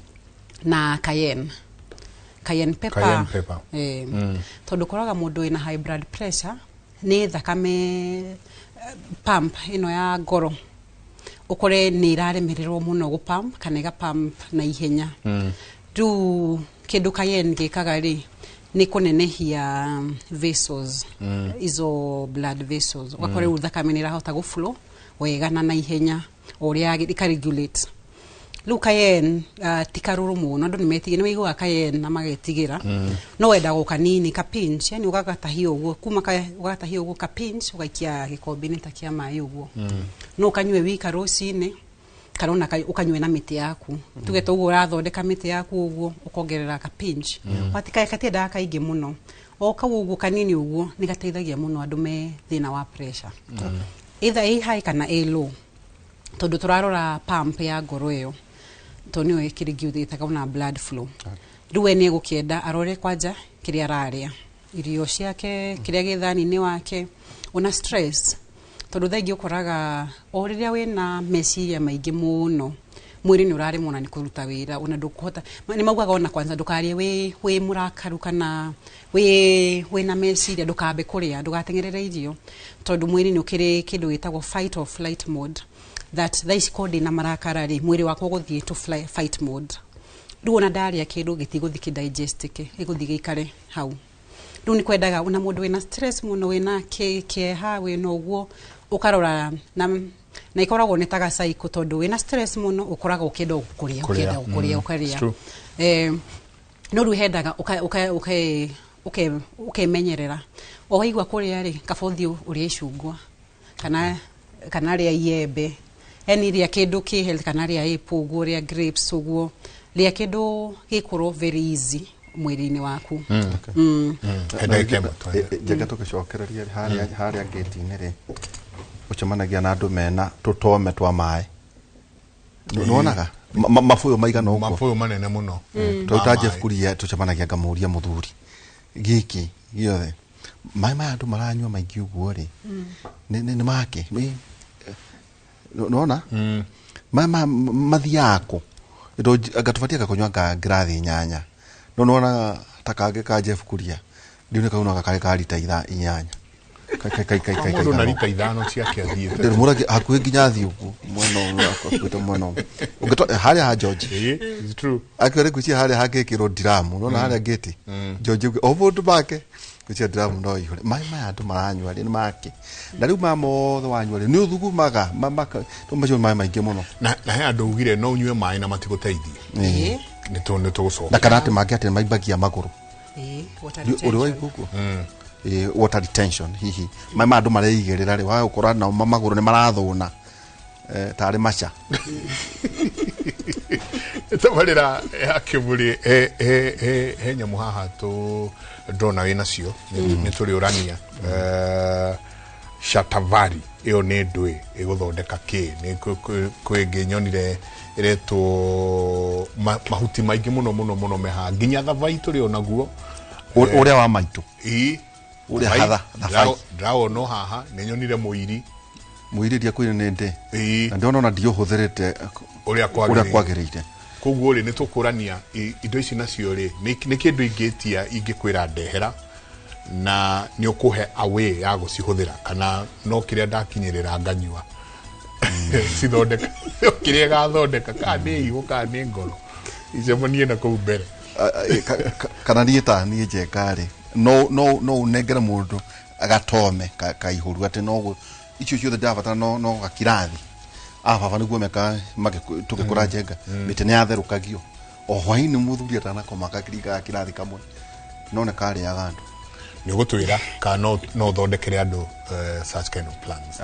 Na cayenne, cayenne pepper. Cayenne pepper. Tondũ ũkoraga mũndũ wĩna high blood pressure nĩ thakame, pump ĩno ya ngoro ũkore nĩ ĩraremererwo mũno gũ pump kana ĩga pump na ihenya. Rĩu kĩndũ cayenne gĩkaga rĩ nĩ kũnenehia vessels, izo blood vessels, ũgakora rĩu thakame nĩ ĩrahota gũ flow wega na naihenya o ũrĩa ĩka regulate. Rĩu cayenne ti karũrũ mũno, andũ nĩ metigĩra, nĩ maiguaga cayenne na magetigĩra. No wendaga o kanini, ka pinch, yani ũgagatahia ũguo kuma ũgagatahia ũguo ka pinch, ũgaikia gĩkombe-inĩ ta kĩa maĩ ũguo. No ũkanyue wika rũcinĩ kana ona ũkanyue na mĩtĩ yaku. Tuge ta ũguo ũrathondeka mĩtĩ yaku ũguo, ũkongerera ka pinch. Gatiendaga kaingĩ mũno, o kau ũguo kanini ũguo nĩ gateithagia mũno andũ me thĩna wa pressure, either ĩ high kana ĩ low, tondũ tũrarora pump ya ngoro ĩyo, tondũ nĩyo ĩkĩregulate ona blood flow. Rĩu we nĩ egũkĩenda arore kwanja kĩrĩa ararĩa, irio ciake, kĩrĩa gĩ thani-inĩ wake, ona stress, tondũ thaa ingĩ ũkoraga o rĩrĩa wĩna meciria maingĩ mũno, mwĩrĩ nĩ ũraremwo ona nĩ kũruta wĩra, ona ndũkũhota. Nĩ maugaga ona kwanza ndũkarĩe wĩ mũrakaru kana wĩna meciria, ndũkambe kũrĩa, ndũgateng'erere irio, tondũ mwĩrĩ nĩ ũkĩrĩ kĩndũ gĩtagwo fight or flight mode, that thaa ici korwo ndĩna marakara rĩ, mwĩrĩ wakwa ũgũthiĩ to fight mode. Rĩu ona ndarĩa kĩndũ gĩtigũthiĩ kĩdigestĩke, gĩgũthiĩ gĩikare hau. Rĩu nĩ kwendaga ona mũndũ wĩna stress mũno, wĩna kĩeha, wĩna ũguo, ũkarora na ikoragwo nĩ ta gacaikũ, tondũ wĩna stress mũno ũkoragwo ũkĩenda kũrĩa, ũkĩenda kũrĩa, ũkarĩa. No rĩu hendaga ũkemenyerera. O waigua kũrĩa rĩ, kaba ũthiĩ ũrĩe icungwa kana rĩa iembe, yani rĩa kĩndũ kĩ health, kana rĩa apple ũguo, rĩa grapes ũguo, rĩa kĩndũ gĩkorwo very easy mwĩrĩ-inĩ waku. Njega tũgĩcokereria harĩa ngĩti-inĩ rĩ, ũcemanagia na andũ mena tũtome twa maĩ. Nĩwonaga mabũyũ maigana ũguo, mabũyũ manene mũno. Twaruta Jeff Kuria tũcemanagia ngamũria mũthuri gĩkĩ gĩothe maĩ maya andũ maranyua maingĩ ũguo rĩ, nĩ make nĩwona maĩ mathiaga kũ? Anga tũbatiĩ kũnyua ngirathi 8, no nĩwona ta kangĩ ka Jeff Kuria ndiũ nĩ kaunaga karĩ ka rita 8. Mũndũ na rita 5 ciake athiĩte ndĩmũragia hakuhĩ nginya athiĩ ũguo mwena ũyũ akuĩte mwena ũyũ harĩa ha George. It's true. Akiwa ngwĩciria harĩa hangĩkĩrwo ndiramu, unaona harĩa ngĩti George o mũndũ make ngwĩciria ndiramu no ihũre. Maĩ maya andũ maranyua rĩ nĩ make, na rĩu maya mothe wanyua rĩ nĩ ũthugumaga macio maĩ maingĩ mũno. Na he andũ ugire no ũnyue maĩ na matigũteithie, nĩ tũgũcoka na kana atĩ mangĩ atĩ maimbagia magũrũ. Ũrĩ waigua ũguo? Water retention hihi maĩ ma andũ mareigĩrĩra rĩ, wagũkora nao magũrũ nĩ marathũna tarĩ maca. Tabarĩra ya Kĩmũrĩ he nyamũ haha tũ ndona wĩ nacio nĩ tũrĩũrania. Shatavari ĩyo nĩ ndũĩ ĩgũthondeka kĩ? Nĩ kwĩ ĩngĩ nyonire ĩretwo mahuti maingĩ mũno mũno mũno meha nginya thabai tũrĩ onaguo ũrĩa wa maitũ ũrĩa hatha thabai ndĩrawona haha. Nĩ nyonire mũiri iria kwĩ nĩ ndĩ na ndĩrona ona ndiũhũthĩrĩte ũrĩa kwagĩrĩire. Koguo rĩ nĩ tũkũrania indo ici nacio rĩ nĩ kĩndũ ingĩtia ingĩkwĩra ndehera na nĩ ũkũhe away ya gũcihũthĩra, kana no kĩrĩa ndakinyĩrĩra nganyua cithondeka kĩrĩa gathondeka, kana nĩ igo kana nĩ ngoro icemanie na kũu mbere. Kana niĩ ta niĩ Njenga rĩ no ũnengere mũndũ agatome kaihũru atĩ no icio ciothe ndĩrabatara no gakirathi. Baba nĩguo meka tũgĩkũra Njenga mĩtĩ nĩ yatherũkagio o hwaĩ-inĩ mũthuri atanakoma gakĩringa gakirathi kamwe no nĩ karĩaga andũ. Nĩ ũgũtwĩra kana no ũthondekere andũ such kind of plans.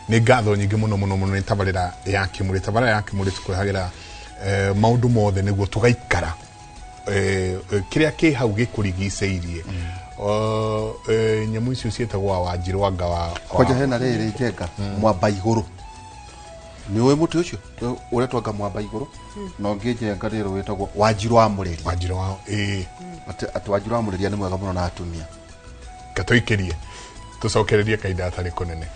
Nĩ ngatho nyingĩ mũno mũno mũno nĩ tabarĩra ya Kĩmũrĩ. Tabarĩra ya Kĩmũrĩ tũkũrehagĩra maũndũ mothe nĩguo tũgaikara kĩrĩa kĩ hau gĩkũrigicĩirie. Nyamũ icio ciĩtagwo wanjirũ anga wa kwanja hena rĩrĩ Njenga mwamba igũrũ. Nĩ ũĩ mũtĩ ũcio ũretwo anga mwamba igũrũ, na ũngĩ Njenga rĩrĩ wĩtagwo wanjirũ wa mũrĩria. Wanjirũ wa atĩ wanjirũ wa mũrĩria nĩ mwega mũno na atumia. Katũikĩrie tũcokererie kahinda gatarĩ kũnene.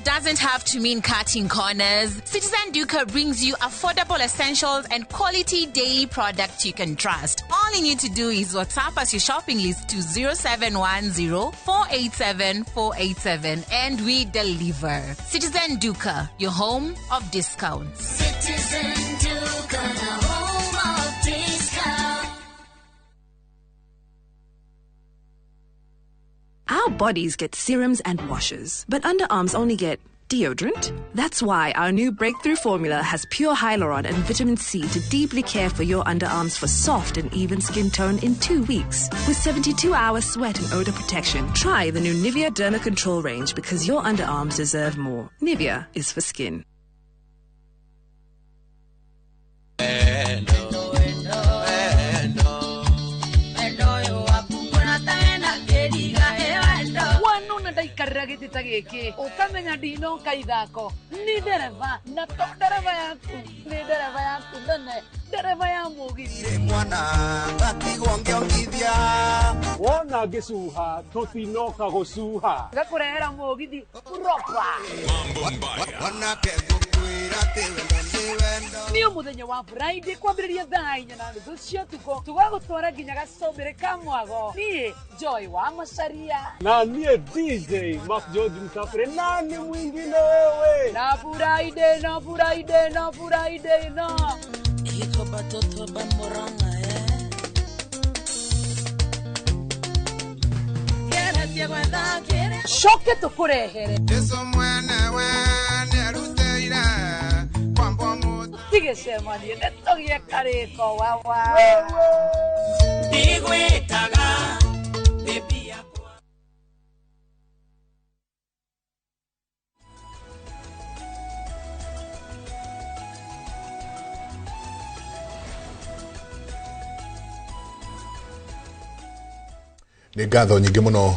Doesn't have to mean cutting corners. Citizen Duka brings you affordable essentials and quality daily products you can trust. All you need to do is WhatsApp us your shopping list to 0710 487 487 and we deliver. Citizen Duka, your home of discounts. Citizen Duka, the home of discounts. Our bodies get serums and washes, but underarms only get deodorant. That's why our new breakthrough formula has pure hyaluron and vitamin C to deeply care for your underarms for soft and even skin tone in 2 weeks. With 72-hour sweat and odor protection, try the new Nivea Derma Control range because your underarms deserve more. Nivea is for skin. Gĩtĩ ta gĩkĩ ũkamenya ndinoka ithako ni ndereba na to ndereba yaku nĩ ndereba yaku nene ndereba ya mũgithi. Mwana ngatigwo ngĩongithia wona ngĩcuha tũtinoka gũcuha gakũrehera mũgithi proper. Wanake ngũkwĩra atĩ wendo nĩ wendo. Nĩ mũthenya wa Friday kwambĩrĩria thaa 4:30 cia ũtukũ tũgagũtwara nginya gacũmbĩrĩ ka mwago. Niĩ Joy wa Macaria na niĩ DJ Mark George Msafiri nani mwingine wewe na Friday na Friday na Friday na iko batoto ba Murang'a coke tũkũrehere Jesu mwenewe nĩarutĩire kwambwo mũtĩ tigĩcemanie nĩ tũgĩe karĩko wawa ndigwĩtaga baby yakwa. Nĩ ngatho nyingĩ mũno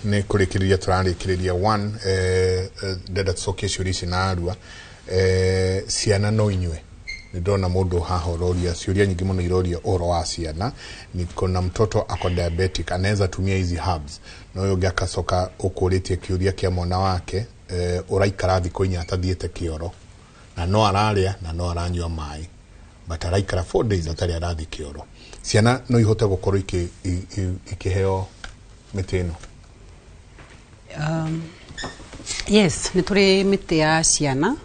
nĩ kũrĩkĩrĩria tũrarĩkĩrĩria one ndenda tũcokie ciũria ici na arua. Ciana no inyue nĩ ndona mũndũ haha ũroria ciũria nyingĩ mũno iroria ũhoro wa ciana. Niko na mtoto ako diabetic anaweza tumia hizi herbs na ũyũ ũngĩ akacoka ũkũrĩtie kĩũria kĩa mwana wake ũraikara thikũ 4 atathiĩte kĩoro na no ararĩa na no aranyua maĩ but araikara 4 days atarĩ arathiĩ kĩoro. Ciana no ihote gũkorwo ikĩheo mĩtĩ ĩno? Yes, nĩ tũrĩ mĩtĩ ya ciana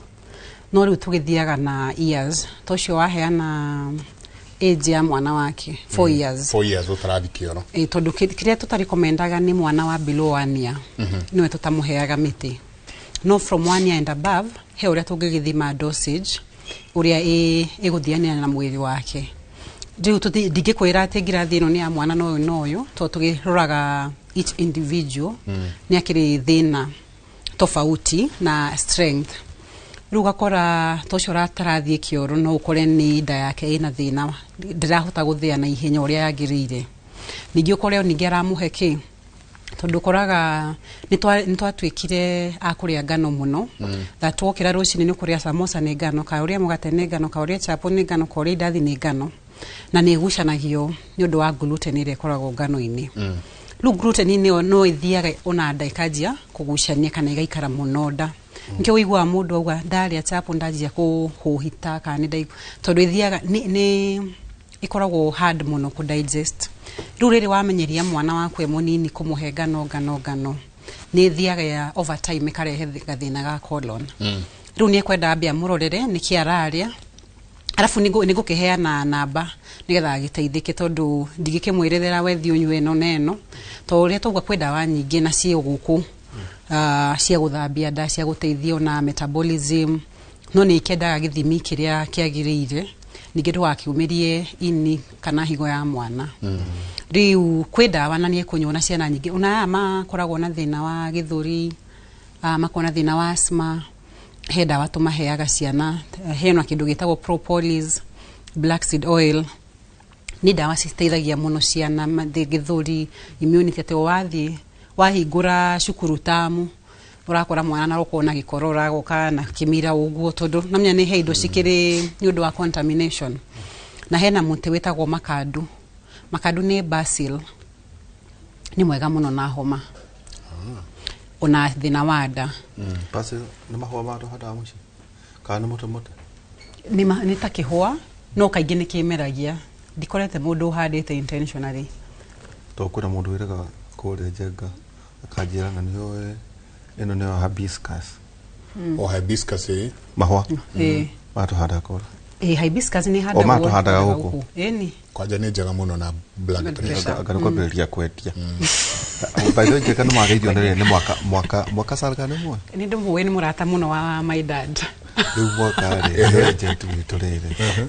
no rĩu tũgĩthiaga na years ta ũcio waheana age ya mwana wake 4 years. 4 years ũtarathi kĩoro. Tondũ kĩrĩa tũtarĩkomendaga nĩ mwana wa below 1 year nĩwe tũtamũheaga mĩtĩ no from 1 year and above he ũrĩa tũngĩgĩthima dosage ũrĩa ĩgũthianĩra na mwĩrĩ wake. Rĩu ndingĩkwĩra atĩ ngirathi ĩno nĩ ya mwana na ũyũ na ũyũ tondũ tũgĩroraga each individual nĩ akĩrĩ thĩna tofauti na strength. Rĩu ũgakora ta ũcio ũratarathiĩ kĩoro no ũkore nĩ nda yake ĩna thĩna ndĩrahota gũthĩa na ihenya ũrĩa yagĩrĩire. Ningĩ ũkore ningĩ aramũhe kĩ tondũ ũkoraga nĩ twatuĩkire a kũrĩa ngano mũno that wokĩra rũcinĩ nĩ ũkũrĩa samosa nĩ ngano ka ũrĩa mũgate nĩ ngano ka ũrĩa chapo nĩ ngano ka ũrĩa indathi nĩ ngano na nĩ ĩgucanagio nĩ ũndũ wa gluten ĩrĩa ĩkoragwo ngano-inĩ. Rĩu gluten ĩyo no ĩthiaga ona nda ĩkanjia kũgucania kana ĩgaikara mũno nda. Nĩkĩo ũiguaga mũndũ auga ndarĩa chapo ndanjia kũhũhita kana nĩ ndaigua tondũ ĩthiaga nĩ ĩkoragwo hard mũno kũ digest. Rĩu rĩrĩ wamenyeria mwana waku e mũnini kũmũhe ngano ngano ngano nĩ ĩthiaga ya over time ĩkarehe gathĩna ga colon. Rĩu nĩ ekwenda ambe amũrorere nĩkĩ ararĩa arabu nĩ ngũkĩheana namba nĩgetha agĩteithĩke tondũ ndingĩkĩmwĩrĩra wethi ũnyue ĩno na ĩno tondũ ũrĩa twauga kwĩ ndawa nyingĩ na ciĩ gũkũ cia gũthambia nda cia gũteithia ona metabolism no nĩ ikĩendaga gĩthimi kĩrĩa kĩagĩrĩire ningĩ ndũgakiumĩrie ini kana higo ya mwana. Rĩu kwĩ ndawa na nĩ ekũnyua na ciana nyingĩ ona aya makoragwo na thĩna wa gĩthũri makoragwo na thĩna wa asthma he ndawa tũmaheaga ciana hena kĩndũ gĩtagwo propolis black seed oil nĩ ndawa citeithagia mũno ciana gĩthũri immunity atĩ wathiĩ wahingũra cukuru tamu ũrakora mwana na ũkona na gĩkorora agoka na kĩmira ũguo tondũ namenya nĩ he indo cikĩrĩ nĩ ũndũ wa contamination. Na hena mũtĩ wĩtagwo makandu. Makandu nĩ basil nĩ mwega mũno na homa ona thĩna wa nda. Basil nĩ mahũa ma tũhandaga mũciĩ kana nĩ mũtĩ? Nĩ ta kĩhũa no kaingĩ nĩ kĩmeragia ndikorete mũndũ ũhandĩte intentionally. Tondũ kwĩna mũndũ wĩraga kũrĩa Njenga akanjĩra na nĩoĩ ĩno nĩyo hibiscus. O hibiscus ĩ mahũa matũhandaga kũrĩa. Hibiscus nĩ handagwo O matũhandaga gũkũ. Ĩni kwanja nĩ njega mũno na blood pressure. Anga nĩ kwambĩrĩria kwendia. By the way Njenga nĩ mageithio nĩ mwaka mwaka Salga nĩ mũĩ? Nĩ ndĩmũĩ nĩ mũrata mũno wa my dad. Rĩu mwaka rĩ nĩ agent witũ rĩrĩ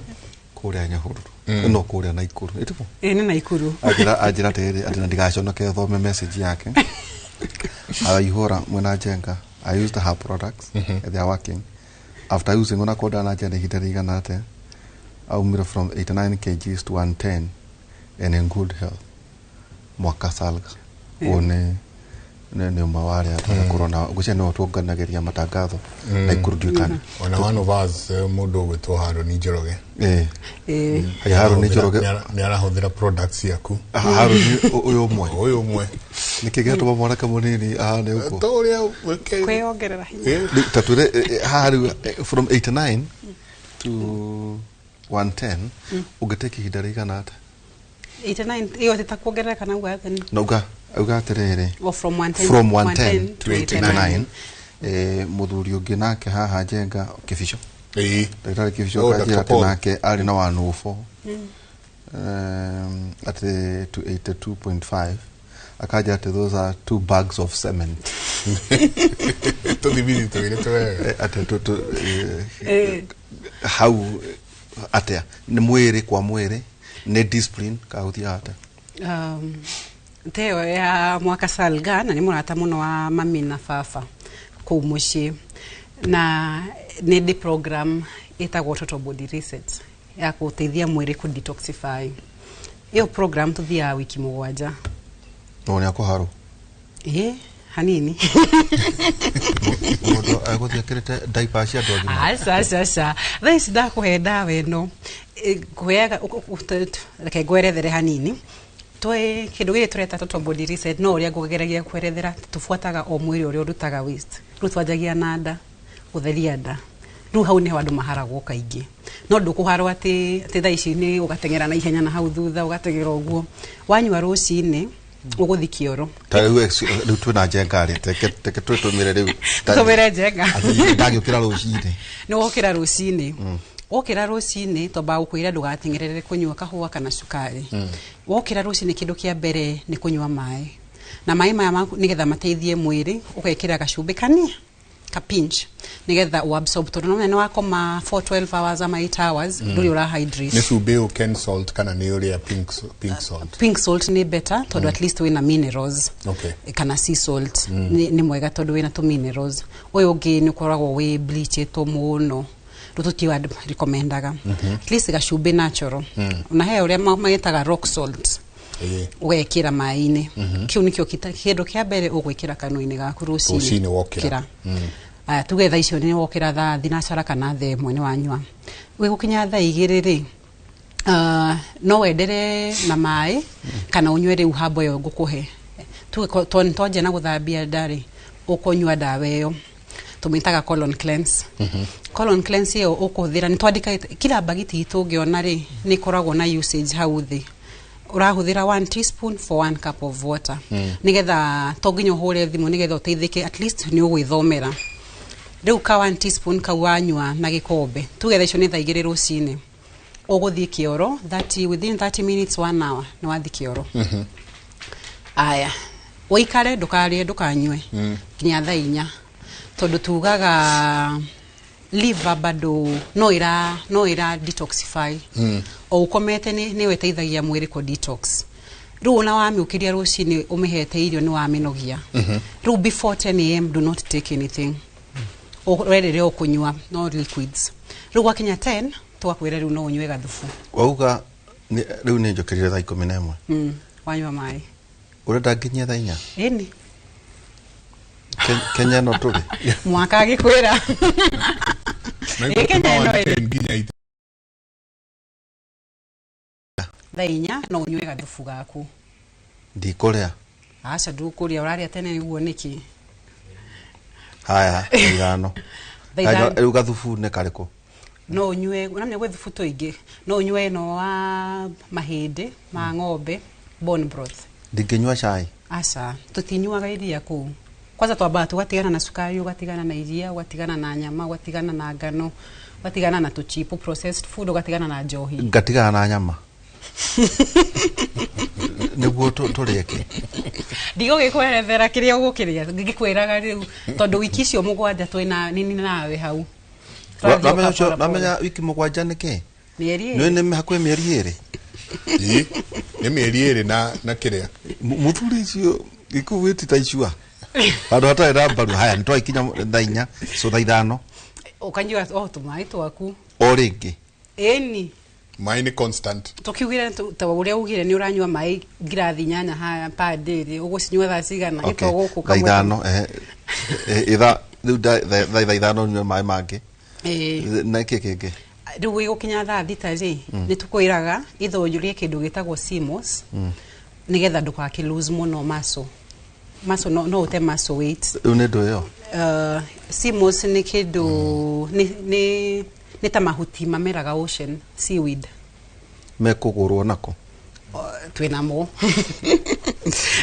kũrĩa Nyahururu no kũrĩa Naikuru ĩtĩbo? Ĩ nĩ Naikuru. Anjĩra atĩrĩrĩ atĩ na ndigaconoke thome message yake araihũra mwena Njenga I used her products they are working after using ona konda na Njenga ihinda rĩigana atĩa aumire from 89 kgs to 110 and in good health mwaka Salga. Ũyũ Nĩ ũmwe wa arĩa twanakorwo na ngwĩciria nĩwe tuonganagĩria matangatho na Ikuru Nduikani. Ona one of us, mũndũ ũgwĩtwo Harũni Njoroge. Haya, Harũni Njoroge. Nĩ arahũthĩra products ciaku. Harũni ũyũ ũmwe. Ũyũ ũmwe. Nĩkĩ gĩatũma mwanake mũnini ahane ũguo? To ũrĩa Kwĩyongerera hinya. Rĩu ta twĩre, haha rĩu, from 89 to 110 ũngĩtake ihinda rĩigana atĩa? 89 ĩyo ti ta kuongerereka na uga atĩ Na uga atĩrĩrĩ, O from 110 from 110 to 89. Mũthuri ũngĩ nake haha Njenga Kĩbico, ndagĩtarĩ Kĩbico, Oh, akanjĩra Dr. atĩ Paul. Nake arĩ na 104, atĩ to 82.5, akanja atĩ those are two bags of cement. Tũthibiti twĩrĩ twega. Atĩ hau atĩa nĩ mwĩrĩ kwa mwĩrĩ, nĩ discipline kana gũthiaga atĩa? Teo ya mwaka salga na nĩ mũrata mũno wa mami na baba kũu mũciĩ, na nĩ ndĩ program ĩtagwo Total Body Reset ya gũteithia mwĩrĩ kũ detoxify. Ĩyo program tũthiaga wiki 7. No nĩ akũharwo? Ĩ hanini. Mũndũ agũthiĩ akĩrĩte diaper cia andũ agima? Aca, aca, aca, thaa ici ndakũhe ndawa ĩno, ngũheaga, reke ngwerethere hanini. Twĩ kĩndũ gĩkĩ tũreta Total Body Reset, no ũrĩa ngũgeragia kwerethera, tũbuataga o mwĩrĩ ũrĩa ũrutaga waste. Rĩu twanjagia na nda, gũtheria nda. Rĩu hau nĩho andũ maharagwo kaingĩ, no ndũkũharwo atĩ thaa ici nĩ ũgateng'era na ihenya na hau thutha ũgateng'era ũguo. Wanyua rũcinĩ, ũgũthiĩ kĩoro. Ta rĩu twĩna Njenga rĩ, teke twĩtũmĩre rĩu. Tũtũmĩre Njenga. Atĩ ndagĩũkĩra rũcinĩ. Nĩ wokĩra rũcinĩ, wokĩra rũcinĩ twambaga gũkwĩra ndũgateng'erere kũnyua kahũa kana cukari. Wokĩra rũcinĩ, kĩndũ kĩa mbere nĩ kũnyua maĩ, na maĩ maya maku nĩgetha mateithie mwĩrĩ, ũgekĩra gacumbĩ kania ka pinch nĩgetha ũabsorb, tondũ no nĩ wakoma for 12 hours ama 8 hours, ndũrĩ ũra hydrate. Nĩ cumbĩ ũyũ Ken salt kana nĩ ũrĩa pink salt? Pink salt nĩ better, tondũ at least wĩna minerals. Kana sea salt nĩ mwega tondũ wĩna tũ minerals. Ũyũ ũngĩ nĩ ũkoragwo wĩ bleachetwo mũno, rĩu tũtiwa recommendaga. At least gacumbĩ natural, na he ũrĩa magĩtaga rock salt, ũgekĩra maĩ-inĩ. Kĩu nĩkĩo kĩndũ kĩa mbere ũgwĩkĩra kanua-inĩ gaku rũcinĩ. Rũcinĩ wokĩra. Kĩra. Aya, tuge thaa icio nĩ wokĩra thaa thinacara kana 1:00, nĩ wanyua. Gwĩgũkinya 2:00 rĩ, no wendere na maĩ kana ũnyue rĩu hambo ĩyo ngũkũhe. Tuge twanjia na gũthambia nda rĩ, ũkũnyua ndawa ĩyo tũmĩtaga colon cleanse. Colon cleanse ĩyo ũkũhũthĩra, nĩ twandĩka kila bagiti itũ ũngĩona rĩ, nĩ ĩkoragwo na usage hau thĩ. Ũrahũthĩra 1 teaspoon for 1 cup of water. Nĩgetha to nginya ũhũre thimũ nĩgetha ũteithĩke, at least nĩ ũgwĩthomera. Rĩu ka 1 teaspoon kau wanyua na gĩkombe, tuge thaa icio nĩ 2:00 rũcinĩ, ũgũthiĩ kĩoro 30, within 30 minutes, 1 hour nĩ wathiĩ kĩoro. Aya, ũikare ndũkarĩe ndũkanyue nginya 4:00, tondũ tugaga liver bado no ĩra detoxify. O ũkomete nĩyo ĩteithagia mwĩrĩ kũ detox. Rĩu ona wamĩũkĩria rũcinĩ ũmĩhete irio nĩ wamĩnogia. Rĩu before 10 a.m. do not take anything. Werĩre ũkũnyua no liquids. Rĩu gwakinya 10 tũgakwĩra rĩu no ũnyue gathubu. Wauga rĩu nĩ njũkĩrire 11:00. Wanyua maĩ. Ũrenda nginyie 4:00? Ĩni. Kenya no tũrĩ. Mwaka agĩkwĩra. Na Ĩ, Kenya ĩno ĩrĩ. nginya 4:00 no ũnyue gathubu gaku. Ndikũrĩa. Aca, ndũkũrĩa, ũrarĩa tene ũguo nĩkĩ? Haya, 5:00. 5:00. Rĩu gathubu nĩ karĩkũ? No ũnyue, ũramenya gwĩ thubu tũingĩ, no ũnyue ĩno wa mahĩndĩ ma ng'ombe, bone broth. Ndingĩnyua cai? Aca, tũtinyuaga iria kũu. Kwanza twambaga tũgatigana na cukari, ũgatigana na iria, ũgatigana na nyama, ũgatigana na ngano, ũgatigana na tũchipu, processed food, ũgatigana na njohi. Ngatigana na nyama nĩguo tũrĩe kĩ? Ndigũgĩkwerethera kĩrĩa ũgũkĩrĩa, ngĩkwĩraga rĩu tondũ wiki icio 7 twĩna nini nawe hau. Tũrathiĩ o Wamenya ũcio, kahora pole. wamenya wiki 7 nĩ kĩ? Mĩeri Nĩ 2. nĩ hakuhĩ mĩeri 2. Ĩ, nĩ mĩeri 2 na kĩrĩa. Mũthuri icio gĩkuu wĩtita icua handũ hatarĩ na mbaru. Haya, nĩ twaikinya 4:00, so 5:00. Ũkanyua o tũmaĩ twaku. O rĩngĩ? Ĩni. Maĩ nĩ constant. Tukiugire ta ũrĩa ugire nĩ ũranyua maĩ ngirathi 8 haya per day rĩ, ũgũcinyua thaa cigana? Okay. Ĩto gũkũ Thaa kamwe. 5, ithaa rĩu thaa 5 nyue maĩ mangĩ. Na kĩ kĩngĩ? Rĩu gĩgũkinya thaa 6 rĩ, nĩ tũkwĩraga itho ũrĩe kĩndũ gĩtagwo CMOS, nĩgetha ndũgakĩ lose mũno muscle. Muscle no ũte muscle weight. Rĩu nĩ ndũ ĩyo? CMOS nĩ kĩndũ nĩ ta mahuti mameraga ocean, seaweed. Mekũgũrwo nako? Twĩnamo,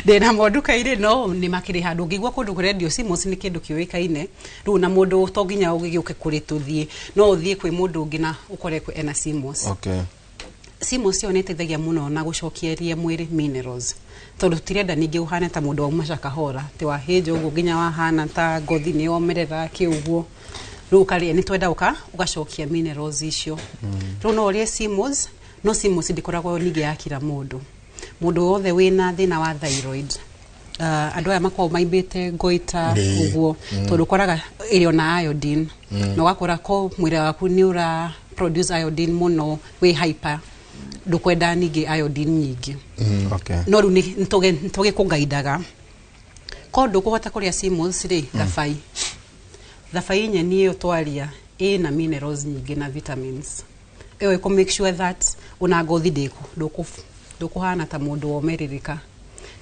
ndĩnamo nduka-inĩ, no nĩ makĩrĩ handũ ũngĩigua kũndũ kũrendio CMOS, nĩ kĩndũ kĩũĩkaine rĩu, na mũndũ to nginya ũgĩgĩũke kũrĩ tũthiĩ, no ũthiĩ kwĩ mũndũ ũngĩ na ũkore ena CMOS. CMOS ĩyo nĩ ĩteithagia mũno na gũcokeria mwĩrĩ minerals, tondũ tũtirenda ningĩ ũhane ta mũndũ wauma Shakahola, atĩ wahĩnja ũguo nginya wahana ta ngothi nĩ yomerera kĩ ũguo. Rĩu ũkarĩa, nĩ twenda ũgacokia minerals icio. Rĩu no ũrĩe CMOS, no CMOS ndĩkoragwo ningĩ ya kila mũndũ. Mũndũ wothe wĩna thĩna wa thyroid, andũ aya makoragwo maimbĩte goita ũguo, tondũ ũkoraga ĩrĩ ona iodine, na ũgakora ko mwĩrĩ waku nĩ ũra produce iodine mũno, wĩ hyper, ndũkwenda ningĩ iodine nyingĩ. No rĩu nĩ tũgĩkũgaidaga ko ndũkũhota kũrĩa CMOS rĩ, thabai nyeni ĩyo twaria ĩna minerals nyingĩ na vitamins, ĩyo ĩkũ make sure that ona ngothi ndũkũhana ta mũndũ womerĩrĩka,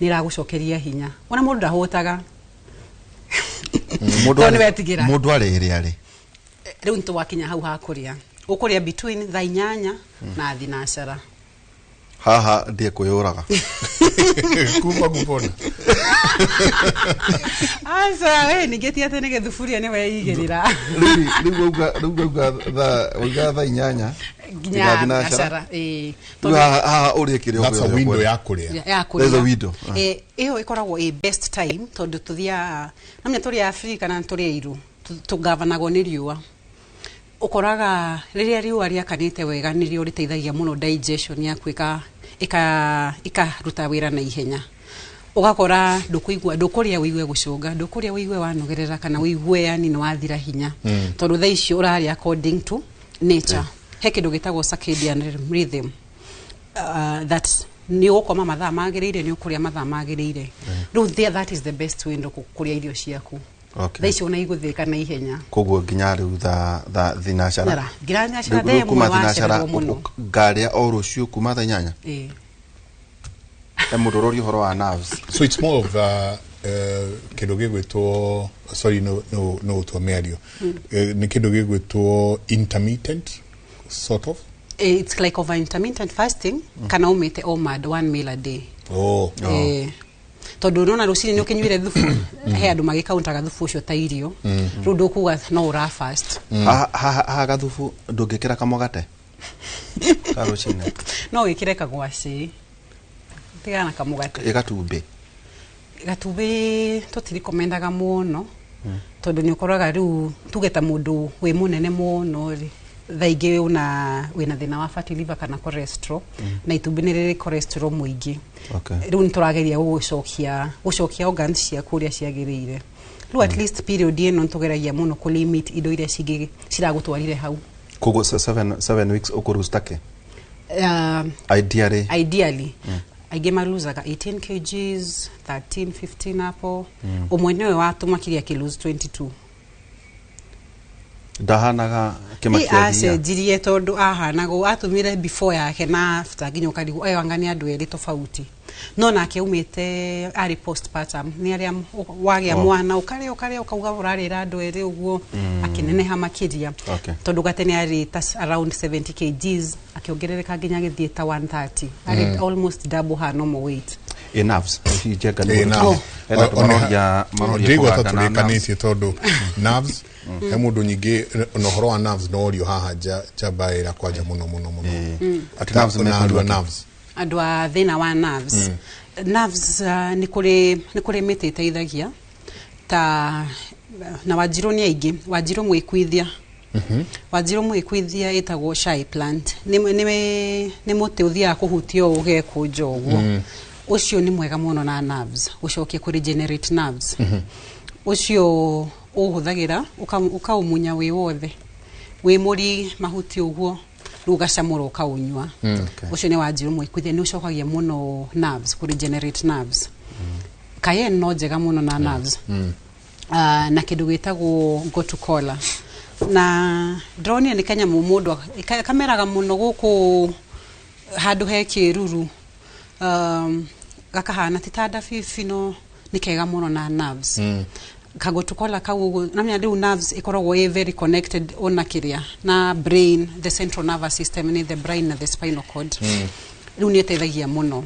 nĩ ĩragũcokeria hinya, ona mũndũ ndahũtaga. Mũndũ Tondũ nĩ wetigĩra. Mũndũ arĩ rĩ? Rĩu nĩ twakinya hau ha kũrĩa. Ũkũrĩa between thaa 8 na thinacara. Haha ndie kwĩyũraga. Kuma kupona. Aca we ningĩ ti atĩ nĩ gĩthuburia nĩ weigĩrĩra. Rĩu wauga thaa 8 nginya thinacara. thinacara, ĩĩ. Rĩu haha ũrĩe kĩrĩa That's a ũkwenda. window ya kũrĩa. Ya There's a kũrĩa. window. Ĩyo ĩkoragwo ĩ best time, tondũ tũthiaga namenya tũrĩ Afrika na tũrĩ airũ, tũgavanagwo nĩ riũa. Ũkoraga rĩrĩa riũa rĩakanĩte wega nĩrĩo rĩteithagia mũno digestion yaku ĩkaruta wĩra na ihenya. Ũgakora ndũkũigua, ndũkũrĩa ũigue gũcũnga, ndũkũrĩa ũigue wanogerera kana ũigue yani nĩ wathira hinya, tondũ thaa icio ũrarĩa according to nature. He kĩndũ gĩtagwo circadian rhythm, that nĩ ũgũkoma mathaa magĩrĩire, nĩ ũkũrĩa mathaa magĩrĩire. Rĩu that is the best window kũrĩa irio ciaku. Thaa icio ona igũthĩka na ihenya. Koguo nginya rĩu thaa thinacara. Nyara, nginya thinacara. Rĩu Thaa kuma 1 thinacara wacererwo mũno. Ngarĩa o rũciũ kuma thaa 8. Ĩĩ. He mũndũ ũroria ũhoro wa nerves. So it's more of kĩndũ gĩgwĩtwo, sorry, no gũtua mĩario. Nĩ kĩndũ gĩgwĩtwo intermittent sort of. It's like over intermittent fasting, kana umĩte OMAD, one meal a day. Tondũ nona rũcinĩ nĩ ũkĩnyuire thubu, he andũ magĩkauntaga thubu ũcio ta irio. Rĩu ndũkuga no ũra fast. Haha gathubu ndũngĩkĩra kamũgate ka rũcinĩ? No wĩkĩre kagwacĩ, tigana na kamũgate. Ĩgatumbĩ? Gatumbĩ tũtirikomendaga mũno, tondũ nĩ ũkoraga rĩu tuge ta mũndũ wĩ mũnene mũno rĩ, thaa ingĩ una wĩna thĩna wa fatty liver kana cholesterol, na itumbĩ nĩ rĩrĩ cholesterol mũingĩ. Rĩu nĩ tũrageria gũcokia organs ciaku ũrĩa ciagĩrĩire. Rĩu at least period ĩno nĩ tũgeragia mũno kũ limit indo iria cingĩ ciragũtwarire hau. Koguo 7 weeks ũkũruta kĩ? Ideally. Ideally aingĩ maluzaga 18 kgs, 13, 15 hapo. Ũmwe nĩwe watũmakirie akĩ lose 22. Ndahanaga Nĩ kĩmakia thia. Acenjirie tondũ ahanagwo atũmire before yake na after, nginya ũkarigwo ayo anga nĩ andũ erĩ tofauti. No nake aumĩte arĩ postpartum, nĩ arĩa wagĩa mwana ũkarĩa ũkarĩa ũkauga ũrarĩra andũ erĩ ũguo, akĩneneha makĩria. Tondũ gatene arĩ ta around 70 kgs, akĩongerereka nginya agĩthiĩ ta 130, arĩ almost double her normal weight. Ĩ nerves hihi njenga Ĩ, nerves. Hena andũ maroria Ndĩigua ta kũganda na nerves. tũrĩkanĩtie, tondũ nerves he mũndũ nyingĩ na ũhoro wa nerves no orio haha njamba ĩra kwanja mũno mũno mũno. Atĩ nerves Na andũ a mekũnyua kĩ? nerves. Andũ a thĩna wa nerves, nerves, nĩ kũrĩ mĩtĩ ĩteithagia ta na wanjirũ nĩ aingĩ, wanjirũ mwĩkuithia. Wanjirũ mwĩkuithia ĩtagwo shy plant, nĩ mũtĩ ũthiaga kũhutia ũũ ũgekũnja ũguo. Ũcio nĩ mwega mũno na nerves, gũcokia kũ regenerate nerves. Ũcio ũhũthagĩra ũkaũmunya wĩ wothe wĩ mũri mahuti ũguo. Rĩu ũgacamũra ũkaũnyua. Ũcio nĩ wa njirũ mũikuithia, nĩ ũcokagia mũno nerves, kũ regenerate nerves. Cayenne no njega mũno na nerves. Na kĩndũ gĩtagwo gotu cola, na ndĩronire nĩ kanyamũ mũndũ kameraga mũno gũkũ handũ he kĩruru, gakahana ti ta ndabibi, no nĩ kega mũno na nerves. Kagotu cola kau ũguo, namenya rĩu nerves ĩkoragwo ĩ very connected ona kĩrĩa na brain, the central nervous system, nĩ the brain na the spinal cord. Rĩu nĩ ĩteithagia mũno.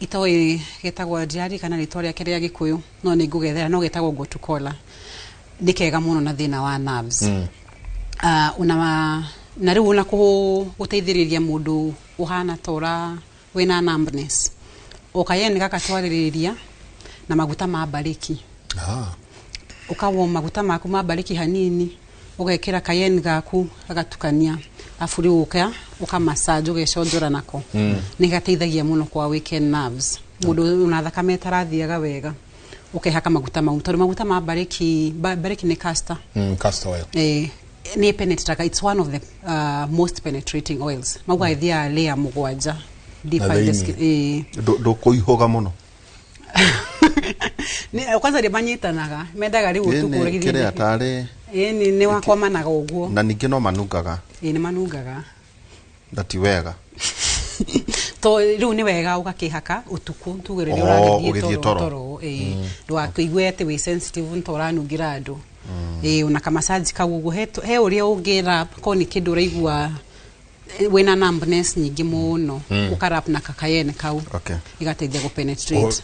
Itoĩ getagwo njiari kana rĩtwa rĩake rĩa Gĩkũyũ, no nĩ ngũgethera, no getagwo gotu cola, nĩ kega mũno na thĩna wa nerves. Una na rĩu ona gũteithĩrĩria mũndũ ũhana ta ũra wĩna numbness, o cayenne gaka twarĩrĩria na maguta ma mbarĩki. Ũkawo maguta maku ma mbarĩki hanini, ũgekĩra cayenne gaku, gagatukania, afu rĩu ũka ũkamassage, ũgeconjora nako. Nĩ gateithagia mũno kwa weakened nerves, mũndũ ona thakame ĩtarathiaga wega, ũkehaka maguta mau, tondũ maguta ma mbarĩki, mbarĩki nĩ castor. Castor oil. Nĩ penetrataga, it's one of the most penetrating oils, mauga ĩthiaga layer 7 deeper in the thĩinĩ. skin. Ndũkũihũga mũno. Kwanza nĩ manyitanaga, mendaga rĩu ũtukũ Ĩĩ, ũgĩthiĩ. kĩrĩa tarĩ Ĩĩ, nĩ wakomanaga ũguo. Na ningĩ no manungaga. Ĩĩ, nĩ manungaga. Na ti wega. To rĩu nĩ wega ũgakĩhaka ũtukũ, tuge rĩrĩa Oh, ũragĩthiĩ ũgĩthiĩ toro. toro. Toro, ĩĩ, ndũgakĩigue atĩ wĩ sensitive nĩ ta ũranungĩra andũ. Ĩĩ, ona kamassage kau ũguo, he ũrĩa ũngĩra korwo nĩ kĩndũ ũraigua wĩna numbness nyingĩ mũno, ũkarap na kakayene kau. Igateithia gũ penetrate.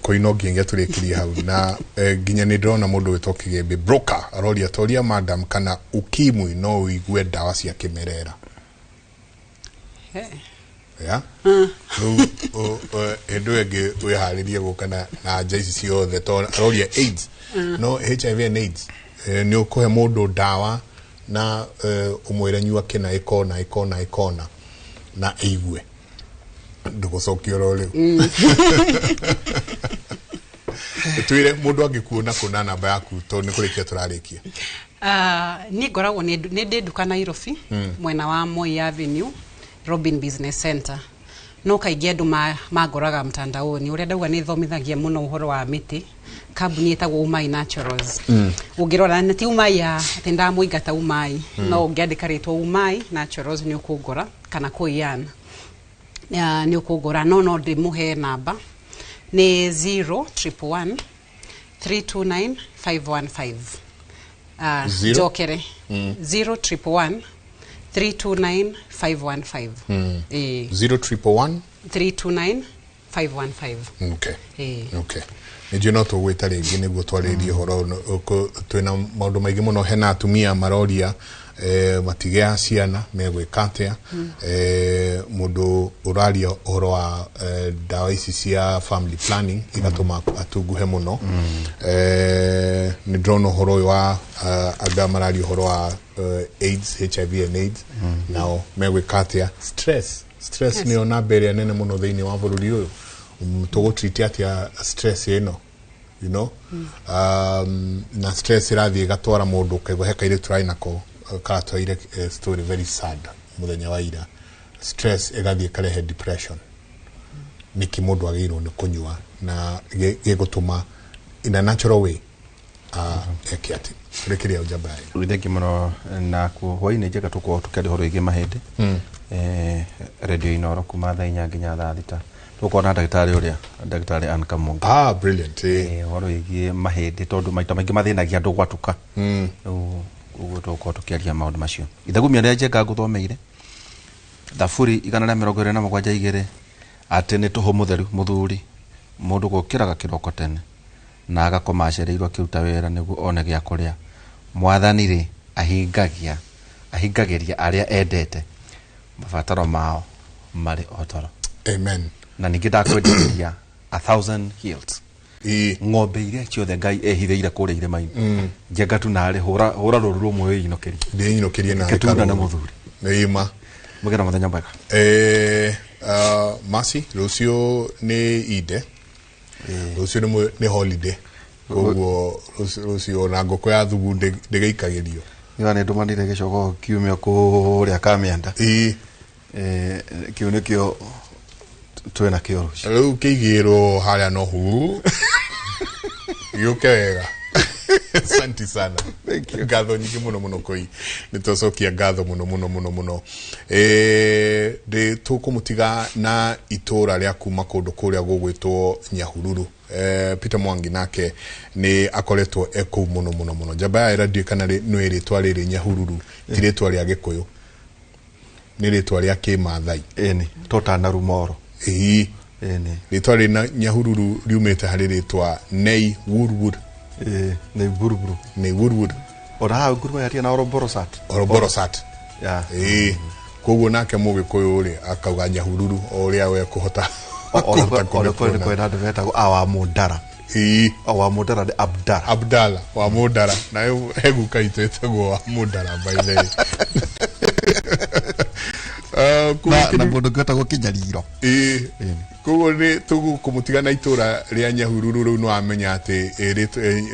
Koino ngingia tũrĩkĩrie hau na nginya nĩ ndĩrona mũndũ wĩtwo Kĩgembe Broker aroria toria madam kana ukimwi no ũigue ndawa cia kĩmerera. Ya rĩu hĩndĩ ĩyo ĩngĩ wĩharĩrie gũka na nja ici ciothe, tondũ aroria AIDS, no HIV and AIDS, nĩ ũkũhe mũndũ ndawa na ũmwĩre nyua kĩna ĩkona ĩkona ĩkona na ĩigue, ndũgũcokia oro rĩu. Twĩre mũndũ angĩkuona kũ na namba yaku, tondũ nĩ kũrĩkia tũrarĩkia. Niĩ ngoragwo nĩ ndĩ nduka Nairobi, mwena wa Moi Avenue, Robin Business Center, no kaingĩ andũ mangoraga mtandaoni. Ũrĩa ndauga, nĩ thomithagia mũno ũhoro wa mĩtĩ, kambuni ĩtagwo Umai Naturals. Ũngĩrora na ti Umai ya atĩ ndamũingata Umai, no ũngĩandĩka rĩtwa Umai Naturals nĩ ũkũngora, kana Koian nĩ ũkũngora, no ndĩmũhe namba nĩ 0111 329 515. Zero? Njokere. 0111 329 515. Ĩĩ. 0111 329 515. Ĩĩ. Okay, nĩnjũĩ no tũgwĩta rĩngĩ nĩguo twarĩrie ũhoro ũyũ, twĩna maũndũ maingĩ mũno. Hena atumia maroria matigĩa ciana megwĩka atĩa. Mũndũ ũraria ũhoro wa ndawa ici cia family planning igatũma atunguhe mũno. Nĩ ndĩrona ũhoro ũyũ wa andũ aya mararia ũhoro wa AIDS, HIV and AIDS, nao megwĩka atĩa. Stress nĩyo namba ĩrĩa nene mũno thĩinĩ wa bũrũri ũyũ. Tũgũtreat atĩa stress ĩno, na stress ĩrathiĩ ĩgatwara mũndũ, ũkaigua he kairĩtu tũrarĩ nako karatwarire story very sad mũthenya wa ira. Stress ĩgathiĩ ĩkarehe depression. Nĩkĩ mũndũ agĩrĩirwo nĩ kũnyua na gĩgũtũma in a natural way eke atĩ rĩkĩrĩa njamba ya Thengi mũno. Na kuo hwainĩ njega tũkorwo tũkĩaria ũhoro wĩgiĩ mahĩndĩ. Radio Inoro kuma thaa 4 nginya thaa 6 tũkorwo na ndagĩtarĩ ũrĩa, ndagĩtarĩ Ann Kamunga. Ah, brilliant. Ũhoro wĩgiĩ mahĩndĩ, tondũ maita maingĩ mathĩnagia andũ gwatuka. Rĩu ũguo tũgũkorwo tũkĩaria maũndũ macio. Ithagumia rĩa njenga ngũthomeire Thaburi 127:2, atĩ nĩ tũhũ mũtheru mũthuri mũndũ gũkĩraga kĩroko tene na agakoma acereirwo akĩruta wĩra nĩguo one gĩa kũrĩa. Mwathani rĩ, ahingagia ahingagĩria arĩa endete mabataro mao marĩ o toro. Amen. Na ningĩ ndakwendithĩria A Thousand Hills, ng'ombe iria ciothe Ngai ehithĩire kũrĩa irĩma-inĩ. Njenga tu narĩ hũra hũra rũru rũmwe wĩinũkĩrie. Ndĩinũkĩrie narĩ Gĩtunda na karũru. Mũthuri. Nĩ ma. Mũgĩe na mũthenya mwega. Masi rũciũ nĩ inde, rũciũ nĩ holiday, koguo rũciũ ona ngũkũ ya thugu ndĩgĩikagĩrio. Niwa nä ndå manire gä cogo kiumia kå rä a kamĩanda. Kä u nä kä o twä na kä o rå. Rĩu kĩigĩrwo harĩa no hu gĩũke wega. Asante sana, ngatho nyingĩ mũno mũno koi nĩ twacokia ngatho mũno mũno mũno mũno. Ndĩ tũkũmũtiga na itũra rĩa kuma kũndũ kũrĩa gũgwĩtwo Nyahururu. Peter Mwangi nake nĩ akoretwo e kũu mũno mũno mũno. Njamba ya ĩra ndiũĩ kana nĩ rĩtwa rĩrĩ Nyahururu ti rĩtwa rĩa Gĩkũyũ, nĩ rĩtwa rĩa Kĩmathai. Ĩni totana rumoro. Ĩĩ. Ĩni. Rĩtwa rĩna Nyahururu riumĩte harĩ rĩtwa Nei Wurwur. Nei Wurwur. Nei Wurwur. Ona haha nguruma yatia na Oroborosat. Oroborosat. Ya. Ĩĩ, koguo nake Mũgĩkũyũ rĩ akauga Nyahururu o ũrĩa we kũhota. Ona kwĩ kwĩna andũ metagwo awamũndara. Ĩĩ. Awamũndara nĩ Abdara. Abdala wa Mũndara nayo he guka itũ ĩtagwo wa Mũndara by the way. Na mũndũ ũngĩ wetagwo Kĩnyariro. Ĩĩ, koguo nĩ tũgũkũmũtiga na itũra rĩa Nyahururu. Rĩu nĩ wamenya atĩ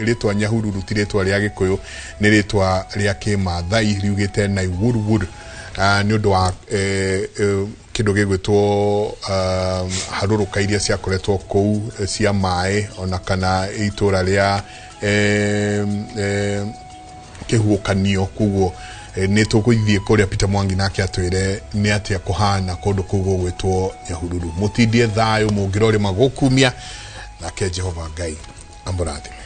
rĩtwa Nyahururu ti rĩtwa rĩa Gĩkũyũ, nĩ rĩtwa rĩa Kĩmathai riugĩte Naiwurwur, nĩ ũndũ wa kĩndũ gĩgwĩtwo harũrũka iria ciakoretwo kũu cia maĩ, ona kana itũra rĩa kĩhuhũkanio. Koguo nĩ tũgũthiĩ kũrĩa Peter Mwangi nake atwĩre nĩ atĩa kũhana kũndũ kũu gũgwĩtwo Nyahururu. Mũtindie thayũ mũngĩrorĩma gũkumia nake Jehova Ngai amũrathime.